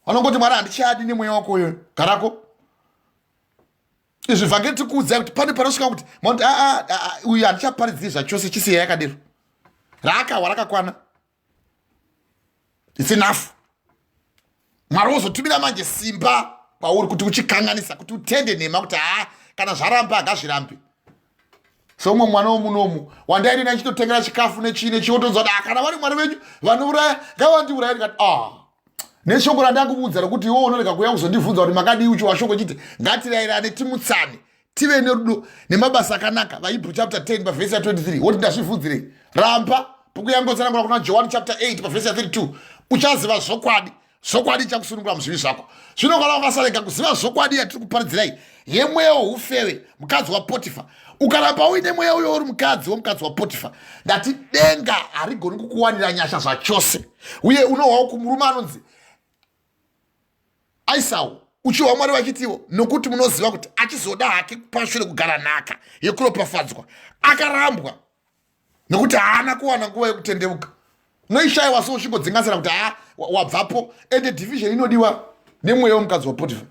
Vanongoti Mwari handichadi nemweya wako uyoyo, garako. Izvi vhangeri tiri kuudzai kuti pane panosvika kuti makuti aa uyu handichaparidzii zvachose, chisiya yakadero, raakahwa rakakwana, it's enough. Mwari wozotumira manje simba kwauri kuti uchikanganisa, kuti utende nhema, kuti haa kana zvaramba ngazvirambe. Seumwe mwana womunomu wandairi nachitotengera chikafu nechii nechii, wotonzwa kuti kana vari Mwari venyu vanouraya ngavandiuraya. Ndikati ah, neshoko randakuudza rokuti iwe unorega kuuya kuzondibvunza kuti makadii, uchiwa shoko chiti ngatirayirane timutsane tive nerudo nemabasa akanaka, vaHebrew chapter 10 pavhesi ya 23, woti ndazvibvunzirei? Ramba bhuku yangotsanangura kuna Johani chapter 8 pavhesi ya 32, uchaziva zvokwadi, zvokwadi ichakusunungura muzvivi zvako. Zvino kana ukasarega kuziva zvokwadi yatiri kuparidzirai yemweya woufeve mukadzi waPotifa, ukaramba uine mweya uyo uri mukadzi womukadzi waPotifa, ndati denga harigoni kukuwanira nyasha zvachose. Uye unohwawo kumurume anonzi Aisau, uchihwa Mwari vachitiwo nokuti munoziva kuti achizoda hake pashure kugara nhaka yekuropafadzwa akarambwa nokuti haana kuwana nguva yekutendeuka. Unoishayiwa so uchingodzinganisira kuti haa wabvapo. Ende division inodiwa nemweya womukadzi waPotifa.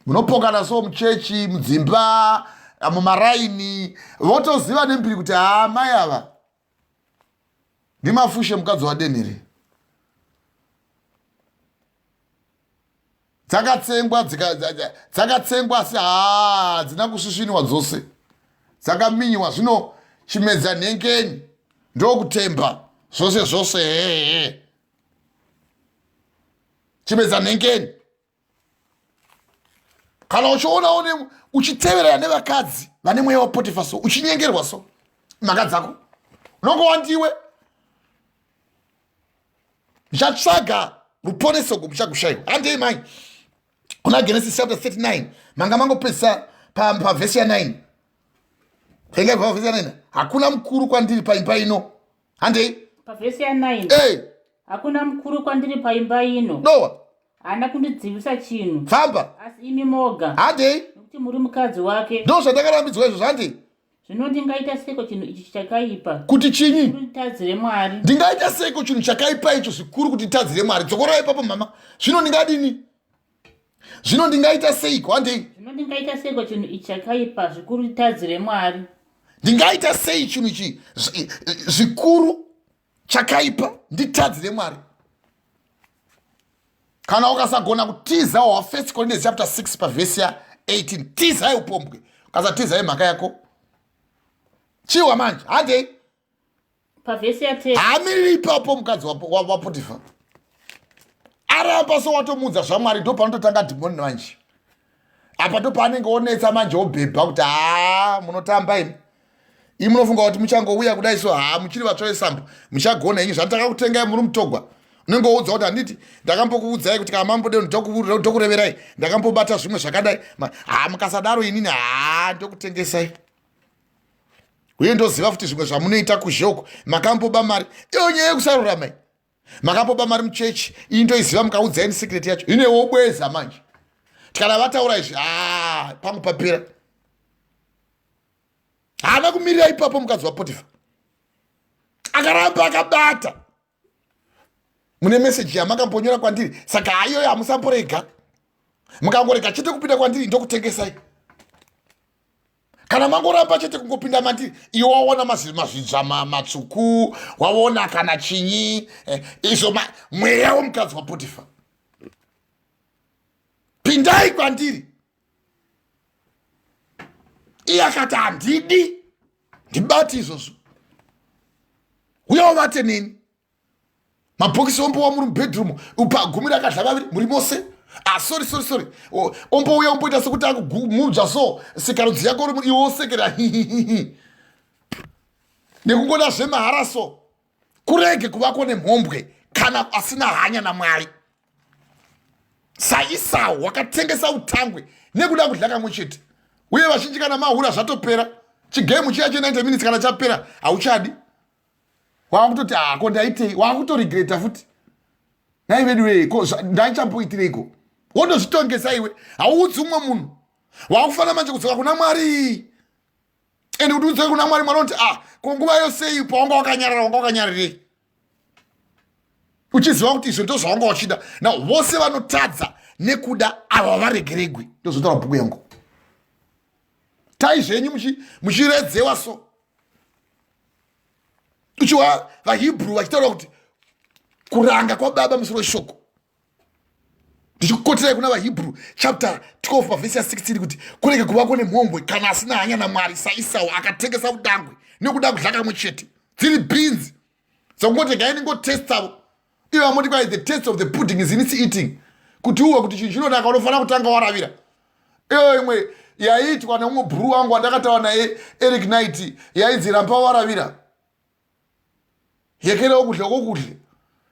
Munopokana so muchechi, mudzimba, mumaraini, votoziva nembiri kuti haa mai ava ndimafushe mukadzi wadenhere. Dzakatsengwa dzakatsengwa asi haa hadzina kusvisviniwa dzose, dzakaminyiwa. Zvino chimedza nhengeni ndokutemba zvose zvose, hehe chimedza nhengeni. Kana uchionawo uchiteverera nevakadzi vane mweya waPotifa so, uchinyengerwa so, mhaka dzako unongowandiwe. Ndichatsvaga ruponeso muchagushaiwa. Handei mai kuna Genesis chapter 39, manga mangopedzisa pavhesi ya9. Tengai pavhesi ya9. Hakuna mukuru kwandiri paimba ino. Handei pavhesi ya9. Hey. Hakuna mukuru kwandiri paimba ino. Noa haana kundidzivisa chinhu. Famba. Asi imi moga. Handei. Nokuti muri mukadzi wake. Ndo zvandakarambidzwa izvo, handei. Zvino ndingaita seiko chinhu ichi chakaipa? Kuti chinyi? Nditadzire Mwari. Ndingaita seiko chinhu chakaipa icho zvikuru kuti nditadzire Mwari? Dzokorai ipapo mama. Zvino ndingadini? Zvino ndingaita seiko? Handei. Zvino ndingaita seiko chinhu ichi chakaipa zvikuru nditadzire Mwari? Ndingaita sei chinhu ichi zvikuru chakaipa nditadzire Mwari? Kana ukasagona kutiza wa 1 Corinthians chapter 6 pavhesi ya 18, tizai upombwe. Ukasatizai mhaka yako. Chiwa manje, handei. Pavhesi ya 10. Haamiriri ipapo mukadzi waPotifa. Aramba so watomuudza zvaMwari, ndo panototanga dhimoni manje. Apa ndo paanenge onetsa manje, obhebha kuti haa, munotamba imi. Imi munofunga kuti muchangouya kudai so, haa, muchiri vatsva vesambo, muchagona henyu zvandakakutengai muri mutogwa. Unenge woudza kuti handiti ndakambokuudzai kuti kana mambode ndokureverai, ndakambobata zvimwe zvakadai. Haa, mukasadaro inini haa, ndokutengesai. Uye ndoziva futi zvimwe zvamunoita kuzhoko, makamboba mari. Iyo nyaya yekusarurama iyi, makamboba mari muchechi iyi ndoiziva, mukaudzai secret yacho ine wobweza manje. Kana vataura izvi, haa, pangu papera. Haana kumirira ipapo mukadzi waPotifa, akaramba akabata. Mune meseji yamakambonyora kwandiri, saka haiyoyo hamusamborega. Mukangorega chete kupinda kwandiri, ndokutengesai. Kana mangoramba chete kungopinda mandiri, iwe waona mazvidzva matsvuku, waona kana chinyi izvo mweya womukadzi waPotifa. Pindai kwandiri. Iye akati handidi, ndibati izvozvo, uya uvate neni. Mabhokisi ombowa muri mubedroom, pagumi rakadla vaviri muri mose. Ah, sorry, sorry, sorry. Ombouya omboita sekuti akugumudza so sikarudzi yako uri iwe wosekera nekungoda zvemahara so. Kurege kuvako nemhombwe kana asina hanya naMwari saIsau wakatengesa utangwe nekuda kudya kamwe chete. Uye vazhinji kana mahura zvatopera, chigemu chiya che90 minutes kana chapera hauchadi, wakutoti hako ndaitei, wakutoregreta futi. Nai vedu wee, ko ndaichamboitireiko? Wondozvitongesa iwe, hauudzi umwe munhu. Wakufanira manje kudzoka kuna Mwari. Ende kuti udzoke kuna Mwari, Mwari unoti ah, ko nguva yose iyi pawanga wakanyarara, wanga wakanyarirei uchiziva kuti izvo ndo zvawanga uchida? Na vose vanotadza nekuda ava varegeregwi, ndozvotaura bhuku yangu. Tai zvenyu muchiredzewa so, uchiwa vaHebrew vachitaura kuti kuranga kwababa musoro weshoko. Ndichikukoterai kuna vaHebrew chapter 12 pavhesi ya 16 kuti kurege kuvako nemhombwe kana asina hanya naMwari saIsau akatengesa udangwe nekuda kudya kamwe chete. Dziri beans dzokungoti gai ndingotestavo. Ivo vamoti kwai the taste of the pudding is in its eating, kuti uwe kuti chinhu chinonaka unofanira kutanga waravira. Iyo imwe yaiitwa neumwe bhuru wangu wandakataura naye, Eric Knight, yainzi ramba waravira, yekerewo kudya kwokudya,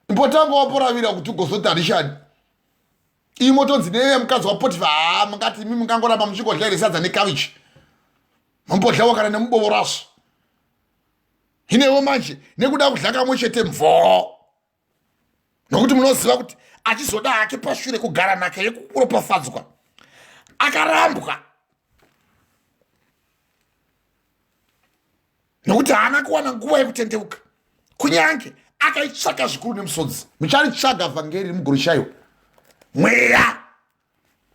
imbotanga waporavira kuti ugozoti handishadi. Iyi motonzi neye mukadzi waPotifa, haa, mungati imi mungangoramba muchingodya here sadza nekavichi, mumbodyawo kana nemubovo razvo. Hinewo manje nekuda kudya kamwe chete mvoo, nokuti munoziva kuti achizoda hake pashure kugara nhaka yekuropafadzwa, akarambwa nokuti haana kuwana nguva yekutendeuka, kunyange akaitsvaka zvikuru nemusodzi. Mucharitsvaga vhangeri mugorishayiwa. Mweya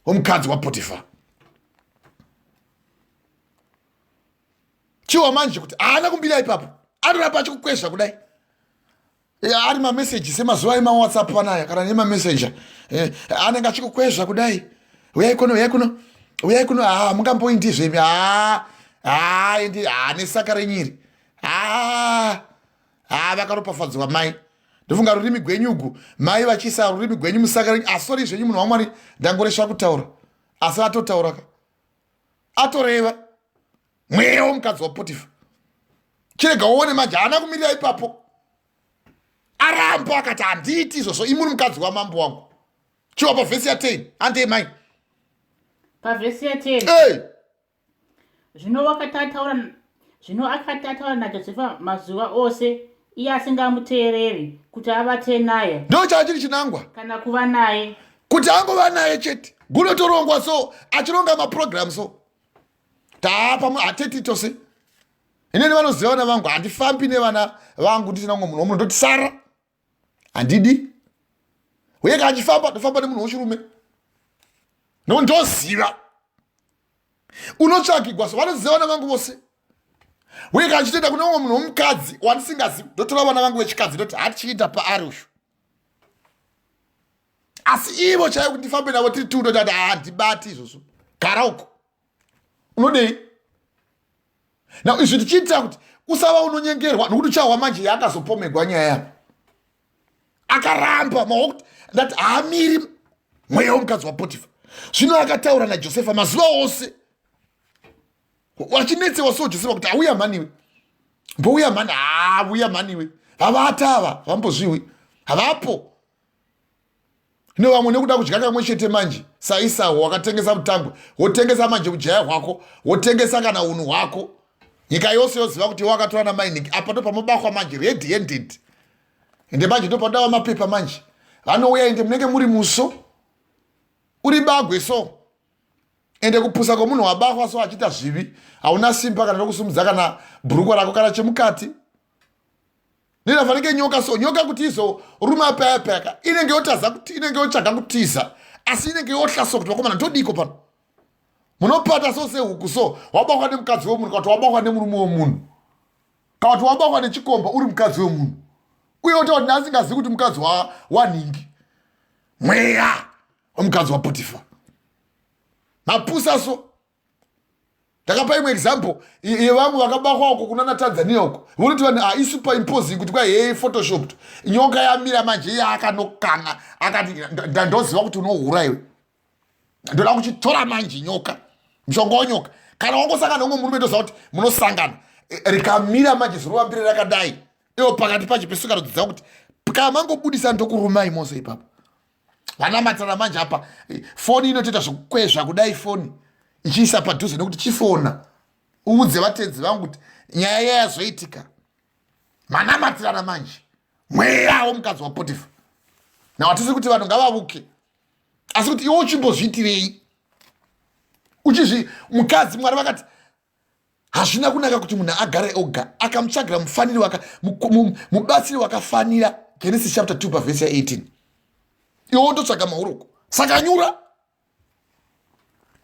womukadzi waPotifa. Chiwa manje kuti haana kumbira ipapo, anoramba achikukwezva kudai. Ari mameseji semazuva emaWhatsApp panaya kana nemamessenger, anenge achikukwezva kudai, uyai kuno, uyai kuno, uyai kuno. Haa, mungamboindizve imi? Haa, haa, indi haa nesaka renyiri. Haa, haa, vakaropafadzwa mai. Ndofunga rurimi gwenyu ugu mai vachiisa rurimi gwenyu musaka renyu. Asori zvenyu munhu waMwari, ndangoresva kutaura, asi atotaura ka, atoreva mweya womukadzi waPotifa. Chirega uone manje, haana kumirira ipapo, aramba akati handiiti izvozvo, imuri mukadzi wamambo wangu. Chiwa pavhesi ya10, handei mai. Pavhesi ya10. Hey! Zvino akati ataura naJosefa mazuva ose, iye asingamuteereri kuti avate naye. Ndo chachiri chinangwa. Kana kuva naye. Kuti angova naye chete, gunotorongwa so, achironga maprogram so, taapa hateti tose. Inini vanoziva vana vangu, handifambi nevana vangu ndisina umwe munhu womunhu. Ndoti sara, handidi. Uye kana achifamba, ndofamba nemunhu wechirume, no ndoziva unotsvagigwa so. Vanoziva vana vangu vose. Uye kana chitoenda kune umwe munhu womukadzi wandisingazivi, ndotora vana vangu vechikadzi, ndoti hatichiita paari uyu. Asi ivo chaivo kuti ndifambe navo tiri two, ndoti handibati izvozvo, gara uko, unodei? Now izvi tichiitira kuti usava unonyengerwa, nokuti uchahwa manje yaakazopomegwa nyaya yako. Akaramba maoko, ndati haamiri mweya womukadzi waPotifa. Zvino akataura naJosefa mazuva ose, wachinetsewa so Josefa kuti auya mhaniwe, mbouya mhani, hauya mhaniwe, vavata ava vambozviwi havapo. Nevamwe nekuda kudya kamwe chete manje, saIsau wakatengesa mutangwe, wotengesa manje ujaya hwako, wotengesa kana unhu hwako, nyika yose yoziva kuti wakatora namainiki. Apa ndo pamobakwa manje red handed. Ende manje ndo panodawa mapepa manje, vanouya, ende munenge muri muso uri bagwe so. Ende kupusa kwomunhu wabakwa so achiita zvivi, hauna simba kana rokusumudza kana bhurukwa rako kana chemukati. Nerafanike nyoka so, nyoka kuti izoruma paya payaka, inenge yotaza kuti inenge yotsvaga kutiza, asi inenge yohla so kuti vakomana, ndodiko pano? Munopata so sehuku so, wabakwa nemukadzi wemunhu, kana kuti wabakwa nemurume wemunhu, kana kuti wabakwa nechikomba uri mukadzi wemunhu, uye wotaura kuti ndasingazivi kuti mukadzi wanhingi. Mweya wemukadzi waPotifa, mapusa so. Ndakapa imwe example yevamwe vakabakwa uko kunana Tanzania uko, vonoti vanhu haisuperimposing kuti kwai hei, photoshopped. Nyoka yamira manje, iye akanokanga akati, "Ndandoziva kuti unohura iwe, ndoda kuchitora manje nyoka, mushonga wenyoka. Kana wangosangana neumwe murume, ndoziva kuti munosangana." Rikamira manje zurovambire rakadai, iwo pakati pacho pesikarudzidza kuti kana mangobudisa, ndokurumai mose ipapo. Vanamatirana manje apa, foni inotoita zvekukwezva kudai, foni ichiisa padhuze nekuti chifona uudze vatedzi vangu kuti nyaya yayazoitika. Manamatirana manje, mweya womukadzi waPotifa. Nawatisi kuti vanhu ngavavuke, asi kuti iwe uchimbozviitirei uchizvi mukadzi? Mwari vakati hazvina kunaka kuti munhu agare oga, akamutsvagira mufaniri waka mubatsiri wakafanira. Genesis chapter 2 pavhesi ya18. Iwe wototsvaga mauroko, saka nyura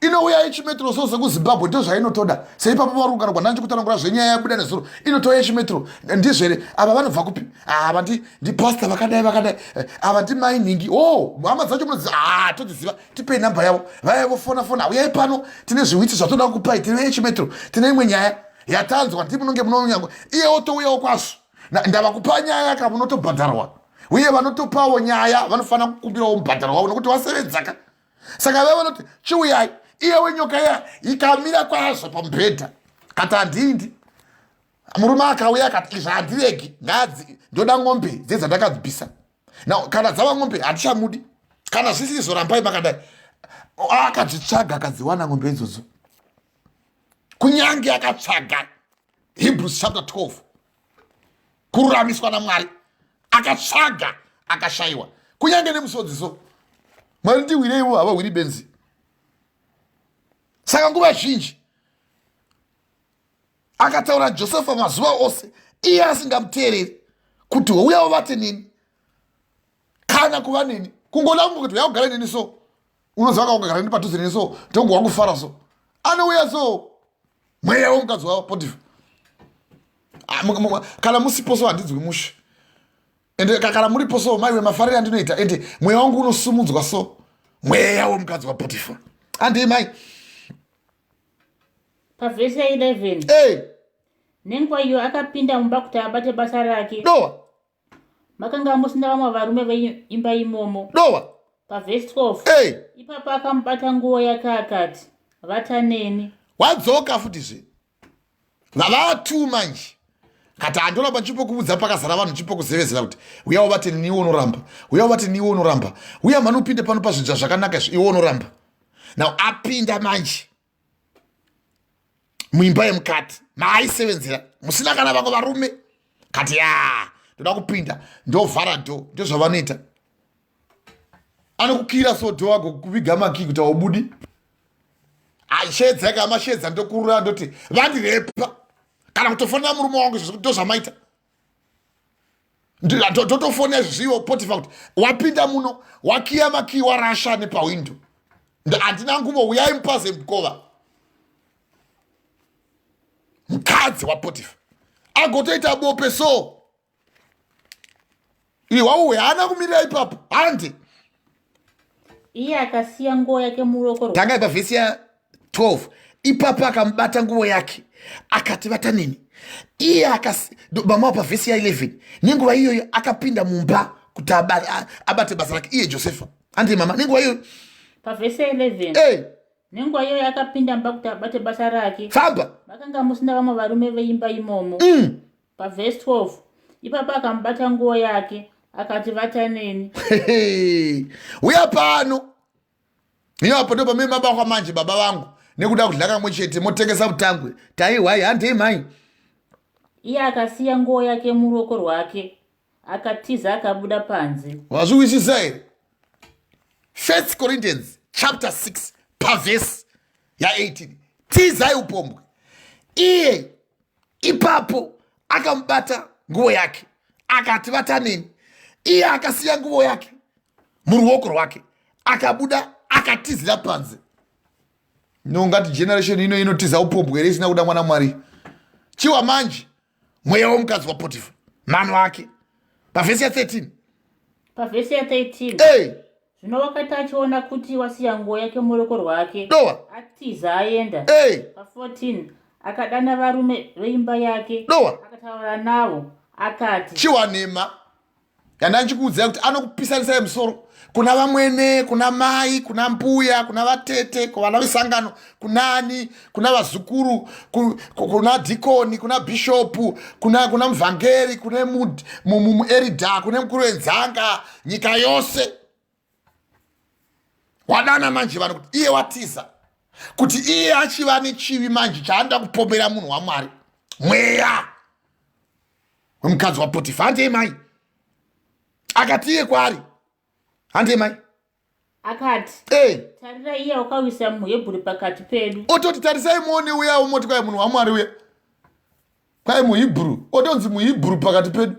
inouya yechimetro so sekuZimbabwe, ndo zvainotoda. Seipapo varungano kwandanji kutsanangura zvenyaya yabuda nezuro, inotouya yechimetro. Ndizvere ava vanobva kupi? Ava ndipasta vakadai vakadai, ava ndimainingi. O oh, hama dzacho munodzi ah, todziziva, tipei namba yavo. Vaya vofona fona, uyai pano, tine zviwitsi zvatoda kukupai, tine yechimetro, tine imwe nyaya yatanzwa, ndi munonge munonyango. Iye otouyawo kwazvo, ndava kupa nyaya ka, munotobhadharwa. Uye vanotopawo nyaya vanofanira kukumbirawo mubhadharo wavo nokuti vasevedzaka. Saka vaya vanoti chiuyai, iye wenyoka iya ikamira kwazvo pamubhedha, kati handindi. Murume akauya akati, izvi handiregi, ngadzi ndoda ng'ombe dzedzandakadzibvisa. Now kana dzava ng'ombe handichamudi, kana zvisiri zorambai makadai. Akadzitsvaga, akadziwana ng'ombe idzodzo, kunyange akatsvaga. Hebrews chapter 12, kururamiswa naMwari, akatsvaga akashayiwa, kunyange nemusodziso. Mwari ndiwireiwo, havawiri benzi. Saka nguva zhinji akataura Josefa mazuva ose, iye asingamuteereri kuti uya uvate neni kana kuva neni, kungoda kungo kuti uya kugara neni so, unoziva kakugara neni padhuze neni so, ndongowa kufara so. Anouya so mweya womukadzi waPotifa. Ah, kana musipo so handidzwi mushe. Ende kana muripo so, maiwe, mafariro andinoita, ende mweya wangu unosumudzwa so. Mweya womukadzi waPotifa, handei mai. Pavhesi ya11. Hey. Nenguva iyo akapinda mumba kuti abate basa rake, dowa makanga musina vamwe varume veimba imomo. Dowa. Pavhesi 12. Hey. Ipapo akamubata nguo yake akati, "Vata neni." Wadzoka futizve, vavatu manje, kati handoramba nchipokuudza pakazara vanhu, nchipokuzevezera kuti uya uvate neni, iwe unoramba, uya uvate neni, iwe unoramba, uya mhani upinde pano pazvinhu zvakanaka izvi, iwe unoramba. Now apinda manje muimba yemukati maaisevenzera musina kana vamwe varume, kati ya ndoda kupinda, ndovhara door. Ndozvavanoita, anokukira so door, agokuviga makii kuti aubudi. Ashedza kamashedza, ndokurura, ndoti vandirepa, kana kutofonera murume wangu izvozvo, kuti ndozvamaita. Totofonera izvozvo Potifa kuti wapinda muno, wakiya makii, warasha nepawindo, handina nguvo, uyai mupaze mukova. Mukadzi waPotifa agotoita bope so. Iwauwe haana kumirira ipapo, hande. Iye akasiya nguo yake muruoko rwake. Tangai pavhesi ya 12. Ipapo akamubata nguo yake akati, vata neni. Iye akas mama pavhesi ya 11. Nenguva iyoyo akapinda mumba kuti abate basa rake iye Josefa. Handi mama, nenguva iyoyo. Pavhesi ya 11. Hey. Nenguva iyoyo akapinda mumba kuti abate basa rake. Famba. Makanga musina vamwe varume veimba imomo. Pavhesi 12. Ipapo akamubata nguo yake akati, vata neni. Uya pano. Ipapo ndo pamene mabakwa manje baba vangu nekuda kudya kamwe chete motengesa mutangwe. Taihwai handei mhai. Iye akasiya nguo yake muruoko rwake akatiza akabuda panze. Wazviwisisa here? First Corinthians chapter 6 pavhesi ya 18. Tizai upombwe. Iye ipapo akamubata nguo yake akati, vata neni. Iye akasiya nguo yake muruoko rwake akabuda akatizira panze. Nongati generation ino inotiza upombwe here isina kuda mwana Mwari? Chiwa manje mweya womukadzi waPotifa mano ake pavhesi ya 13. Pavhesi ya 13. Hey. Zvino wakati achiona kuti wasiya nguo yake muruoko rwake, Dowa. atiza aenda. Hey. Pa14 akadana varume veimba yake, Dowa. akataura navo akati, Chiwa nhema yanda ndichikuudzai kuti anokupisanisai musoro kuna vamwene, kuna mai, kuna mbuya, kuna vatete, kuvana vesangano, kunani, kuna vazukuru, kuna dhikoni, kuna bhishopu, kuna muvhangeri, kune muerida, kune mukuru wenzanga, nyika yose wadana manje vanhu kuti iye watiza, kuti iye achiva nechivi manje chaanoda kupomera munhu waMwari, mweya wemukadzi waPotifa. Handei mai. Akati iye kwaari, handei mai. Akati, hey. Tarira, iye wakawisa muHebhuri pakati pedu. Ototi tarisai muone uya umoti kwai munhu waMwari uya kwai muHibhuru, otonzi muHibhuru pakati pedu,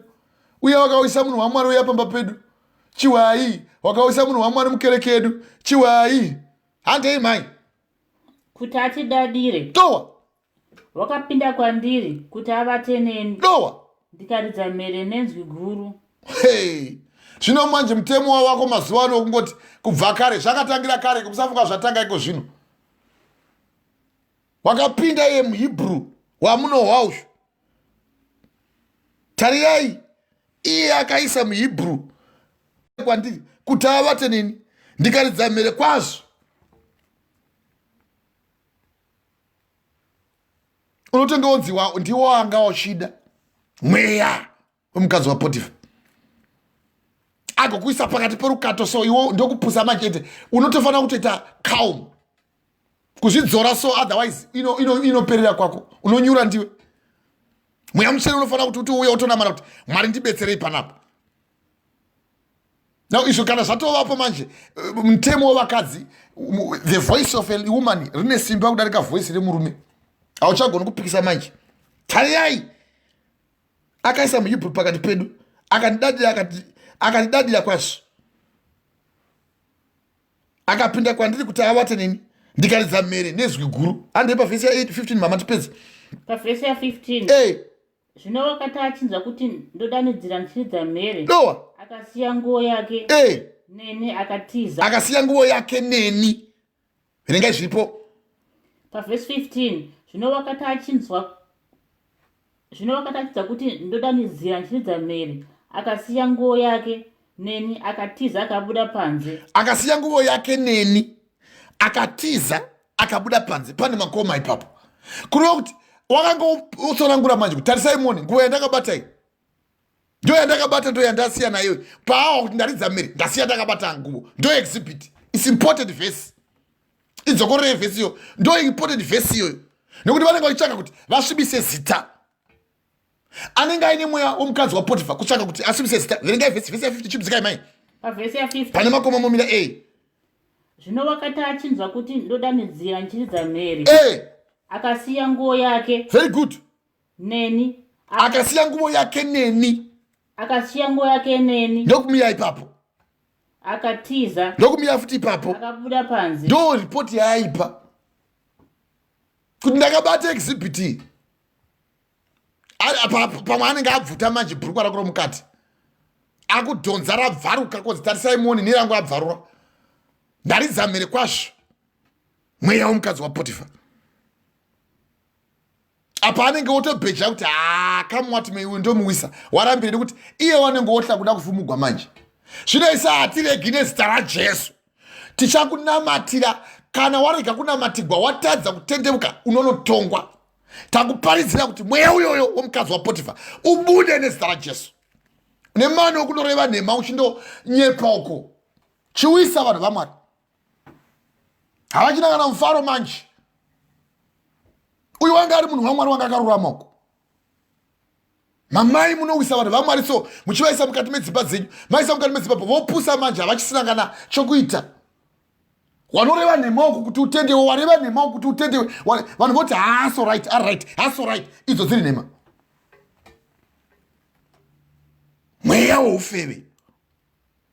uya wakawisa munhu waMwari uya pamba pedu. Chiwai wakawisa munhu waMwari mukereke yedu. Chiwai, handei mai. Kuti atidadire. Towa. Wakapinda kwandiri kuti avate neni. Dowa. Ndikaridza mhere nenzwi guru. Hey. Zvino manje mutemo wavako mazuva ano kungoti kubva kare zvakatangira kare, musafunga zvatanga iko zvino. Wakapinda iye muHibhuru wamunohwa uyu. Tarirai, iye akaisa muHibhuru kwandiri kuti avate neni, ndikaridza mhere kwazvo. Unotonge wonzi ndiwo wanga uchida mweya wemukadzi waPotifa agokuisa pakati perukato. So iwo ndokupusa machete, unotofanira kutoita calm, kuzvidzora, so otherwise inoperera ino, ino kwako, unonyura ndiwe. Mweya Mutsvene unofanira kuti uti uye utonamara kuti Mwari ndibetserei panapa. Now izvo kana zvatovapo manje, mutemo wevakadzi, the voice of a woman rine simba kudarika voice remurume. Hauchagoni kupikisa manje. Tarirai, akaisa muHibrew pakati pedu, akandidadira, akandidadira kwazvo. Akapinda kwandiri kuti avate neni, ndikaridza mhere nezwi guru. Handei pavhesi ya 15 mama, tipedze. Pavhesi ya 15. Hey. Zvino wakati achinzwa kuti ndodanidzira ndichiridza mhere, Dowa. akasiya nguo yake Hey. neni akatiza. Akasiya nguo yake neni. Verengai zviripo. Pavhesi 15. Zvino wakati achinzwa kuti ndodanidzira ndichiridza mhere, akasiya nguo yake neni akatiza akabuda panze. Akasiya nguo yake neni akatiza akabuda panze. Pane makoma ipapo, kureva kuti wakanga utsanangura manje kuti tarisai muone nguva yandakabata iyi, ndo yandakabata, ndo yandasiya nayo paawa kuti ndaridza mhere, ndasiya ndakabata nguvo. Ndo exhibit is important verse, idzokororei vhesi iyo, ndo important vhesi iyoyo, nekuti vanenge vachitsvaka kuti vasvibise zita. Anenge aine mweya womukadzi waPotifa kutsvaka kuti asvibise zita. Verengai vhesi, vhesi ya50, chimudzikai mai. Pavhesi ya50. Pane makoma momira a. Zvino wakati achinzwa kuti ndodanidzira ndichiridza mhere, e akasiya nguo yake Very good. neni. Akasiya nguvo yake neni. Akasiya nguo yake neni. Ndokumira ipapo. Akatiza. Ndokumira futi ipapo. Akabuda panze. Ndo ripoti yaaipa kuti ndakabata exhibit iyi. Pamwe anenge abvuta manje bhurukwa rako romukati, akudhonza rabvaruka, konzi tarisai muoni nerangu abvarura. Ndaridza mhere kwazvo mweya womukadzi waPotifa. Apa anenge otobheja kuti haa kamuwati meiwe ndomuwisa warambire nekuti iye wanenge wotla kuda kufumugwa manje. Zvino isa hatiregi nezita raJesu. Tichakunamatira kana warega kunamatigwa watadza kutendeuka unonotongwa. Takuparidzira kuti mweya uyoyo womukadzi waPotifa ubude nezita raJesu. Nemano okunoreva nhema uchindonyepa uko. Chiwisa vanhu vaMwari. Havachina kana mufaro manje. Uyu wanga ari munhu waMwari wanga akarurama uko. Mamai munowisa vanhu vaMwari so muchivaisa mukati medzimba dzenyu, maisa mukati medzimba vopusa manje havachisina kana chokuita. Wanoreva nhema uku kuti utendewe, wareva nhema uku kuti utendewe. Vanhu voti haaso right, aright, haaso right. Idzo dziri nhema. Mweya woufeve,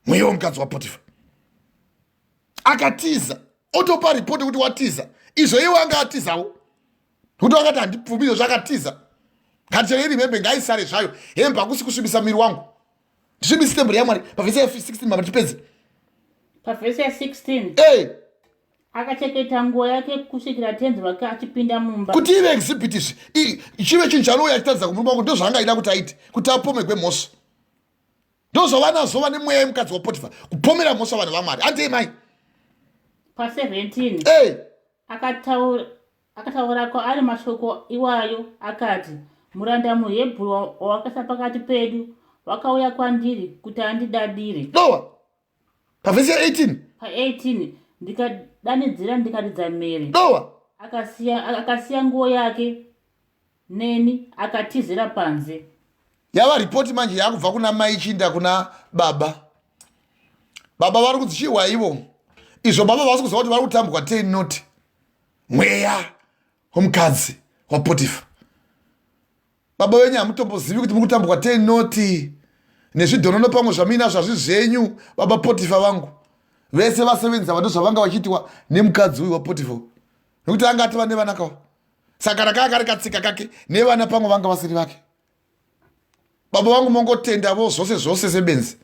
mweya womukadzi waPotifa. Akatiza, otopa ripoti kuti watiza. Izvo iye wanga atizawo. Kuti wakati handibvumi izvo zvakatiza. Ngatichero iri hembe ngaisare zvayo. Hembe hakusi kusvibisa muviri wangu. Ndisvibisi temberi yaMwari. Pavhesi ya 16 mama tipedze. Pavhesi ya 16. Hey. Akacheketa nguo yake kusvikira tenzi wake achipinda mumba. Kuti ive exhibit izvi, chive chinhu chaanouya achitaridza kumurume wako ndozvaanga aida kuti aite, kuti apomegwe mhosva. Ndozvavanazvo vane mweya yemukadzi waPotifa, kupomera mhosva vanhu vaMwari. Handei mai. Pa 17. Hey. Akataura akataura kwaari mashoko iwayo akati, Muranda muHebhuru wawakaisa pakati pedu wakauya kwandiri kuti andidadire. Dowa. Pavhesi ya 18. Pa 18 ndikadanidzira ndikaridza mhere. Dowa. Akasiya nguo yake neni akatizira panze. Yava ripoti manje yakubva kuna mai ichiinda kuna baba. Baba vari kunzi chihwa ivo. Izvo baba vasi kuziva kuti vari kutambwa 10 not. Mweya womukadzi waPotifa. Baba venyu hamutombozivi kuti muri kutambwa 10 not nezvidhonono pamwe zvamuinazvo hazvi zvenyu baba Potifa vangu. Vese vasevenza vanhu zvavanga vachiitiwa nemukadzi uyu waPotifa. Nekuti anga atova nevana kawa. Saka kana kanga kari katsika kake nevana pamwe vanga vasiri vake. Baba vangu mongotendavo zvose zvose sebenzi.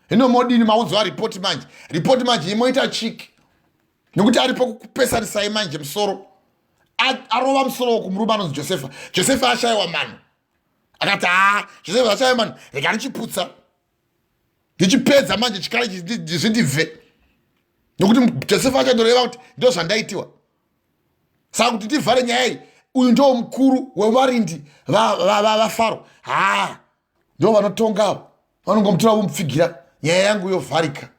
Hino modini maudzwa ripoti manje. Ripoti manje imoita chiki. Nekuti aripo kukupesanisai manje musoro. Arova musoro kumurume anonzi Josefa. Josefa ashaiwa mano. Akati haa Josefa ashaiwa mano. Rega ndichiputsa. Ndichipedza manje chikara zvindibve. Nekuti Josefa achandoreva kuti ndozvandaitiwa. Saka kuti tivhare nyaya iyi, uyu ndo mukuru wevarindi vaFaro. Haa ndo vanotonga avo. Vanongomutora vomupfigira nyaya yangu yovharika.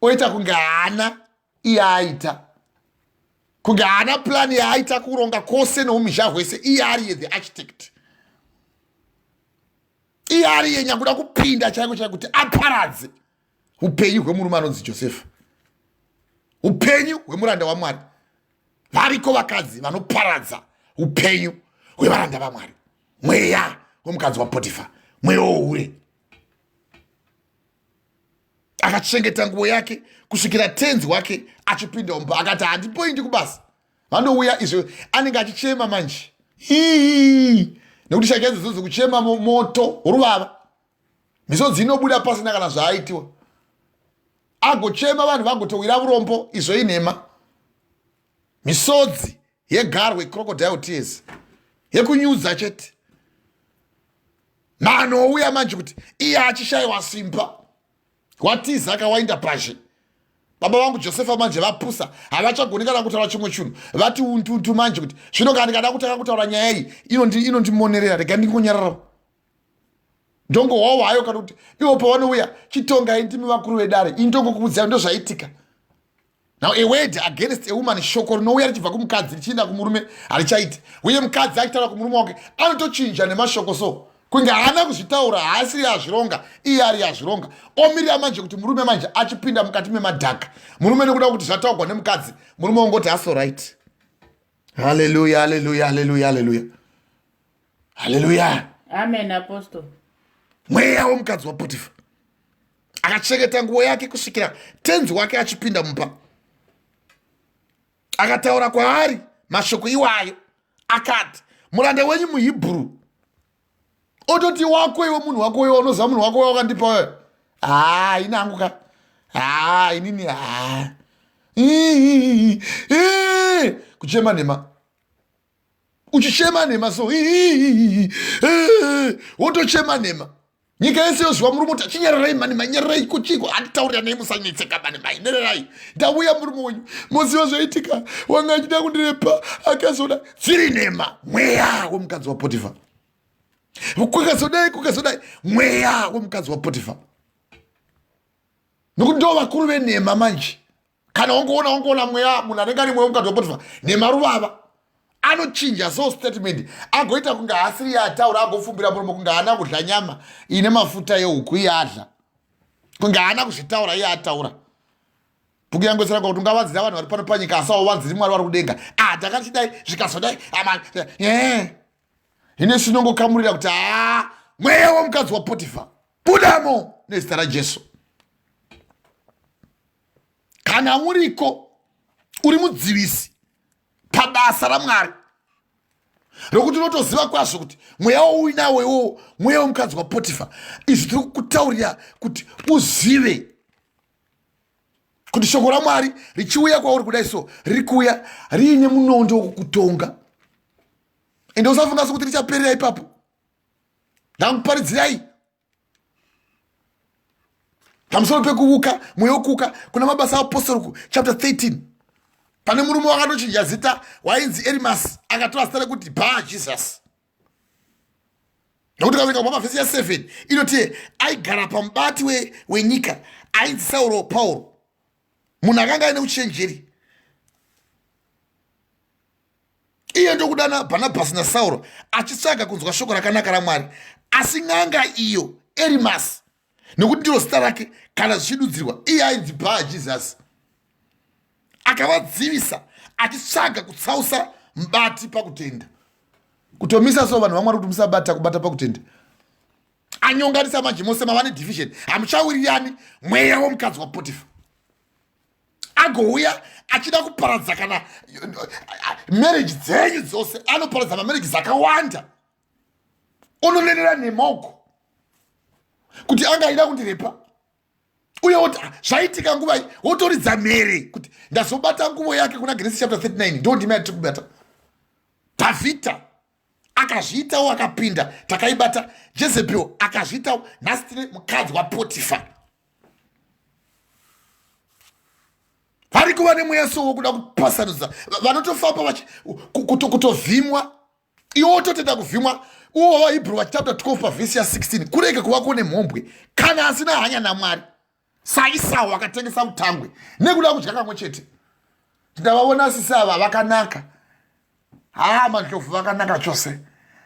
Oita kunge haana iye aita. Kunge haana plan yaaita kuronga kwose neumhizha hwese iye ariye the architect. Iye ariye nyakuda kupinda chaiko chaiko kuti aparadze upenyu hwemurume anonzi Josefa. Upenyu hwemuranda waMwari. Variko vakadzi vanoparadza upenyu hwevaranda vaMwari. Mweya wemukadzi waPotifa, mweya wohure. Akachengeta nguo yake kusvikira tenzi wake achipinda mumba. Akati handimboindi kubasa. Vanouya izvo anenge achichema manje. Ii, nekuti shaka idzodzo dzekuchema moto ruvava. Misodzi inobuda pasina kana zvaaitiwa. Agochema vanhu vagotowira vurombo izvo inhema. Misodzi yegarwe crocodile tears yekunyudza chete. Mano ouya manje kuti iye achishaiwa simba. Watiza kawainda pazhe. Baba vangu Josefa manje vapusa havachagoni kana kutaura chimwe chinhu. Vati untuntu manje kuti zvino kana ndikada kutanga kutaura nyaya iyi inondimonerera rega ndingonyarara. Ndongohwawo hayo kana kuti ivo pavanouya chitongai ndimi vakuru vedare ini ndongokuudzai ndozvaitika. Now a word against a woman, shoko rinouya richibva kumukadzi richienda kumurume harichaiti. Uye mukadzi achitaura kumurume wake anotochinja nemashoko so kunge haana kuzvitaura, haasiri azvironga, iye ari azvironga. Omirira manje kuti murume manje achipinda mukati memadhaka. Murume nekuda kuti zvataurwa nemukadzi, murume ongoti aso right. Hallelujah, hallelujah, hallelujah, hallelujah. Hallelujah. Amen, Apostle. Mweya womukadzi waPotifa akachengeta nguo yake kusvikira tenzi wake achipinda mumba. Akataura kwaari mashoko iwayo akati, muranda wenyu muHibhuru. Ototi wako iwe munhu wako iwe unoziva munhu wako iwe wakandipa iwe. Haa ini hangu ka. Haa inini haa. Kuchema nhema, uchichema nhema, so wotochema nhema, nyika yese yoziva murume kuti achinyararai mani, manyararai kuchiko anditaurira nei, musanetseka mani, mainererai, ndauya murume wenyu, moziva zvaitika, wanga achida kundirepa akazoda. Dziri nhema, mweya wemukadzi waPotifa. Kukazodai, kukazodai, mweya wemukadzi waPotifa, nokuti ndo vakuru venhema manje. Kana wangoona mweya, munhu anenge ane mweya wemukadzi waPotifa, nhema ruvava, anochinja so statement, agoita kunge haasiri iye ataura, agofumbira muromo kunge haana kudya nyama ine mafuta yehuku, iye adya, kunge haana kuzvitaura, iye ataura. Bhuku yangu isiranga kuti ungavanzira vanhu vari pano panyika, asi auvanziri Mwari vari kudenga. Ah, ndakachidai, zvikazodai, ine sinongokamurira kuti haa, mweya womukadzi waPotifa, budamo nezita raJesu. Kana uriko uri mudzivisi pabasa raMwari, rokuti unotoziva kwazvo kuti mweya wauinawo iwowo mweya womukadzi waPotifa, izvi tiri kukutaurira kuti uzive kuti shoko raMwari richiuya kwauri kudai so, riri kuuya riine munondo wokukutonga. Ende usafunga sokuti richaperera ipapo. Ndakuparidzirai pamusoro pekuvuka, mweya wekuuka, kuna Mabasa Apostori chapter 13. Pane murume wakatochinja zita, wainzi Erimas, akatora zita rekuti Bar Jesus, nokuti kaverenga kubva pavhesi ya7 inoti aigara pamubati wenyika ainzi Sauro Pauro, munhu akanga aine uchenjeri. Iye ndokudana Bhanabhasi naSauro, achitsvaga kunzwa shoko rakanaka raMwari. Asi n'anga iyo Erimasi, nekuti ndiro zita rake kana zvichidudzirwa, iye ainzi Bhaa Jesus, akavadzivisa, achitsvaga kutsausa mubati pakutenda. Kutomisa so vanhu vaMwari kuti musabata kubata pakutenda. Anyonganisa manje, mose mava nedivision, hamuchawirirani. Mweya womukadzi waPotifa agouya achida kuparadza kana marriage dzenyu dzose. Anoparadza mamarriage dzakawanda. Unonenera nhema uko kuti anga aida kundirepa, uye woti, ah, zvaitika nguvai, wotoridza mhere kuti ndazobata nguvo yake. Kuna Genesis chapter 39 ndo ndima yatiri kubata. Dhavhidha akazviitawo, akapinda, takaibata. Jezebel akazviitawo, nhasi tine mukadzi waPotifa. Vari kuva nemweya so wokuda kupasanudza, vanotofamba kutovhimwa, iwe wototenda kuvhimwa. Uwo vaHebrew vachapter 12 pavhesi ya16, kurege kuvako nemhombwe kana asina hanya naMwari, saIsau akatengesa utangwe nekuda kudya kamwe chete. Ndavaona sisi ava vakanaka, ha, Mandlovu vakanaka chose,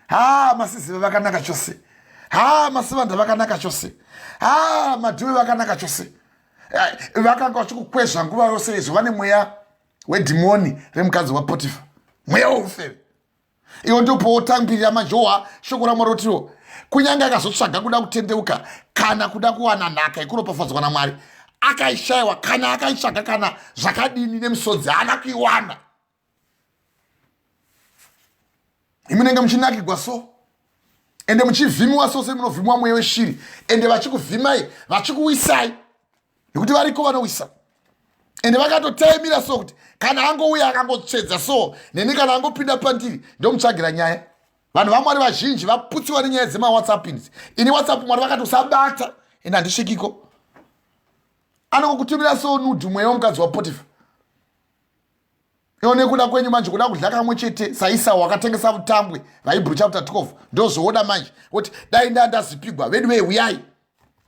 ha, Masiziva vakanaka chose, ha, Masivanda vakanaka chose, ha, Madhuve vakanaka chose. Vakanga vachikukwezva nguva yose izvo vane mweya wedhimoni remukadzi waPotifa, mweya woufeve. Iwo ndopowotambirira manje. Owa shoko raMwari rotiwo kunyange akazotsvaga kuda kutendeuka kana kuda kuwana nhaka yekuropafadzwa naMwari, akaishayiwa. Kana akaitsvaga kana zvakadini nemisodzi, haana kuiwana. Imunenge muchinakigwa so, ende muchivhimiwa so, semunovhimiwa mweya weshiri, ende vachikuvhimai, vachikuwisai, nekuti variko vanowisa. Ende vakatotaimira so kuti kana angouya akangotsvedza so neni, kana angopinda pandiri, ndomutsvagira nyaya. Vanhu vaMwari vazhinji vaputsiwa nenyaya dzemawhatsApp idzi. Ini WhatsApp, Mwari vakati usabata, ende handisvikiko. Anongokutumira so nude, mweya womukadzi waPotifa. Iwo nekuda kwenyu manje, kuda kudya kamwe chete saIsau wakatengesa vutambwe, vaHebrew chapter 12, ndozvooda manje kuti dai nda ndazipigwa. Vedu vei, uyai.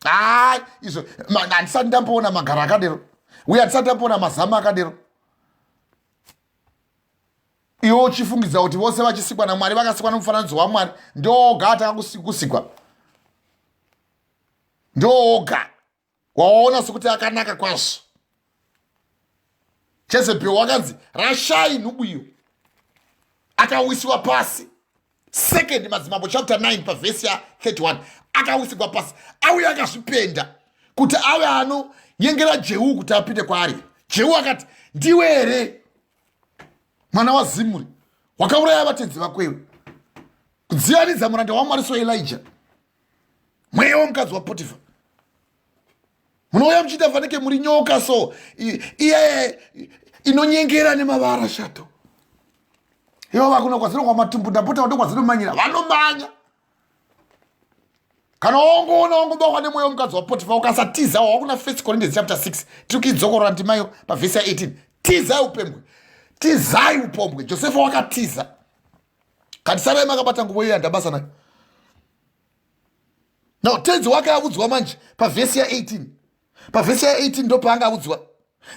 Hai, izvo handisati ndamboona magaro akadero, uye handisati ndamboona mazama akadero. Iwe uchifungidza kuti vose vachisikwa naMwari vakasikwa nomufananidzo waMwari, ndoga atanga kusikwa, ndoga wawaona sekuti akanaka kwazvo. Jezebheri wakanzi rashai nhubu iyo, akawiswa pasi. Second Madzimambo chapter 9 pavhesi ya31, akawisigwa pasi. Auye akazvipenda kuti ave anonyengera Jehu kuti apinde kwaari. Jehu akati, "Ndiwe here mwana waZimuri wakauraya vatenzi vako?" Iwe kudziyanidza muranda waMwari soElija, mweya womukadzi waPotifa. Munouya muchiita fanike muri nyoka so iye inonyengera nemavara shato. Ivo vakuno kwazinogwa matumbu ndapota ndo kwazinomanyira vanomanya. Kana wangoona wangobahwa nemweya womukadzi waPotifa ukasatiza wakuna First Corinthians chapter 6 tiri kuidzokorora ndimayo pavhesi ya 18. Tizai upembwe. Tizai upombwe. Josefa wakatiza. Kati sarai makabata nguvo iyo yandabasa nayo. Now tenzi wake avudzwa manje pavhesi ya 18. Pavhesi ya 18 ndopaanga avudzwa.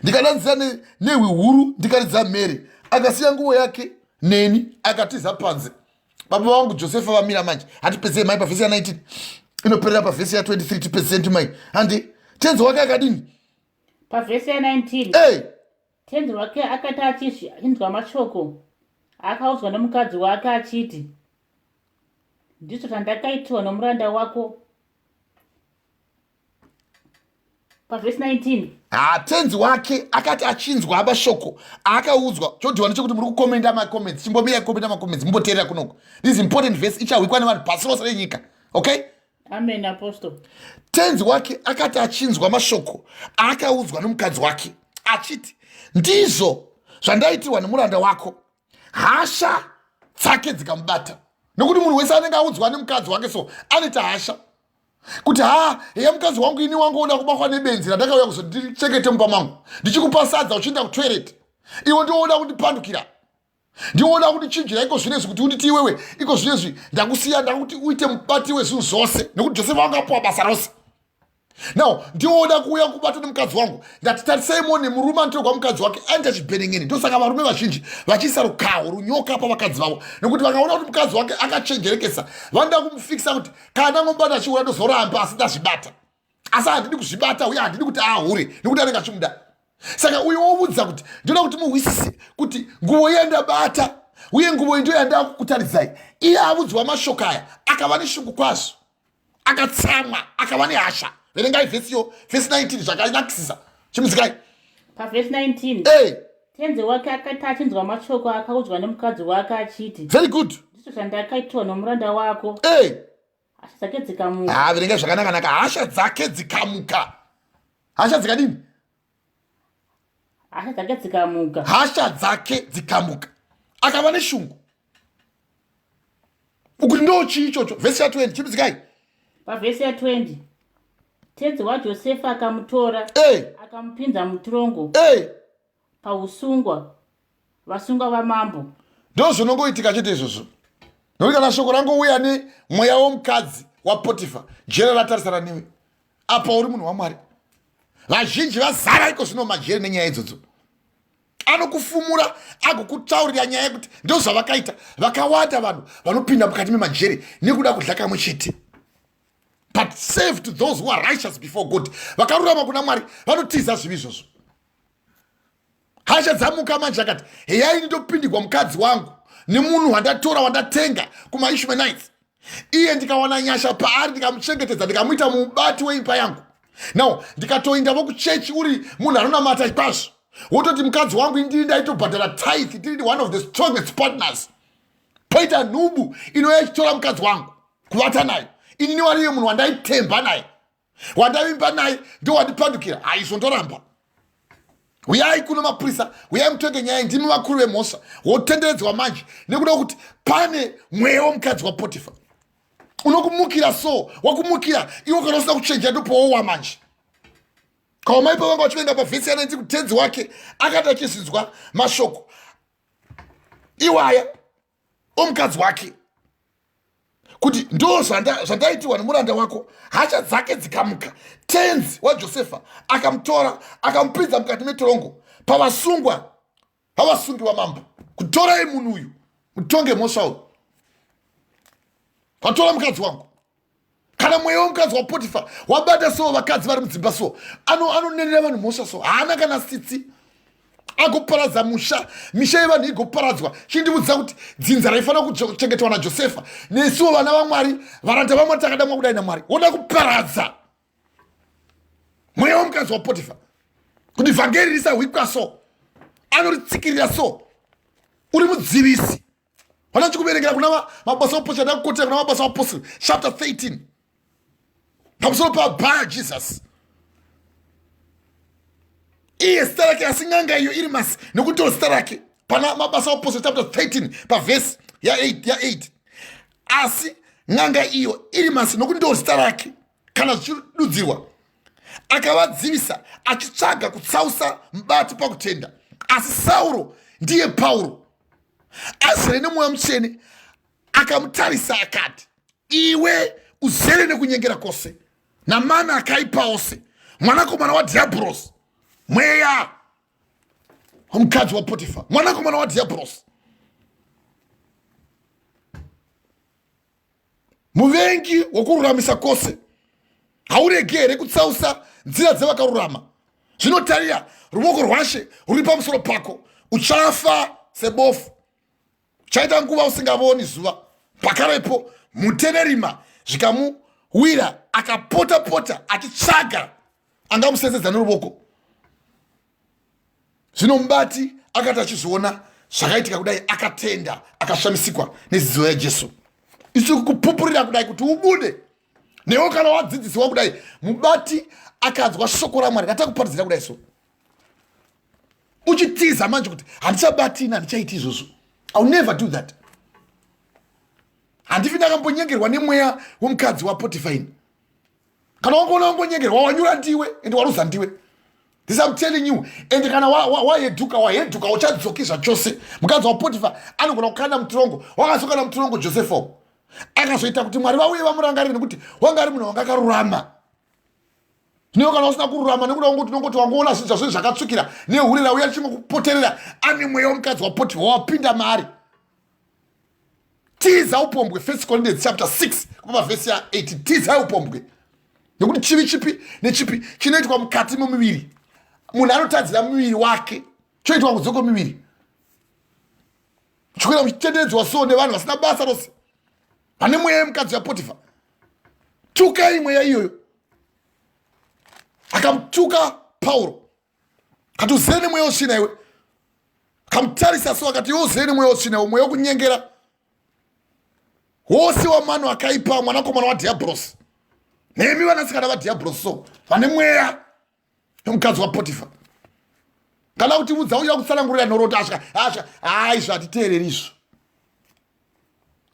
Ndikadanzira nehwi huru ndikaridza mhere. Akasiya nguvo yake neni akatiza panze. Baba vangu Josefa vamira manje. Hatipedzei mai pavhesi ya 19. Inoperera pavhesi ya 23 tipedzise ndimai. Handi tenzi wake akadini? Pavhesi ya 19. Hey. Tenzi wake akati achinzwa mashoko akaudzwa nomukadzi wake achiti, Ndizvo zvandakaitirwa nomuranda wako. Pavhesi 19. Ha, tenzi wake akati achinzwa mashoko aakaudzwa. Chodiwa ndechekuti muri kukomenda macomments, chimbomira kukomenda macomments, mumboteerera kunoko. This is important verse ichahwikwa nevanhu pasi rose renyika. Okay? Amen, Apostle. Tenzi wake akati achinzwa mashoko aakaudzwa nomukadzi wake achiti, ndizvo zvandaitirwa nemuranda wako. Hasha dzake dzikamubata, nekuti munhu wese anenge audzwa nemukadzi wake so anoita hasha kuti ha heya mukadzi wangu ini wangu oda kubatwa nebenzi randakauya kuzondichengete mumba mangu ndichikupa sadza uchienda kutoilet, iwe ndioda kundipandukira, ndioda kundichinjira iko zvinezvi kuti unditi iwewe iko zvinezvi ndakusiya ndakuti uite mubati wezvinhu zvose, nekuti Josefa wanga apuwa basa rose. Now ndioda kuuya kubata nemukadzi wangu. Ndati tarisai muone murume anotorwa mukadzi wake anoita chibhenengene. Ndosaka varume vazhinji vachiisa rukaho runyoka pavakadzi vavo, nekuti vakaona kuti mukadzi wake akachenjerekesa vanoda kumufikisa kuti kana ngomubata achiura ndozoramba asi ndazvibata, asi handidi kuzvibata uye handidi kuti ahure nekuti anenge achimuda. Saka uyo woudza kuti ndoda kuti muhwisise kuti nguvo iye ndabata uye nguvo iyi ndo yandakukutaridzai. Iye avudzwa mashoko aya akava neshungu kwazvo, akatsamwa, akava nehasha. Verengai vhesi yo vhesi 19 zvakanakisisa. Chimuzikai pavhesi 19. Hey. Tenzi wake akati achinzwa mashoko akaudzwa nemukadzi wake achiti, Very good. Ndizvo zvandakaitirwa nomuranda wako. Hey. Hasha dzake dzikamuka. Ha, verengai zvakanaka-naka. Hasha dzake dzikamuka. Hasha dzikadini? Hasha dzake dzikamuka. Hasha dzake dzikamuka, akava neshungu. Ukuti ndo chii ichocho? Vhesi ya 20 chimuzikai. Pavhesi ya 20 tenzi waJosefa akamutora, hey. akamupinza mutorongo, hey. pausungwa vasungwa vamambo. Ndo zvinongoitika chete izvozvo, nokuti kana shoko rangouya nemweya womukadzi waPotifa, jere ratarisana newe. Apa uri munhu waMwari, vazhinji vazara iko zvino majere nenyaya idzodzo. Anokufumura agokutaurira nyaya yekuti ndo zvavakaita. Vakawanda vanhu vanopinda mukati memajere nekuda kudla kamwe chete. But save to those who are righteous before God, vakarurama kuna Mwari vanotiza zvivi izvozvo. Hasha dzamuka manje, akati heyai ndopindigwa mukadzi wangu nemunhu wandatora wandatenga kumaIshmaelites, iye ndikawana nyasha paari ndikamuchengetedza ndikamuita mubati weimba yangu. Now ndikatoendavo kuchechi, uri munhu anonamata kwazvo, wototi mukadzi wangu indini ndaitobhadhara tithe, ndiri one of the strongest partners, poita nhubu inouya ichitora mukadzi wangu kuvata nayo, inini wariye munhu wandaitemba naye, wandavimba naye, ndowandipandukira. Haizvo, ndoramba. Uyai kuno mapurisa, uyai mutenge nyaya, ndimi vakuru vemhosva. Wotenderedzwa manje nekuda kuti pane mweya womukadzi waPotifa unokumukira. So wakumukira iwe kana usina kuchenjera ndopowowa manje. Kaomai pavanga vachivenga pavhesi yanaiti kutenzi wake akati achizinzwa mashoko iwaya omukadzi wake kuti ndo zvandaitiwa nemuranda wako, hasha dzake dzikamuka. Tenzi waJosefa akamutora akamupinza mukati metorongo pavasungwa pavasungi vamambo. Kutorai munhu uyu mutonge mhosva uyu vatora mukadzi wangu. Kana mweya womukadzi waPotifa wabata so vakadzi vari mudzimba so anonenera vanhu mhosva so haana kana tsitsi, agoparadza musha, misha yevanhu igoparadzwa. Chindivudza kuti dzinza raifanira kuchengetwa naJosefa, nesuwo vana vaMwari, varanda vaMwari, takadamwa kudai naMwari, woda kuparadza. Mweya womukadzi waPotifa kuti vhangeri risahwikwa so anoritsikirira so uri mudzivisi. Vana chikuverengera kuna Mabasa Apostle, ndakukotera kuna Mabasa Apostle chapter 13 pamusoro pabaya Jesus. Iye zita rake, asi n'anga iyo iri masi nekuti ndo zita rake pana Mabasa Apostle chapter 13 pavhesi ya8 ya8. Asi n'anga iyo iri masi nokuti ndo zita rake kana zvichidudzirwa, akavadzivisa achitsvaga kutsausa mubati pakutenda. Asi Sauro, ndiye Pauro, azere neMweya Mutsvene, akamutarisa akati, "Iwe uzere nekunyengera kwose namano akaipa ose, mwanakomana wadhiabhurosi." Mweya womukadzi waPotifa, mwanakomana wadhiabhurosi, muvengi wokururamisa kwose, hauregi here kutsausa nzira dzevakarurama? Zvinotarira, ruoko rwaShe ruri pamusoro pako, uchafa sebofu, uchaita nguva usingavoni zuva. Pakarepo mute nerima zvikamuwira, akapota pota achitsvaga angamusesedza neruvoko. Zvino mubati akati achizviona zvakaitika kudai, akatenda, akashamisikwa nedzidzo yaJesu. Isu kupupurira kudai kuti ubude newe kana wadzidzisiwa kudai. Mubati akanzwa shoko raMwari ratakuparidzira kudai, so uchitiza manje kuti handichabatina, handichaiti izvozvo, I will never do that, handifi ndakambonyengerwa nemweya wemukadzi waPotifaini. Kana wangoona wangonyengerwa, wanyura ndiwe ende waruza ndiwe. This I'm telling you. Ende kana waheduka, waheduka, uchadzoki zvachose. Mukadzi waPotifa anogona kukanda mutirongo. Wakazokanda mutirongo Josefo, akazoita kuti Mwari vauye vamurangarire nekuti wanga ari munhu wanga akarurama. Zvino kana usina kururama, nekuda kungoti unongoti wangoona zvinhu zvazvo zvakatsvukira nehure rauya richingokupoterera, ane mweya womukadzi waPotifa wapinda maari, tiza upombwe. First Corinthians chapter 6 kubva pavhesi ya8, tiza upombwe, nekuti chivi chipi nechipi chinoitwa mukati memuviri, munhu anotadzira muviri wake, choitwa kunze kwemuviri. Chikwira muchitenderedzwa so nevanhu vasina basa rose vane mweya yemukadzi yaPotifa. Tukai mweya iyoyo. Akamutuka Pauro kati, "Uzere nemweya wosvina iwe." Akamutarisa so akati, "Iwe uzere nemweya wosvina iwe, mweya wekunyengera wose wamano akaipa, mwanakomana wadhiabhurosi." Nemi vanasikana vadhiabhurosi so vane mweya nemukadzi waPotifa, kana kuti udza uya kutsanangurira nhoroondo, asvika asvika, hai, zvatiteereri izvo.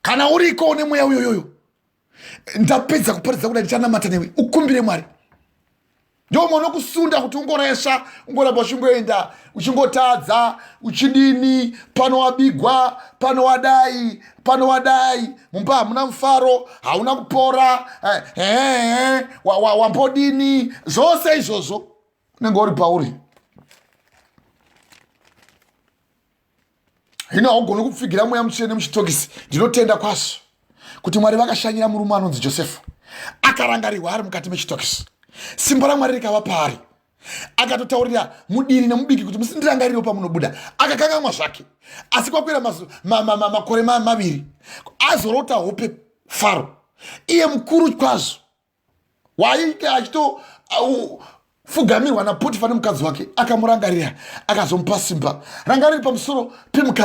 Kana uriko une mweya uyoyoyo, ndapedza kuparidza kudai, ndichanamata newe, ukumbire Mwari. Ndomwe unokusunda kuti ungoresva, ungoramba uchingoenda, uchingotadza, uchidini, pano wabigwa, pano wadai, pano wadai, mumba hamuna mufaro, hauna kupora, ehe, wambodini, zvose izvozvo unenge uri pauri. Hino haugoni kupfigira Mweya Mutsvene muchitokisi. Ndinotenda kwazvo kuti Mwari vakashanyira murume anonzi Josefa, akarangarirwa ari mukati mechitokisi, simba raMwari rikava paari. Akatotaurira mudiri nemubiki kuti musindirangarirewo pamunobuda. Akakangamwa zvake, asi kwakwira makore 2, azorota hope Faro, iye mukuru kwazvo wainge achitofugamirwa naPotifa nemukadzi wake, akamurangarira, akazomupa simba. Rangariri pamusoro pemukadzi.